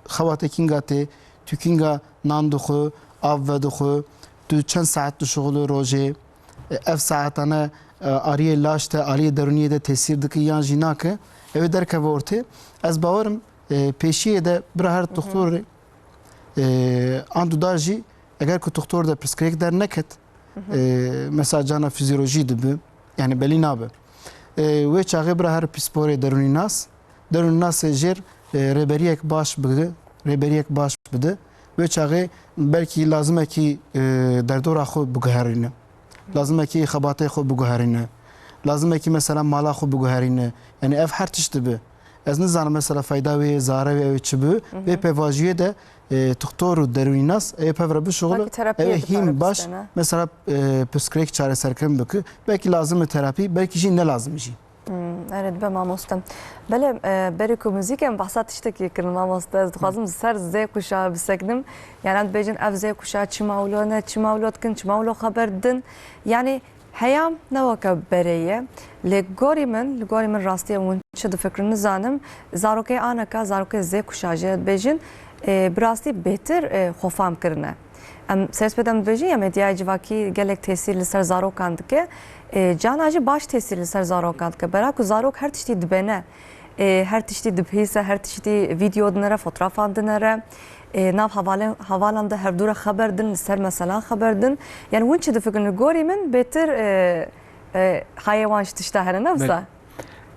xebatê kînga tê, tu kînga nan dixwe, av vedixwe, tu çend saet dişuxulî rojê, e, ev saetane, e, aliyê laş te, aliyê derûniyê de tesîr dike yan jî nake, ew ê derkeve ortê. Ez bawerim, e, pêşiyê de bira her Hı hı. doktorê, e, an duda jî eger ku doktor de pirsgirêk derneket, Hı hı. e, mesela cana fizyolojî dibi, yani belî nabe. E, wê çaxê bira her pîsporê derûnînas, derûnînasê jêr, e, rêberiyek baş bide, rêberiyek baş bide. Wê çaxê belkî lazimekî, e, derdora xwe biguherîne. Lazimekî xebatê xwe biguherîne. Lazimekî mesela mala xwe biguherîne. Yani ev her tişt dibe. Ez nizanim mesela fayda wê, zare wê, ew çi bi. Hı hı. Vê pêvajoyê de, e, doktor û derûnînas ê pev re bişuxule. Belkî terapiye Ew ê hîn baş, bistene. mesela, e, pirsgirêk çareserkirin bike. Belkî lazim e terapî, belkî jî ne lazim jî. Hmm, erê dibe mamoste. Belê, e, berê ku muzîk em behsa tiştekî kirin mamoste. Ez dixwazim ser zê kuşağı biseknim. Yani em dibêjin ev zê kuşağı çima wilo ne, çima wilo dikin, çima wilo xeber didin. Yani Heyam ne weke berê ye. Lê gorî min, li gorî min rastî em hûn çi difikirin nizanim. Zarokê aneka, zarokê zê kuşa jê dibêjin, e, bi rastî bêtir, e, xwefam kirine. Em serspêt em dibêjin ya medyaya civakî gelek tesîr li ser zarokan dike. E, cana jî baş tesîr li ser zarokan dike. Bera ku zarok her tiştî dibêne. E, her tiştî dibihîse, her tiştî vîdeo dinere, fotrafan dinere. E, nav havalen-, havalan de hevdû re xeber din, li ser meselan xeber din. Yani hûn çi difikirin? Li gorî min bêtir, e, e, hayê wan ji tişta hene, ne wisa?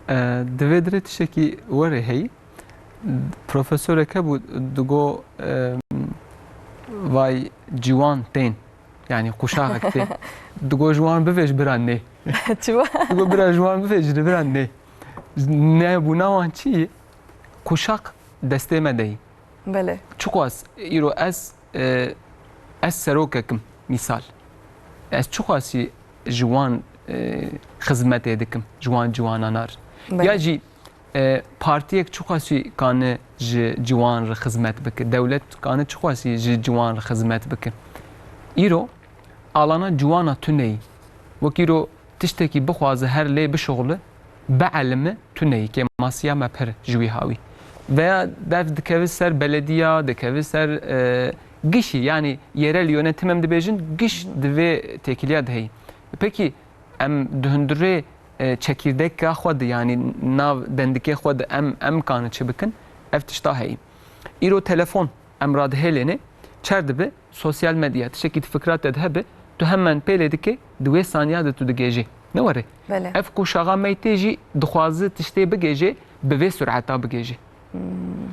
Belê. E, di vê dirê tiştekî werê heyî. Profesorek hebû, digo, e, vay ciwan tên. Yani kuşaxek tê. Digo ji wan bivêj bira nê. Çima? Digo bira ji wan bivêj, ji bira nê. Nebûna wan çi ye? Kuşax destê me de ye. Belê. Çiqas îro ez, e, ez serokek im, mîsal. Ez çiqasî ji wan, e, xizmetê dikim, ji wan ciwanan ar. Belê. Ya jî, e, partiyek çiqasî kane ji ciwan re xizmet bike, dewlet kane çiqasî ji ciwan re xizmet bike. Îro alana ciwana tune yî. Wek îro tiştekî bixwaze her lê bişuxule, bielime tune yî, kêmasiya me pir ji wî hawî. Veya dev dikeve ser belediya, dikeve ser, e, gişî, yanî yerel yönetim em dibêjin, giş di vê têkiliya de heyî. Pekî em di hundirê, e, çekîrdeka xwe de, yanî nav dendikê xwe de em, em kane çi bikin? Ev tişta heyî. Îro telefon em radihêlêne, çer dibe, sosyal medya, tiştekî di fikra te de hebe, tu hemen pêlê dike, di wê saniya de tu digêjê. Ne were? Belê. Ev kuşaxa me tê jî dixwaze tiştê bigêjê, bi vê sureta bigêjê. Hmm.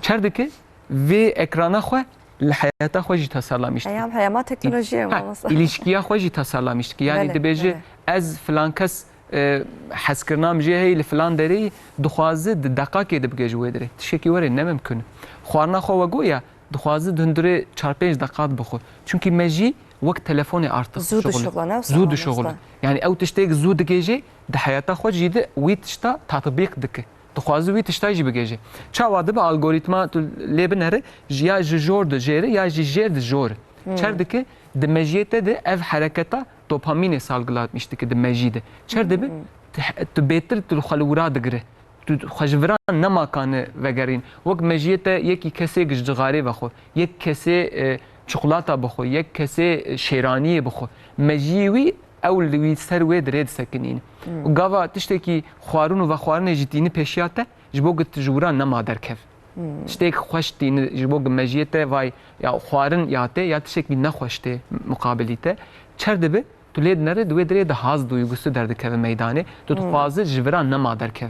Çer dike, vê ekrana xwe li heyata xwe jî teserlamiş dike. Heyam, heyama teknolojiyê, Ha, mamosta. Îlişkiya xwe jî teserlamiş dike. Yani Belê, dibêje, belê. ez filan kes e, hezkirina min jê heye li filan derê yî, dixwaze di deqakê de bigihêje wê derê. Tiştekî werê ne mimkun e. Xwarina xwe we goya, dixwaze di hundirê çar pênc deqat bixwe. Çunkî me jî wek telefonê artık Zû dişuxule. dişuxule, ne wisa Zû mamoste? dişuxule. Yani ew tiştêk zû digihêje, di heyata xwe jî de wî tişta tatbîq dike. Dixwaze wî tişta jî bigihêje. Çawa dibe algorîtma tu lê binere, ji ya ji jor de jêr e, ya jî jêr de jor e. Hmm. Çer dike, di mejiyê te de ev hereketa dopamînê salgilatmiş dike di mejî de. Çer dibe? Hmm. Tu, tu bêtir tu li xwe li wira digire. Tu xwe ji vira nema kane vegerîn. Wek mejiyê te yekî kesê ji cixarê vexwe, yek kesê, e, çikolata bixwe, yek kesê, e, şêraniyê bixwe. Mejiyê wî ew li wî ser wê dirê disekinîne. Hmm. Û gava tiştekî xwarin û vexwarinê jî tîni pêşiya te, ji bo ku tu ji wira nema derkev. Hmm. Tiştek xweş tîni ji bo ku mejiyê te vay ya xwarin ya tê ya tiştekî nexweş tê muqabilî te. Çer dibe, tu lê dinere, di wê dirê de haz duygusu derdikeve meydanê. Tu Hmm. dixwaze ji vira nema derkeve.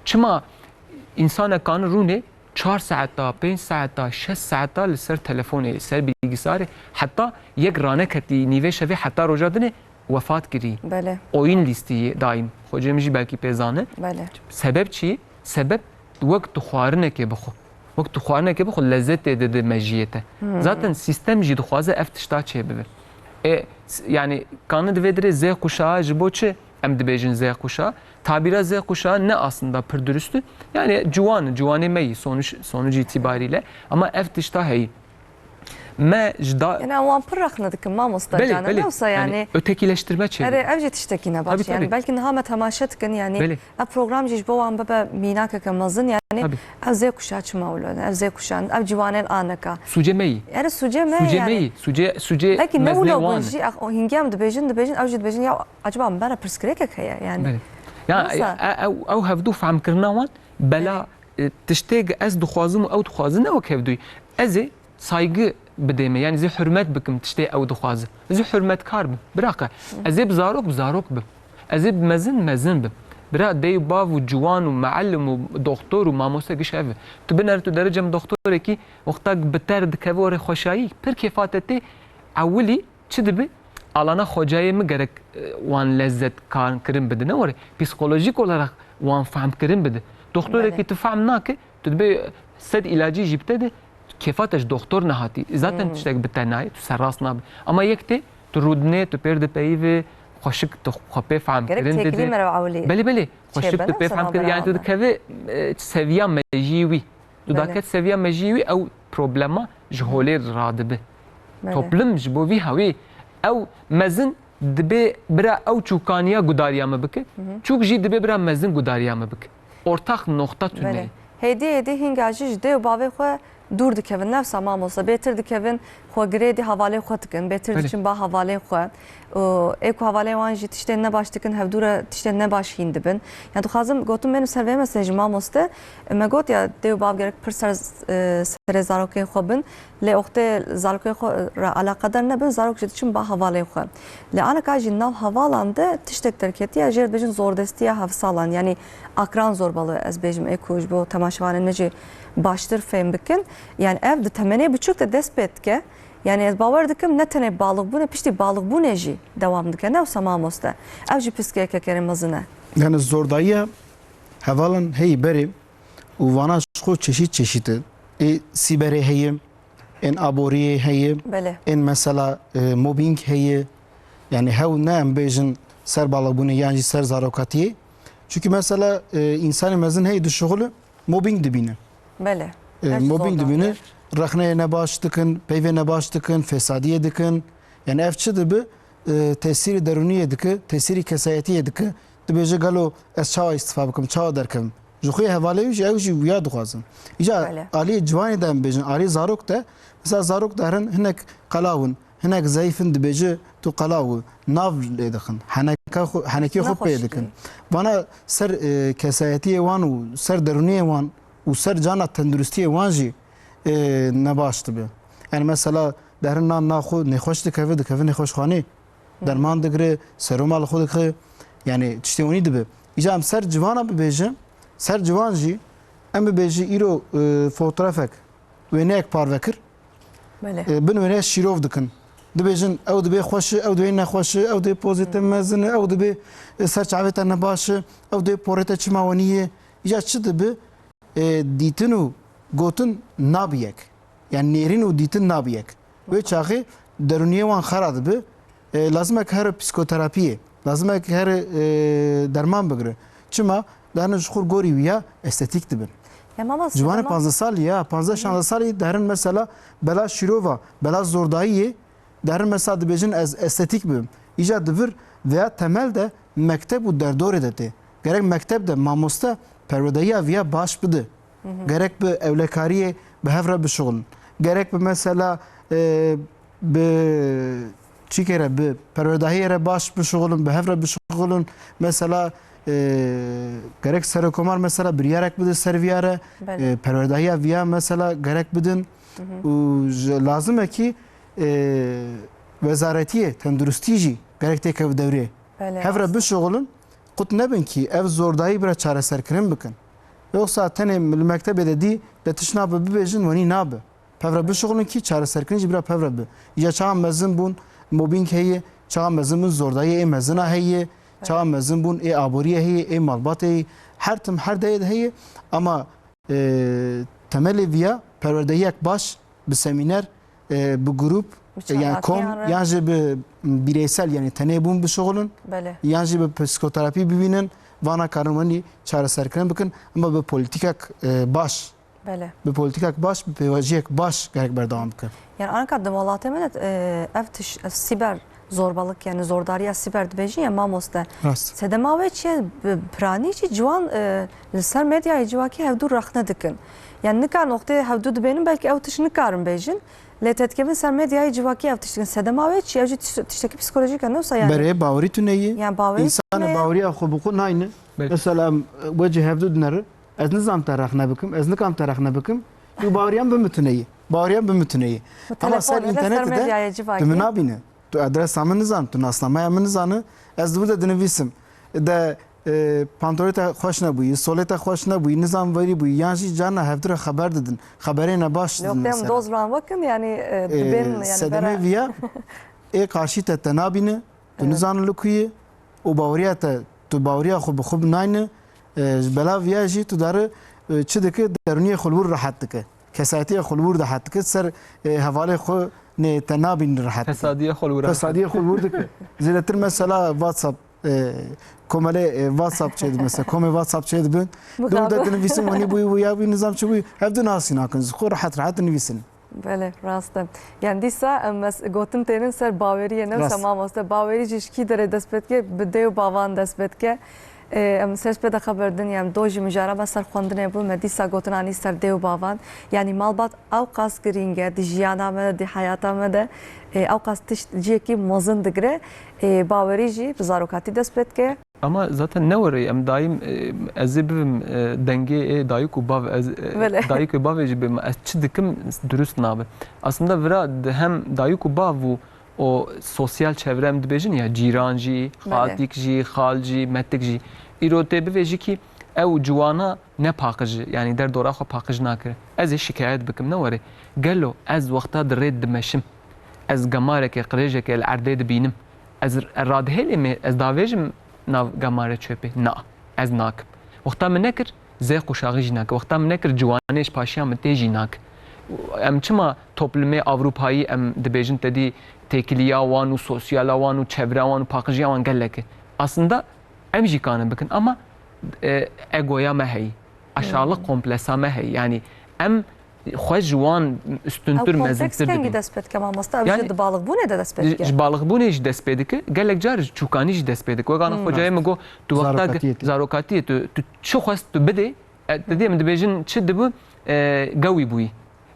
Çima însanek kane rûnê çar saeta, pênc saeta, şeş saeta li ser telefonê, li ser bilgisayarê, heta yek raneketî nîvê şevê heta roja dinê wefat kirî. Belê. Oyun lîstî daîm. Xwecê min jî belkî pê zane. Belê. Sebeb çi? Sebeb wek tu xwarinekê bixwe. Wek tu xwarinekê bixwe, lezzetê dide mejiyê te. Hmm. Zaten sîstem jî dixwaze ev tişta çêbibe. E, s-, yani, kane di vê dirê Z kuşağı ji bo çi em dibêjin Z kuşağı? Tabîra Z kuşağı ne aslında pir durust e. Yani, ciwan, ciwanê me yî sonuç, sonuç itibariyle. Ama ev tişta heyî. Me ji da- Yani, wan pir rexne dikin, mamosta Belê, Canan. belê. Yoksa Yani, yani ötekileştirme çêbibe. Erê, ev jî tiştekî ne baş. Tabii, Yani, tabii. belkî niha me temaşe dikin, yani, Belê. ev program jî ji bo wan bibe mînakeke mezin, yani, Tabii. ev Z kuşağı çima wilo ne, ev Z kuşağı, ev ciwanên aneka. Sûcê me yî. Erê, sûcê me, Sûcê me yani. yî. Sûcê, sûcê Belkî ne mezinê wilo wan bûn e. jî, ex-, o hingî em dibêjin, dibêjin, ew jî dibêjin, ya, acaba min bera pirsgirêkek heye, yani. Belê. Ya, Nasıl? e, e, ew, ew hevdû fehmkirina wan, bela, Belê. e, tiştê ez dixwazim û ew dixwazin ne wek hevdûyî. Ez ê saygı bidê me, yani zê hurmet bikim tiştê ew dixwaze. Ez ê hurmetkar bim. Biraqe, ez ê bi zarok, bi zarok bim. Ez ê bi mezin, mezin bim. Bira, dey û bav û ciwan û meallim û doktor û mamoste giş ev e. Tu biner, tu derecem doktorekî wexta bi ter dikeve orê xweşayî, pir kêfa te tê, ewilî çi dibi? Alana xwecayê min gerek, e, wan lezzet kan kirin bide. Ne were, psikolojik olarak wan fehm kirin bide. Doktorekî Belê. tu fehm nake, tu dibê sed ilacî jî bi te de, kêfa te ji doktor nehatî. Zaten Hmm. tiştek bi te nayê, tu serrast nabe. Ama yek tê, tu rûdinê, tu pêr dipeyivî, xweşik tu xwe pê fehm Gerek kirin têkilî dide. mere ewilî Belê, belê. Xweşik Çêbe tu ne pê fehm sema kirin. Yani tu beraber. dikeve, e, seviya mejî wî. Tu Belê. daket seviya mejî wî, ew problema ji holê radibe. Belê. Toplum ji bo vî hewî ew mezin dibê bira ew çûkaniya gudariya me bike. Hı hı. Çûk jî dibê bira mezin gudariya me bike. Ortak noxta tune. Belê. Hêdî hêdî hînga jî ji dê û bavê xwe dûr dikevin. Nefsa mamosta bêtir dikevin, xwe girêdî hevalê xwe dikin. Bêtir Belê. diçin ba hevalê xwe. Û ê ku hevalê wan jî tiştên nebaş dikin, hevdû re tiştên nebaş hîn dibin. Ya dixwazim gotin bênim ser vê meselê jî mamoste. Me got ya dê û bav gerek pir ser, e, serê zarokên xwe bin. Lê wextê zarokên xwe re eleqedar nebin, zarok jî diçin ba hevalên xwe. Lê aneka jî nav hevalan de tiştek derketiye, jê re dibêjin zordestiya hevsalan, yanî akran zorbalığı ez bêjim, ê ku ji bo temaşevanên me jî baştir fêm bikin. Yani ev di temenê biçûk de dest pê dike. Yani ez bawer dikim ne tenê balixbûnê, piştî balixbûnê jî dewam dike. Ne wisa mamoste? Ev jî pirsgirêkeke mezin e. Yani zordayiya hevalan heyî berê û vana ji xwe çeşît çeşît e. Ê sîberê heye, ên aboriyê heye, Belê. ên mesela, e, mobbing heye. Yani hew ne em bêjin ser balixbûnê yan jî ser zarokatiyê. Çünkü mesela, e, insanê mezin heye dişuxule mobbing dibîne. Belê. E, Her şey mobbing zor dibîne, diye. rexneyê nebaş dikin, peyvê nebaş dikin, fesadiyê dikin. Yani ev çi dibi? E, tesîrî derûniyê dike, tesîrî kesayetiyê dike. Dibêje gelo ez çawa îstifa bikim, çawa derkevim? Ji xwe hevalê wî jî ew jî wiya dixwazin. Îca Belê. aliyê ciwanê de em bêjin, aliyê zarok de, mesela zarok de herin hinek qelaw in, hinek zeyf in, dibêje tu qelaw û nav lê dixin. Heneke xwe, henekê xwe pê Nexweşî. dikin. Vana ser, e, kesayetiyê wan û ser derûniyê wan û ser cana tenduristiyê wan jî, e, nebaş dibe. Yani mesela derin nan na xwe nêxweş dikeve, dikeve nêxweşxanê. Derman digire, seroma li xwe dixe. Yani tiştê onî dibe. Îca em ser civana bibêje, ser civan jî em bibêje îro, e, fotoğrafek, wêneyek parve kir. Belê. E, bin wêneyê şîrov dikin. Dibêjin ew dibê xweş e, ew dibê nexweş e, ew dibê pozê te mezin e, ew dibê, e, ser çavê te nebaş e, ew dibê porê te çima wenî ye. Îca çi dibi? E, dîtin û gotin nabi yek. Yani nêrîn û dîtin nabi yek. Wê çaxê derûniyê wan xera dibi. E, lazim e ki here psikoterapiyê, lazim e ki here, e, derman bigire. Çima? Dane ji xwe gorî wiya estetîk dibin. Ya mama, Ciwanê sema- panzdeh salî ya, panzdeh şanzdeh salî derin mesela bela şîrova, bela zordayiyê, derin mesela dibêjin ez estetîk bibim. Îca divir veya temel de mekteb û derdorê de tê. Gerek mekteb de mamoste perwedehiya viya baş bide. Gerek bi ewlekariyê bi hev re bişuxulin. Gerek bi mesela, e, bi çîkê re, bi perwerdahiyê re baş bişuxulin, bi hev re bişuxulin. Mesela, e, gerek serokomar mesela biryarek bide ser viya re, Belê. e, perwerdahiya viya mesela gerek bidin. Û ji, lazim e kî, e, wezaretiyê tenduristî jî gerek têkeve dewrê. Belê, Hev re rast. bişuxulin, qut nebin kî ev zordayî bira çareserkirin bikin. Yoksa tenê li mektebê de dî de tişt nabe bibêjin, wenî nabe. Pev re bişuxulin kî çareserkirin jî bira pev re bi. Ya çawa mezin bûn, mobbing heye, çawa mezin bûn, zordayî ê mezina heye, çawa mezin bûn, ê aboriyê heye, ê malbatê heye, her tim her deyê de heye. Ama, e, temelê viya perwerdehiyek baş bi semîner, e, bi grup, Bi e, yani kom, çalakiyan re. yan jî bi bireysel, yani tenê bûn bişuxulin, Belê. yan jî bi psikoterapî bibînin, vana karin wenî çareserkirin bikin, ama bi polîtîkek, e, baş, Belê. bi polîtîkek baş, bi pêvajoyek baş gerek berdewam bikin. Yani anka di welatê me de, e, ev tiş, ev siber zorbalık, yani zordariya siber dibêjin ya mamoste. Rast. Sedema wê çi ye? Bi piranî jî ciwan, e, li ser medyayê civakî hevdû rexne dikin. Yani nika noqtê hevdû dibênin, belkî ew tiş nikarin bêjin. Lê te dikevin ser medyayê civakî ev tişt dikin. Sedema wê çi ye? Ew jî tiş-, tiştekî psikolojîk e, ne wisa yani? Berê bawerî tu neyî. Yani bawerî tu Însanê neyî. baweriya xwe bi xwe nayne. Belê. Mesela, em, we cihevdû dineri. Ez nizam te rexne bikim, ez nikam te rexne bikim. Tu baweriyan bi min tune yî. Baweriyan bi min tune yî. Ama ser Telefon, ser înternetê de medyayê civakî. tu min nabîne. Tu adresa min nizan, tu nasnameya min nizane. Ez di wir de dinivîsim. De, e, pantolê te xweş nebûyî, solê te xweş nebûyî, nizam verî bûyî. Yan jî carna hevdira xeber didin. Xeberê ne baş didin Yok, dem mesela. doz ran bakın yani, e, E, dibên yani sedemê bera- viya, ê karşî te te nabîne. Tu Evet. nizane li ku yî û baweriya te, tu baweriya xwe bi xwe bi nayne, e, ji belav viya jî tu dare, e, çi dike, derûniyê xwe li wir rehet dike. Kesayetiyê xwe li wir rehet dike. Ser, e, hevalê xwe nê te nabîn rehet dike. Fesadiyê xwe li wir rehet Fesadiyê xwe li wir dike. Zêdetir mesela WhatsApp, e, komelê, e, WhatsApp çêdibin, mesela komê WhatsApp çêdibin. Dûm de dinivîsin wenî bûyî, wî ya bûyî, nizam çi bûyî. Hev du nasî nakin. Ji xwe rehet rehet dinivîsin. Belê, rast e. Yani dîsa em mes-, gotin tênin ser baweriyê, ne wisa Rast. mamoste. Bawerî jî ji kî derê dest pê dike? Bi dê û bavan dest pê dike. Ê, em ser pê de xeber din, em do jî mijara me ser xwendinê bû, me dîsa gotin anî ser dê û bavan. Yani malbat ewqas girîng e, di jiyana me de, di heyata me de, ê, ewqas tişt cihekî mezin digire. Ê, bawerî jî bi zarokatî dest pê dike. Ama zaten ne were em daîm, e, ez ê bibim, e, dengê ê dayik û bav, ez, e, Belê. dayik û bavê jî bibim, ez çi dikim durust nabe. Aslında vira di hem dayik û bav û o sosyal çevre em dibêjin ya, cîran jî, Belê. xaltîk jî, xal jî, metik jî. Îro tê bivêjî kî ew ciwana ne paqij e, yani derdora xwe paqij nakire. Ez ê şikayet bikim, ne were. Gelo ez wexta di rê dimeşim, ez gemareke, qirêjeke li erdê dibînim, ez r-, radihêlê me, ez davêjim nav gemare çöpê? Na, ez nakim. Wexta min nekir, zê quşaxî jî nake. Wexta min nekir, ciwanê ji paşiya min tê jî nake. Em çima toplumê Ewropayî em dibêjin te dî têkiliya wan û sosyala wan û çevra wan û paqijiya wan gelek e? Aslında em jî kanin bikin ama, e, egoya me heyî. Aşağılık Hmm. komplesa me heyî. Yani em xwe ji wan üstüntir, Ew kompleks mezintir kengî dibînin. dest pê dike mamoste? Ev Yani, ji di baliqbûnê de dest pê ji, dike? ji baliqbûnê jî dest pê dike. Gelek car ji çûkanî jî dest pê dike. Wek ana Hmm. xwecayê min got, tu wexta Zarokatiyê tu. zarokatiyê tu, tu çi xwest tu bidê, e, tu dê min dibêjin çi dibi, e, gewî bûyî.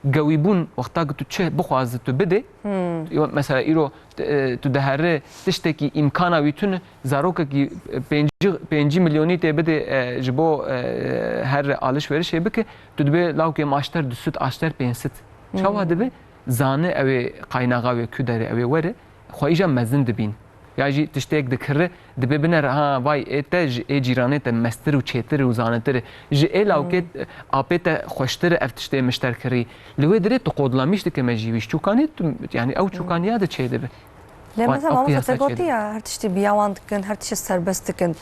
Gewîbûn, wexta ku tu çi bixwazi tu bidê. Hmm. Yo, mesela îro, e, tu diherî tiştekî îmkana wî tune, zarokekî, e, pêncî, pêncî milyonî tê bidê, e, ji bo, e, her alişverişê bike, tu dibê lawkê maşter du sed, aşter pênc sed. Çawa Hmm. dibe? Zane ew ê qaynaxa wê ku derê ew ê were, xwe îja mezin dibîn. Ya jî tiştêk dikirî, dibê binere, ha, vay, ê te ji ê cîranê te mestir û çêtir û zanetir e. Ji ê lawkê, Hmm. apê te xweştir e ev tiştê mişter kirî. Li wê dirê tu qodlamîş dike me jî wî. Ji çûkanî tu, yani ew Hmm. çûkaniya de çêdibe. Lê Wan mesela ew mamoste te qiyasa gotî çêdibe. ya, her tiştî bi ya wan dikin, her tiştî serbest dikin.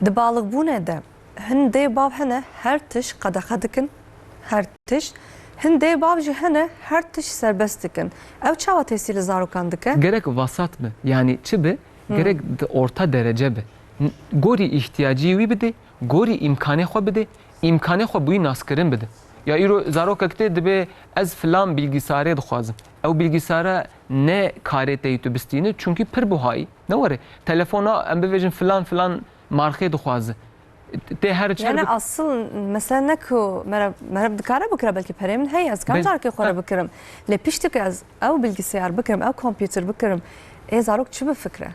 Di baliqbûnê de hin dê bav hene, her tişt qedexe dikin, her tişt. Hin dê bav jî hene, her tişt serbest dikin. Ew çawa tesîr li zarokan dike? Gerek vasat be. Yani çi be? Hmm. Gerek di orta derece be. N-, gorî îhtiyacî wî bide, gorî îmkanê xwe bide, îmkanê xwe bi wî naskirin bide. Ya îro zarokek tê dibê ez filan bilgisarê dixwazim. Ew bilgisara ne karê te yî tu bistîne, çunkî pir buhayî. Ne were, telefona em bivêjin filan filan marxê dixwaze. Tê her çi her Yani bik- asıl mesele ne ku mere, mere dikare bikire, belkî perê min heye, ez kam Bel- carekê xwe re Ha. bikirim. Lê piştî ku ez ew bilgisayar bikirim, ew kompîter bikirim, ê zarok çi bifikire?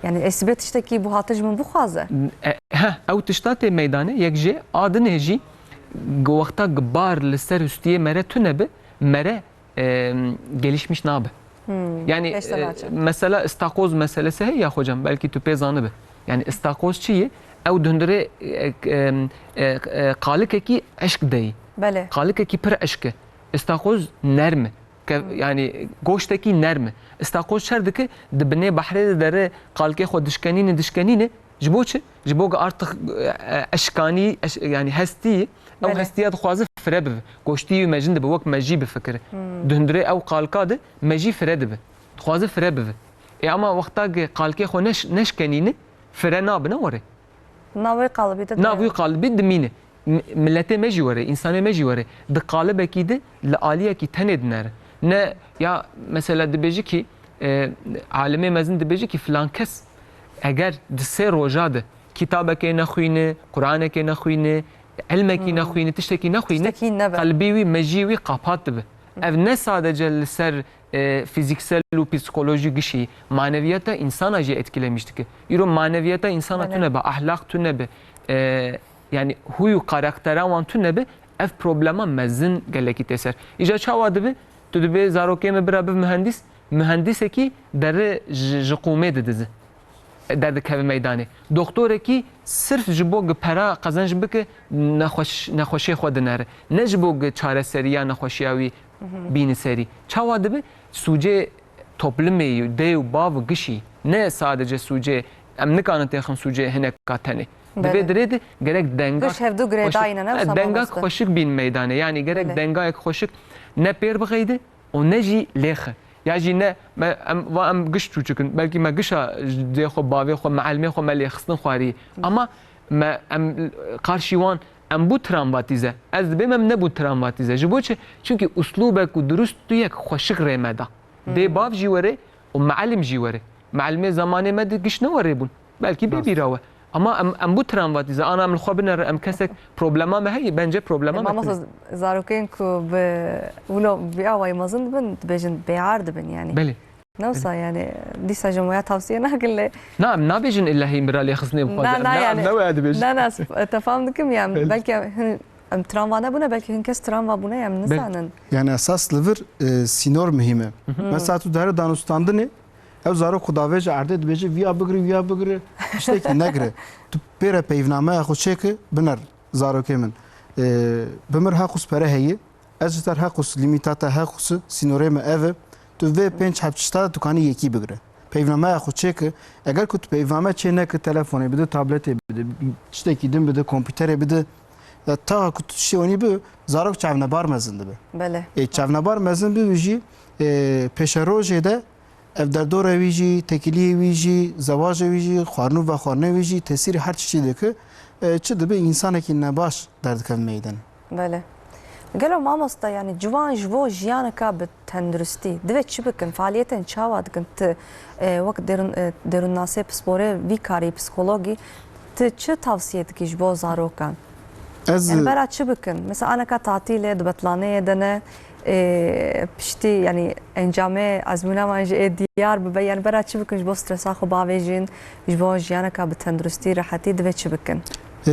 Yani ê sibê tiştekî buhate ji min bixwaze. E, heh, ew tişta tê meydanê, yek jê a dinê jî wexta bar li ser hustiyê mere tune bi, mere, e, gelişmiş nabe. Hmm, Yani, pêş e, de naçe. Mesela istakoz meselesi heye ya hocam, belkî tu pê zanibi. Yani istakoz çi ye? Ew di hundirê, e, e, e, e, qalikekî eşk de ye. Belê. Qalikekî pir eşk e. Istakoz nerm e. Ke-, Hmm. yani goştekî nerm e. Istakoz çer dike? Di binê behrê de dere qalikê xwe dişkenîne, dişkenîne. Ji bo çi? Ji bo ku artık, e, e, eşkanî, eş-, yani hestî, ew Belê. hestiya dixwaze fire bibe. Goştî wî mejin dibe, wek mejî bifikire. Hmm. Di hundirê ew qalka de mejî fire dibe. Dixwaze fire bibe. Ê ama wexta ku qalkê xwe neş-, neşkenîne, fire nabe, ne were. Navê qalibî de Nav wî qalibî dimîne. M-, miletê me jî were, însanê me jî were. Di qalibekî de li aliyekî tenê dinere. Ne ya mesela dibêjî ki, e, alimê mezin dibêjî ki filan kes eger di sê roja de kitabekê nexwîne, Quranekê nexwîne, ilmekî Hmm. nexwîne, tiştekî nexwîne, Tiştekî nebe. qelbî wî, mejî wî qapat dibe. Ev ne sadece li ser, e, fiziksel û psikolojî gişî, maneviyeta însana jî etkilemiş dike. Îro maneviyeta însana Belê. tune be, ahlak tune be, e, yani huy û karaktera wan tune be, ev problema mezin gelekî tê ser. Îja çawa dibe? Tu dibê zarokê me bira biv mühendîs, mühendisekî deri ji, ji qûmê didize. Derdikeve meydanê. Doktorekî sirf ji bo gi pera qezenc bike, nexweş-, nexweşê xwe dinere. Ne ji bo gi çareseriya nexweşiya wî Mhm. bîne serî. Çawa dibe? Sûcê toplumê yû, dê û bav û gişî. Ne sadece sûcê, em nikarin têxin sûcê hineka tenê. Di vê Belê. dirê de gerek denga Giş hevdu girêdayî xweşik, ne, ne, e, wisa denga mamoste. xweşik bîn meydane. Yani gerek Belê. dengayek xweşik ne pêr bixeyde, û ne jî lêxe. Ya jî ne, me, em, va em giş çûçik in. Belkî me gişa dê xwe, bavê xwe, me elmê xwe, me lêxistin xwarî. Ama me, em, qarşî wan, em bû travmatîze. Ez dibêm em nebû travmatîze. Ji bo çi? Çunkî uslûbek û durustiyek xweşik rê me da. Dê Hmm. bav jî were û meelim jî were. Meelimê zamanê me de giş ne were bûn. Belkî bê Rast. bîra we. Ama em, em bû travmatîze. Ana em li xwe binere, em kesek problema me heye, bence problema E, me mamosta, tune. zarokên ku bi wilo bi awayî mezin dibin, dibêjin bêar dibin yani. Belê. Ne wisa Belê. yani, dîsa ji moya tavsiye nakin lê. Na, em nabêjin illa hîn bira lêxistinê bixwaze. Na, Em na, ne, yani. em ne waya dibêjin. Na, na, ez, e, tefam dikim yani. Belê. Belki hin, em travma nebûne, belki hin kes travma bûne, em Belê. nizanin. Yani esas li vir, e, sînor muhîm e. Hı hı. Mesela tu dere danûstandinê, Ew zarok xwe davêje erdê, dibêje, "Viya bigire, viya bigire." Tiştekî negire. Tu pê re peyvnameya xwe çêke, biner zarokê min. Ee, bi mir heqûs pere heye. Ez ji te heqûs lîmîta te heqûs, sînorê min ev e. Tu vê pênc heb tişta de tu kanî yekî bigire. Peyvnameya xwe çêke. Eger ku tu peyvname çê neke, telefonê bide, tabletê bide, tiştekî din bide, kompîterê bide. Ya ta ku tu tiştê wenî bi, zarok çavnebar mezin dibe. Belê. Ê, çavnebar mezin bibe jî, ê, pêşerojê de ev derdora wî jî, têkiliyê wî jî, zewacê wî jî, xwarin û vexwarinê wî jî tesîrê her tiştî dike. E, çi dibe, însanekî nebaş derdikeve meydan. Belê. Gelo mamosta, yani ciwan ji bo jiyaneka bi tenduristî divê çi bikin? Faaliyetên çawa dikin? Ti, e, wek derûn-, e, derûnnasê pisporê vî karî, psikologî, ti çi tavsiye dikî ji bo zarokan? Ez Yani bera çi bikin? Mesela aneka tatîlê di betlaneyê de ne, e, piştî, yani encamê ezmûna wan jî ê diyar bibe. Yani bera çi bikin ji bo stresa xwe bavêjin, ji bo jiyaneka bi tenduristî, rehetî divê çi bikin? E,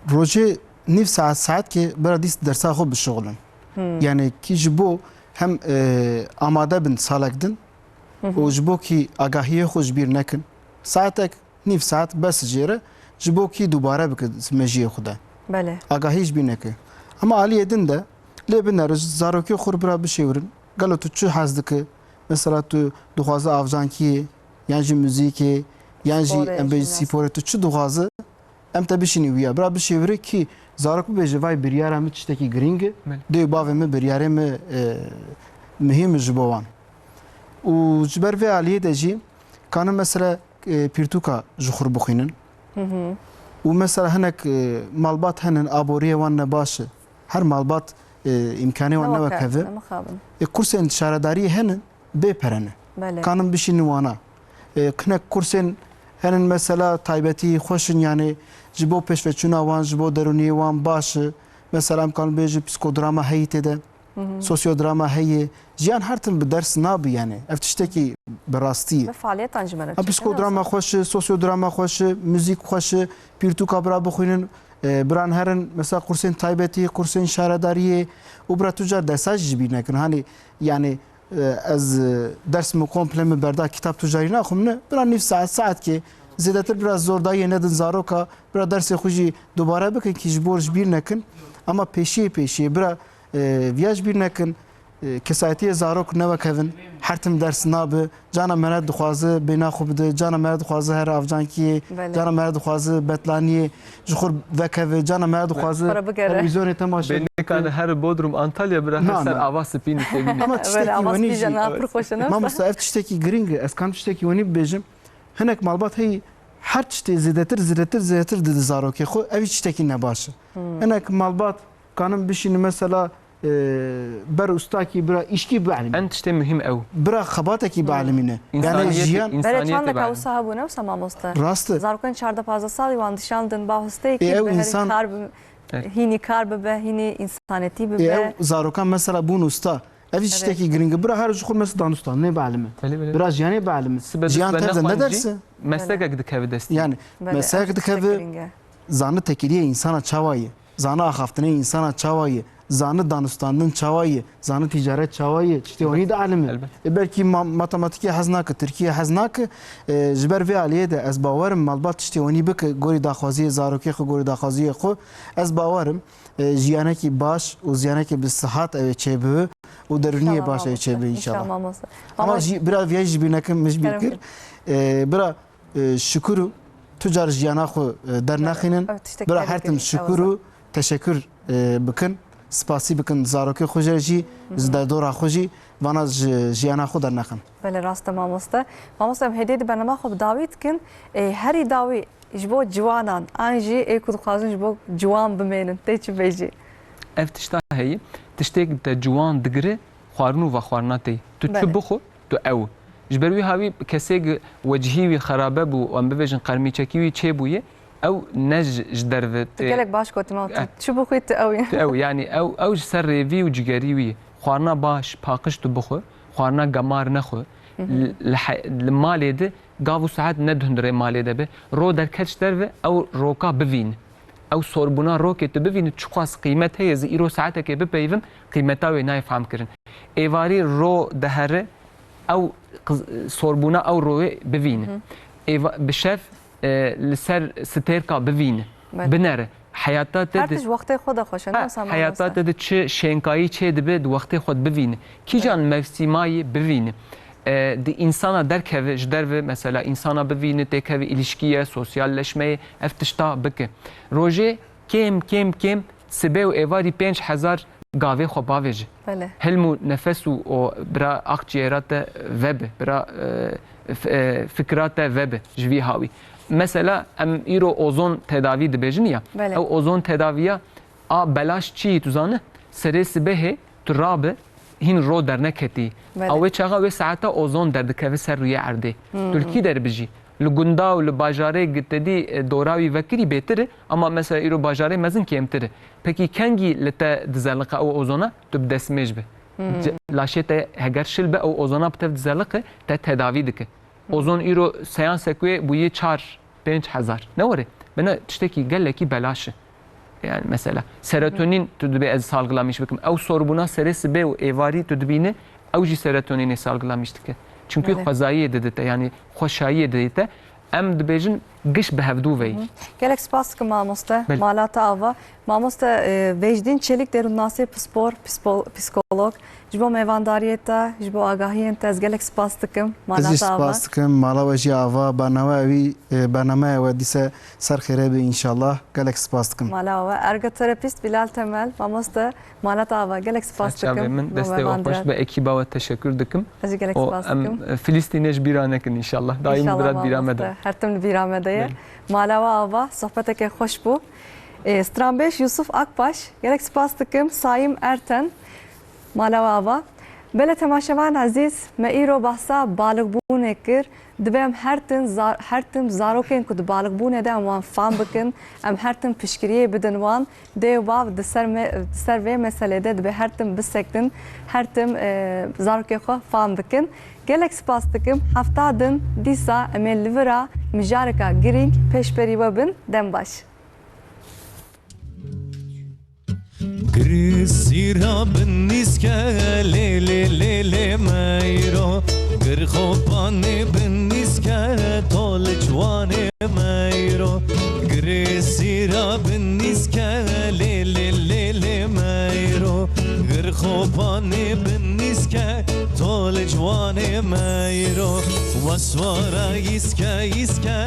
rojê nîv saet, saetkê bera dîs dersa xwe bişixulin. Hmm. Yani kî ji bo hem, e, amade bin salek din Hı hı. û ji bo kî agahiyê xwe ji bîr nekin. Saetek nîv saet bes jê re ji bo kî dubare bike mejiyê xwe de. Belê. Agahî ji bîr neke. Ama aliyê din de lê binere, ji zarokê xwe re bira bişêwirin. Gelo tu çi hez dike? Mesela tu dixwaze avcankiyê, yan jî muzîkê, yan jî Sporê, em bê jîmnastîk. Sporê, tu çi dixwaze? Em te bişînî wiya. Bira bişêwire kî zarok bibêje, vay biryara min tiştekî girîng e. Belê. Dê û bavê min biryarê min, e, muhîm e ji bo wan. Û ji ber vê aliyê de jî kanin mesela, e, pirtûka ji xwe bixwînin. Hı hı. Û mesela hinek, e, malbat henin, aboriyê wan ne baş e. Her malbat, e, îmkanê wan ne wek hev e. Ne wek hev e, ne mixabin. E, kursên şaredariyê henin, bê pere ne. Belê. Kanin bişînin wana. E, hinek kursên henin mesela taybetî xweş in, yani, ji bo pêşveçûna wan, ji bo derûniyê wan baş e. Mesela em karin bêjin psîkodrama heyî tê de, sosyodrama heyê. Jiyan her tim bi ders nabi yani. Ev tiştekî bi rastî ye. Bi faaliyetan ji me re Ha, çêkin psîkodrama wisa. Xweş e, sosyodrama xweş e, muzîk xweş e, pirtûka bira bixwînin, e, biran herin, mesela qursên taybetî, qursên şaredariyê û bira tu car dersa jî ji bîr nekin. Hani yani, e, ez, e, ders min komple min berda kitab tu carî naxwim ne, bira nîv saet, saetkê zêdetir bira zordayiyê nedin zaroka, bira dersê xwe jî dubare bikin ki ji bo ji bîr nekin. Ama pêşiyê pêşiyê bira, e, viya ji bîr nekin. E, kesayetiyê zarok ne wek hev in, her tim ders nabi, cana mere dixwaze bêhna xwe bide, cana mere dixwaze here avcankiyê, Belê. Cana mere dixwaze betlaniyê, ji xwe vekeve, cana mere dixwaze Xwe re bigere. Televîzyonê temaşe Bê bike. Nikane here Bodrum, Antalya bira her Na, ser na. Ava spî nîşe bîne. Ama Böyle tiştekî ama wenî spî jî. Jana pir xweş e, ne? Mamosta, ev tiştekî giring e. Ez kan tiştekî wenî bibêjim. Hinek malbat heyî her tiştê zêdetir, zêdetir, zêdetir didi zarokê xwe. Ev jî tiştekî nebaş e. Hmm. Hinek malbat kanin bişînin mesela, e, ber ustakî bira îşkî bielîmîne. En tiştê muhîm ew. Bira xebatekî Hmm. bielîmîne. Yani İnsaniyet, jiyan insaniyet Berê çandeka bielîmîne. Wisa hebûne wisa mamoste. Rast e. Zarokên çardeh pazdeh salî wan dişandin ba hosteyekî Ê, ew bi herî insan kar bi-, Evet. Hînî kar bibe, hînî însanetî Ê, bibe. Ew zarokan mesela bûn usta. Ev jî Evet. Tiştekî giring e. Bira her ji xwe mesela danûstandinê bielime. Belê, belê. Bira jiyanê bielime. Sibe dest Jiyan ve tevze ne nexwendî, dersi? Meslekek dikeve destî. Yani Belê, meslekek ev tiştek dikeve giring e. Zani tekiliyê însana çawa ye? Zani axaftinê însana çawa ye? Zani danûstandin çawa ye? Zani tîcaret çawa ye? Tiştê wanî de elime. Elbet. E, belkî ma-, matematîkê hez nake, tirkiyê hez nake. E, ji ber vê aliyê de ez bawer im malbat tiştê wanî bike gorî daxwaziyê zarokê xwe, gorî daxwaziyê xwe. Ez bawer im, e, jiyanekî baş û jiyanekî bi sihat ew ê çêbibe û derûniyê İnşallah baş ew ê mamoste. Çêbibe İnşallah inşallah. Mamoste. Ama Mamoste. Jî, bira viya jî bîr nekin, min jî bîr Kerem kir. kir. E, bira, e, şikir û tu car jiyana xwe, e, dernaxînin. Ev tiştek Bira herî her tim girîng, şikir ew û teşekkür, e, bikin. Spasî bikin zarokê xwe jê jî, Hı hı. ji derdora xwe jî, vana ji jiyana xwe dernexin. Belê, rast e mamoste. Mamoste, em hêdî di bernama xwe bi dawî dikin. E, herî dawî ji bo ciwanan, an jî ê ku dixwazin ji bo ciwan bimênin, tê çi bêjî? Ev tişta heyî, tiştêk te ciwan digire, xwarin û vexwarina tê. Tu çi Belê. Bixwe, tu ew. Ji ber wî havî kesêk wecihî wî xerabe bû, em bibêjin qermîçekî wî çêbûye, ew ne ji, ji derve Tu tê. Gelek baş gotî, ma tu Eh. çi bixwî, tu ew yî. Tu ew, yani ew, ew ji ser rêvî û cigerî wî ye. Xwarina baş, paqij tu bixwe, xwarina gemar nexwe. Hı hı. Li, li he-, li malê de gav û saet ne di hundirê malê de be. Ro derket ji derve, ew roka bivîn. Ew sorbûna rokê tu bivînî çiqas qîmet heye, ez îro saetekê bipeyivim, qîmeta wê nayê fehm kirin. Êvarî ro dihere, ew qiz-, sorbûna ew royê bivînî. Hı. Êva-, bi şev, e, li ser stêrka bivînî. Belê. Binere. Heyata te Her di-, tişt wextê xwe de xweş e, Ha, ne wisa heyata mamoste? Te di çi şênkayî çê dibe, di wextê xwe de bivînî. Kîjan Belê. Mevsîmayî bivînî. E, di însana derkeve, ji derve mesela însana bivîne, têkeve îlişkî ye, sosyalleşme ye, ev tişta bike. Rojê kêm, kêm, kêm sibê û êvarî pênc hezar gavê xwe bavêje. Belê. Hilm û nefes û o bira akciğera te vebe, bira, e, f-, e, fikra te vebe ji vî hawî. Mesela em îro ozon tedavî dibêjin ya. Belê. Ew ozon tedaviya a belaş çi yî tu zane? Serê sibehê tu rabe, hîn ro derneketî. Belê. A wê çaxa wê saeta ozon derdikeve ser rûyê erdê. Hmm. Tu li kî der bijî? Li gunda û li bajarê gi te dî, e, dora wî vekirî bêtir e, ama mesela îro bajarê mezin kêmtir e. Pekî kengî li te dizeliqe ew ozona? Tu bi destmêj be. Hmm. Ce-, laşê te heger şil be, ew ozona bi tev dizeliqe, te tedavî dike. Ozon îro seansek wê bûyî çar pênc hezar. Ne were? Bine tiştekî gelekî belaş e. Yani mesela serotonin tu dibê ez salgılamış bikim. Ew sorbûna serê sibê û êvarî tu dibîne, ew jî serotonînê salgılamış dike. Çünkü Belê. Xwezayiyê didite, yani xweşayiyê didite. Em dibêjin giş bi hevdû veyî. Hı hı. Gelek spas dikim mamoste. Belê. Mala te ava. Mamoste, e, Vecdîn Çelik derûnnasê pispor, pspo-, psîkolog. Ji bo mêvandariyê te, ji bo agahiyên te ez gelek spas dikim. Ez Mala jî te ava. Spas dikim. Mala we jî ava. Bernameya wî, e, bernameya we dîse ser xêre be înşallah. Gelek spas dikim. Mala we. Ergoterapîst Bilal Temel, mamoste, mala te ava. Gelek spas Serçavê dikim. Min, bo destê we xweş mevandiya. Be, ekîba we teşekkür dikim. Ez jî gelek O, spas em, dikim. E, Filistînê ji bîra nekin înşallah. Daîm Înşallah, bi bîra me de. Mamoste. Her tim li bîra me de ye. Belê. Mala we ava, sohbeteke xweş bû. E, stranbêj Yusuf Akbaş, gelek spas dikim. Sayim Erten, mala we ava. Belê temaşevan ezîz, me îro behsa balixbûn kir. Divê em her tim zar-, her tim zarokên ku di balixbûnê de em wan fam bikin, em her tim piştgiriyê bidin wan. Dê û bav di ser me-, di ser vê meselê de divê her tim bisektin, her tim, e, zarokê xwe fam bikin. Gelek spas dikim. Hefta din dîsa em ê li vira mijareka girîng pêşberî we bin. Dem baş. Grisîra bin nîske lê lê lê lê meyro. Girxopanê bin nîske tol ciwanê meyro. Grisîra bin nîske lê lê lê lê meyro. Girxopanê bin nîske tol ciwanê meyro. Waswara îske îske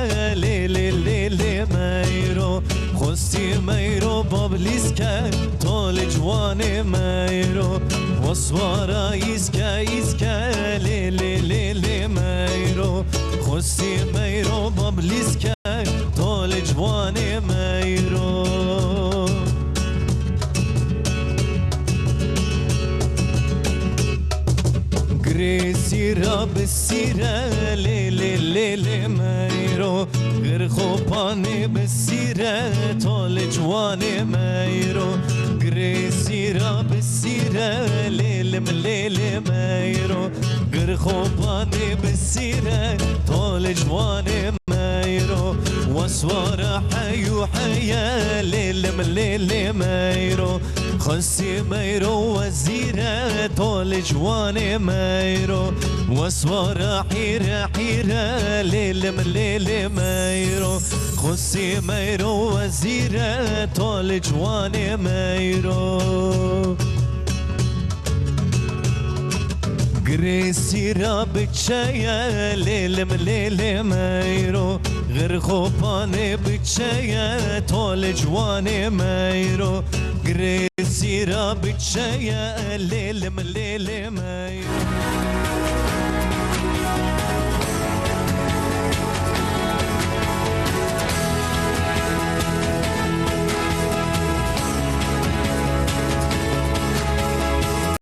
lê lê lê lê meyro. Xwestî meyro bablîske tol ciwanê meyro. Waswara îske îske lê lê lê lê meyro. Xwestî meyro bablîske tol ciwanê meyro. Girê sîra bi sîre lê lê lê lê meyro. Girxopanê bi sîre tol ciwanê meyro. Girê sîra bi sîre lê lim lê lê meyro. Girxopanê bi sîre tol ciwanê meyro. Waswara heyû heye lê lim lê lê meyro. Xwestî meyro wezîre tol ciwanê meyro. Waswara hîre hîre lê lim lê lê meyro. Xwestî meyro wezîre tol ciwanê meyro. Girê sîra biçeye lê lim lê lê meyro. Girxopanê biçeye tol ciwanê meyro. Girê sîra biçeye lê lim lê lê meyro.